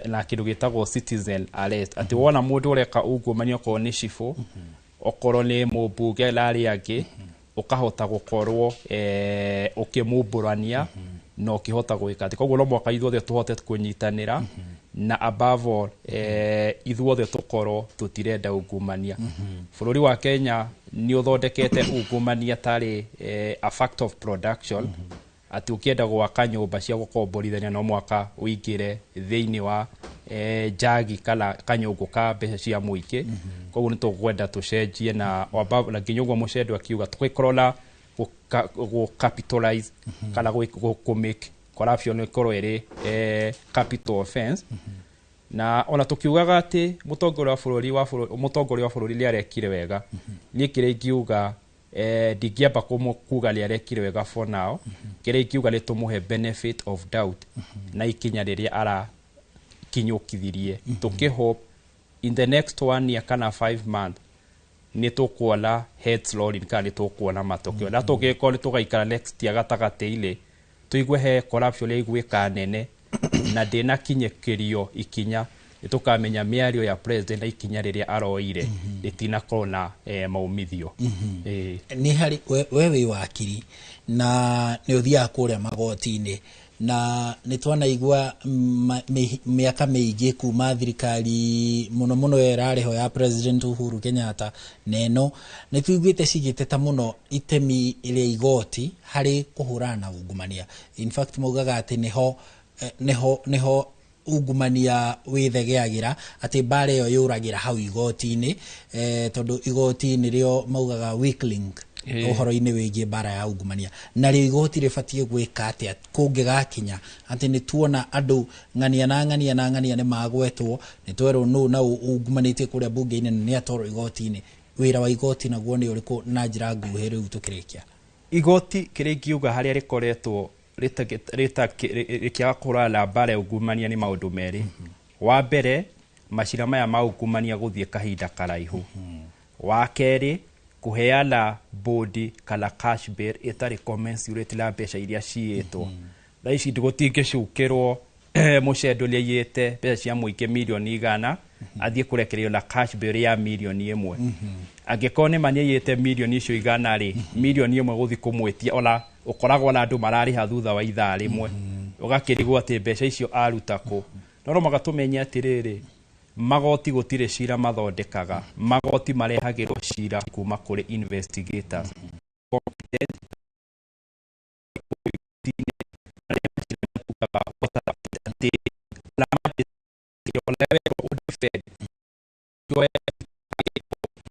Speaker 10: na kĩndũ gĩtagwo citizen arrest, atĩ wona mũndũ ũreka ungumania, okorwo nĩ cibũ, okorwo nĩ mũmbunge na arĩa angĩ, ũkahota gũkorwo ũkĩmumbũrania na ũkĩhota gwĩka atĩ. Koguo no mũhaka ithuothe tũhote kũnyitanĩra na above all ithuothe tũkorwo tũtirenda ungumania. Bũrũri wa Kenya nĩ ũthondekete ungumania tarĩ a fact of production, atĩ ũkĩenda gwaka nyũmba cia gũkomborithania no mũhaka ũingĩre thĩinĩ wa njagi kana kanyũngũ ka mbeca cia mũingĩ. Koguo nĩ tũkwenda tũcenjie na na nginya ũguo mũcendo akiuga tũgĩkorwo na gũ capitalize kana gũ make corruption ĩkorwo ĩrĩ capital offense. Na ona tukiugaga atĩ mũtongoria wa bũrũri nĩ arekire wega, niĩ kĩrĩa ingiuga, ndingĩamba kuga nĩ arekire wega for now. Kĩrĩa ingiuga nĩ tũmũhe benefit of doubt na ikinya rĩrĩa arakinyũkithirie, tũkĩhope in the next one year kana 5 month nĩ tũkuona heads rolling kana nĩ tũkuona matokeo. Na tũngĩkorwo nĩ tũgaikara next year gatagatĩ-inĩ tũigue he corruption yaiguĩka nene na ndĩnakinyĩkĩrio ikinya, nĩ tũkamenya mĩario ya president na ikinya rĩrĩa aroire rĩtinakorwo na maumithio. Ĩĩ.
Speaker 2: Nĩ harĩ we wĩ wakiri na nĩ ũthiaga kũrĩa magoti-inĩ, na nĩ twanaigua mĩaka mĩingĩ kuma thirikari mũno mũno ĩyo ĩrarĩho ya President Uhuru Kenyatta na ĩno, nĩ tũiguĩte cigĩteta mũno itemi rĩa igoti harĩ kũhũrana na ungumania. In fact, maugaga atĩ nĩho ungumania wĩthegeagĩra, atĩ mbara ĩyo yũragĩra hau igoti-inĩ, tondũ igoti nĩrĩo maugaga weak link ũhoro-inĩ wĩgiĩ mbara ya ungumania. Narĩo igoti rĩbatiĩ gwĩka atĩa kũngĩgakinya atĩ nĩ tuona andũ ng'ania na ng'ania na ng'ania nĩ magwetwo, nĩ twerwo nũ na ungumanĩtie kũrĩa bunge-inĩ na nĩ atwarwo igoti-inĩ? Wĩra wa igoti naguo nĩ ũrĩkũ, na njĩra nguhĩ rĩu tũkĩrĩkia?
Speaker 10: Igoti kĩrĩa ingiuga harĩa rĩkoretwo rĩkĩaga kũhũrana na mbara ya ungumania nĩ maũndũ merĩ. Wa mbere, macira maya ma ungumania gũthiĩ kahinda karaihu. Wa kerĩ, kũheana bond kana cash bail ĩtarĩ commensurate na mbeca iria ciĩtwo. Thaa ici gũtingĩcukĩrwo mũcendo nĩaiyĩte mbeca cia mũingĩ mirioni 100 athiĩ kũrekererio na cash bail ya mirioni 1. Angĩkorwo nĩ ma nĩaiyĩte mirioni icio 100 rĩ, mirioni 1 gũthiĩ kũmwĩtia, ona ũkoragwo na andũ mararĩha thutha wa ithaa rĩmwe, ũgakĩrigwo atĩ mbeca icio aruta kũ. No no mũhaka tũmenye atĩrĩrĩ, magoti gũtirĩ cira mathondekaga. Magoti marehagĩrwo cira kuma kũrĩ investigators competent arĩa matuaga atĩ ona wekwo ũdefend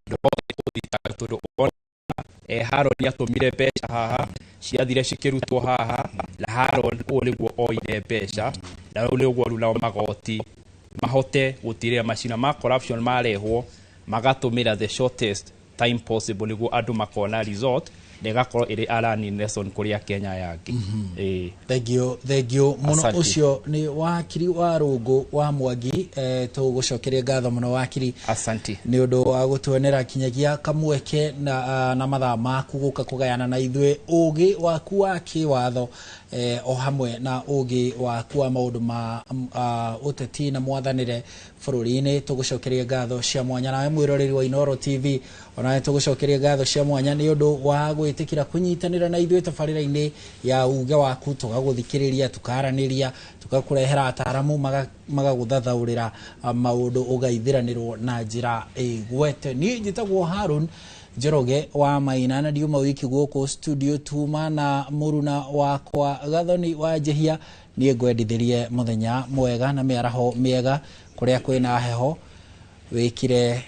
Speaker 10: ndũhota tondũ ona Haron nĩatũmire mbeca haha, ciathire cikĩrutwo haha, na Haron ũũ nĩguo oire mbeca, na rĩu nĩguo rĩu nao magoti mahote gũtirĩra macira ma corruption marehwo magatũmĩra the shortest time possible nĩguo andũ makona result. Na ĩgakorwo ĩrĩ a learning lesson kũrĩ Akenya aya angĩ. Ĩĩ.
Speaker 2: Thengio, thengio mũno.
Speaker 10: Asante.
Speaker 2: Ũcio nĩ wakiri wa Rũngũ wa Mwangi. Tũgũcokeria ngatho mũno wakiri.
Speaker 10: Asante.
Speaker 2: Nĩ ũndũ wa gũtuonera kinyagia kamweke na mathaa maku gũka kũgayana na ithuĩ ũgĩ waku wa kĩwatho, o hamwe na ũgĩ waku wa maũndũ ma ũteti na mwathanĩre bũrũri-inĩ. Tũgũcokeria ngatho cia mwanya. Nawe mwĩroreri wa Inooro TV, onawe tũgũcokeria ngatho cia mwanya nĩ ũndũ wa gwĩtĩkĩra kũnyitanĩra na ithuĩ tabarĩra-inĩ ya uge waku. Tũgagũthikĩrĩria, tũkaranĩria, tũgakũrehera ataramu magagũthathaũrĩra maũndũ ũgaithiranĩrwo na njĩra ĩgwete. Niĩ njĩtagwo Harun Njoroge wa Maina na ndiuma wiki gũkũ studio tuma na mũruna wakwa Gathoni wa Njehia. Niĩ ngwendithĩrie mũthenya mwega na mĩaraho mĩega kũrĩa kwĩna heho. Wĩkire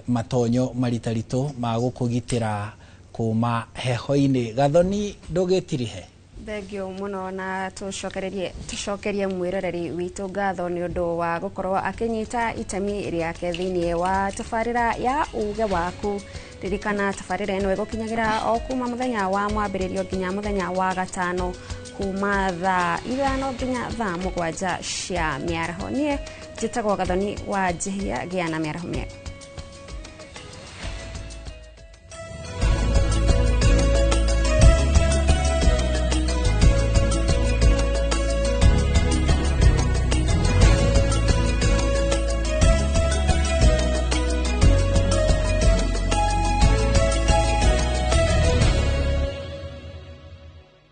Speaker 2: matonyo maritaritũ ma gũkũgitĩra kuma heho-inĩ. Gathoni, ndũgĩtirihe.
Speaker 1: Thengio mũno, na tũcokerie mwĩroreri witũ ngatho nĩ ũndũ wa gũkorwo akĩnyita itemi rĩake thĩinĩ wa tabarĩra ya uge waku. Ririkana tabarĩra ĩno ĩgũkinyagĩra o kuma mũthenya wa mwambĩrĩrio nginya mũthenya wa gatano, kuma thaa 5 nginya thaa 7 cia mĩaraho. Niĩ njĩtagwo Gathoni wa Njihia. Gĩa na mĩaraho mĩega.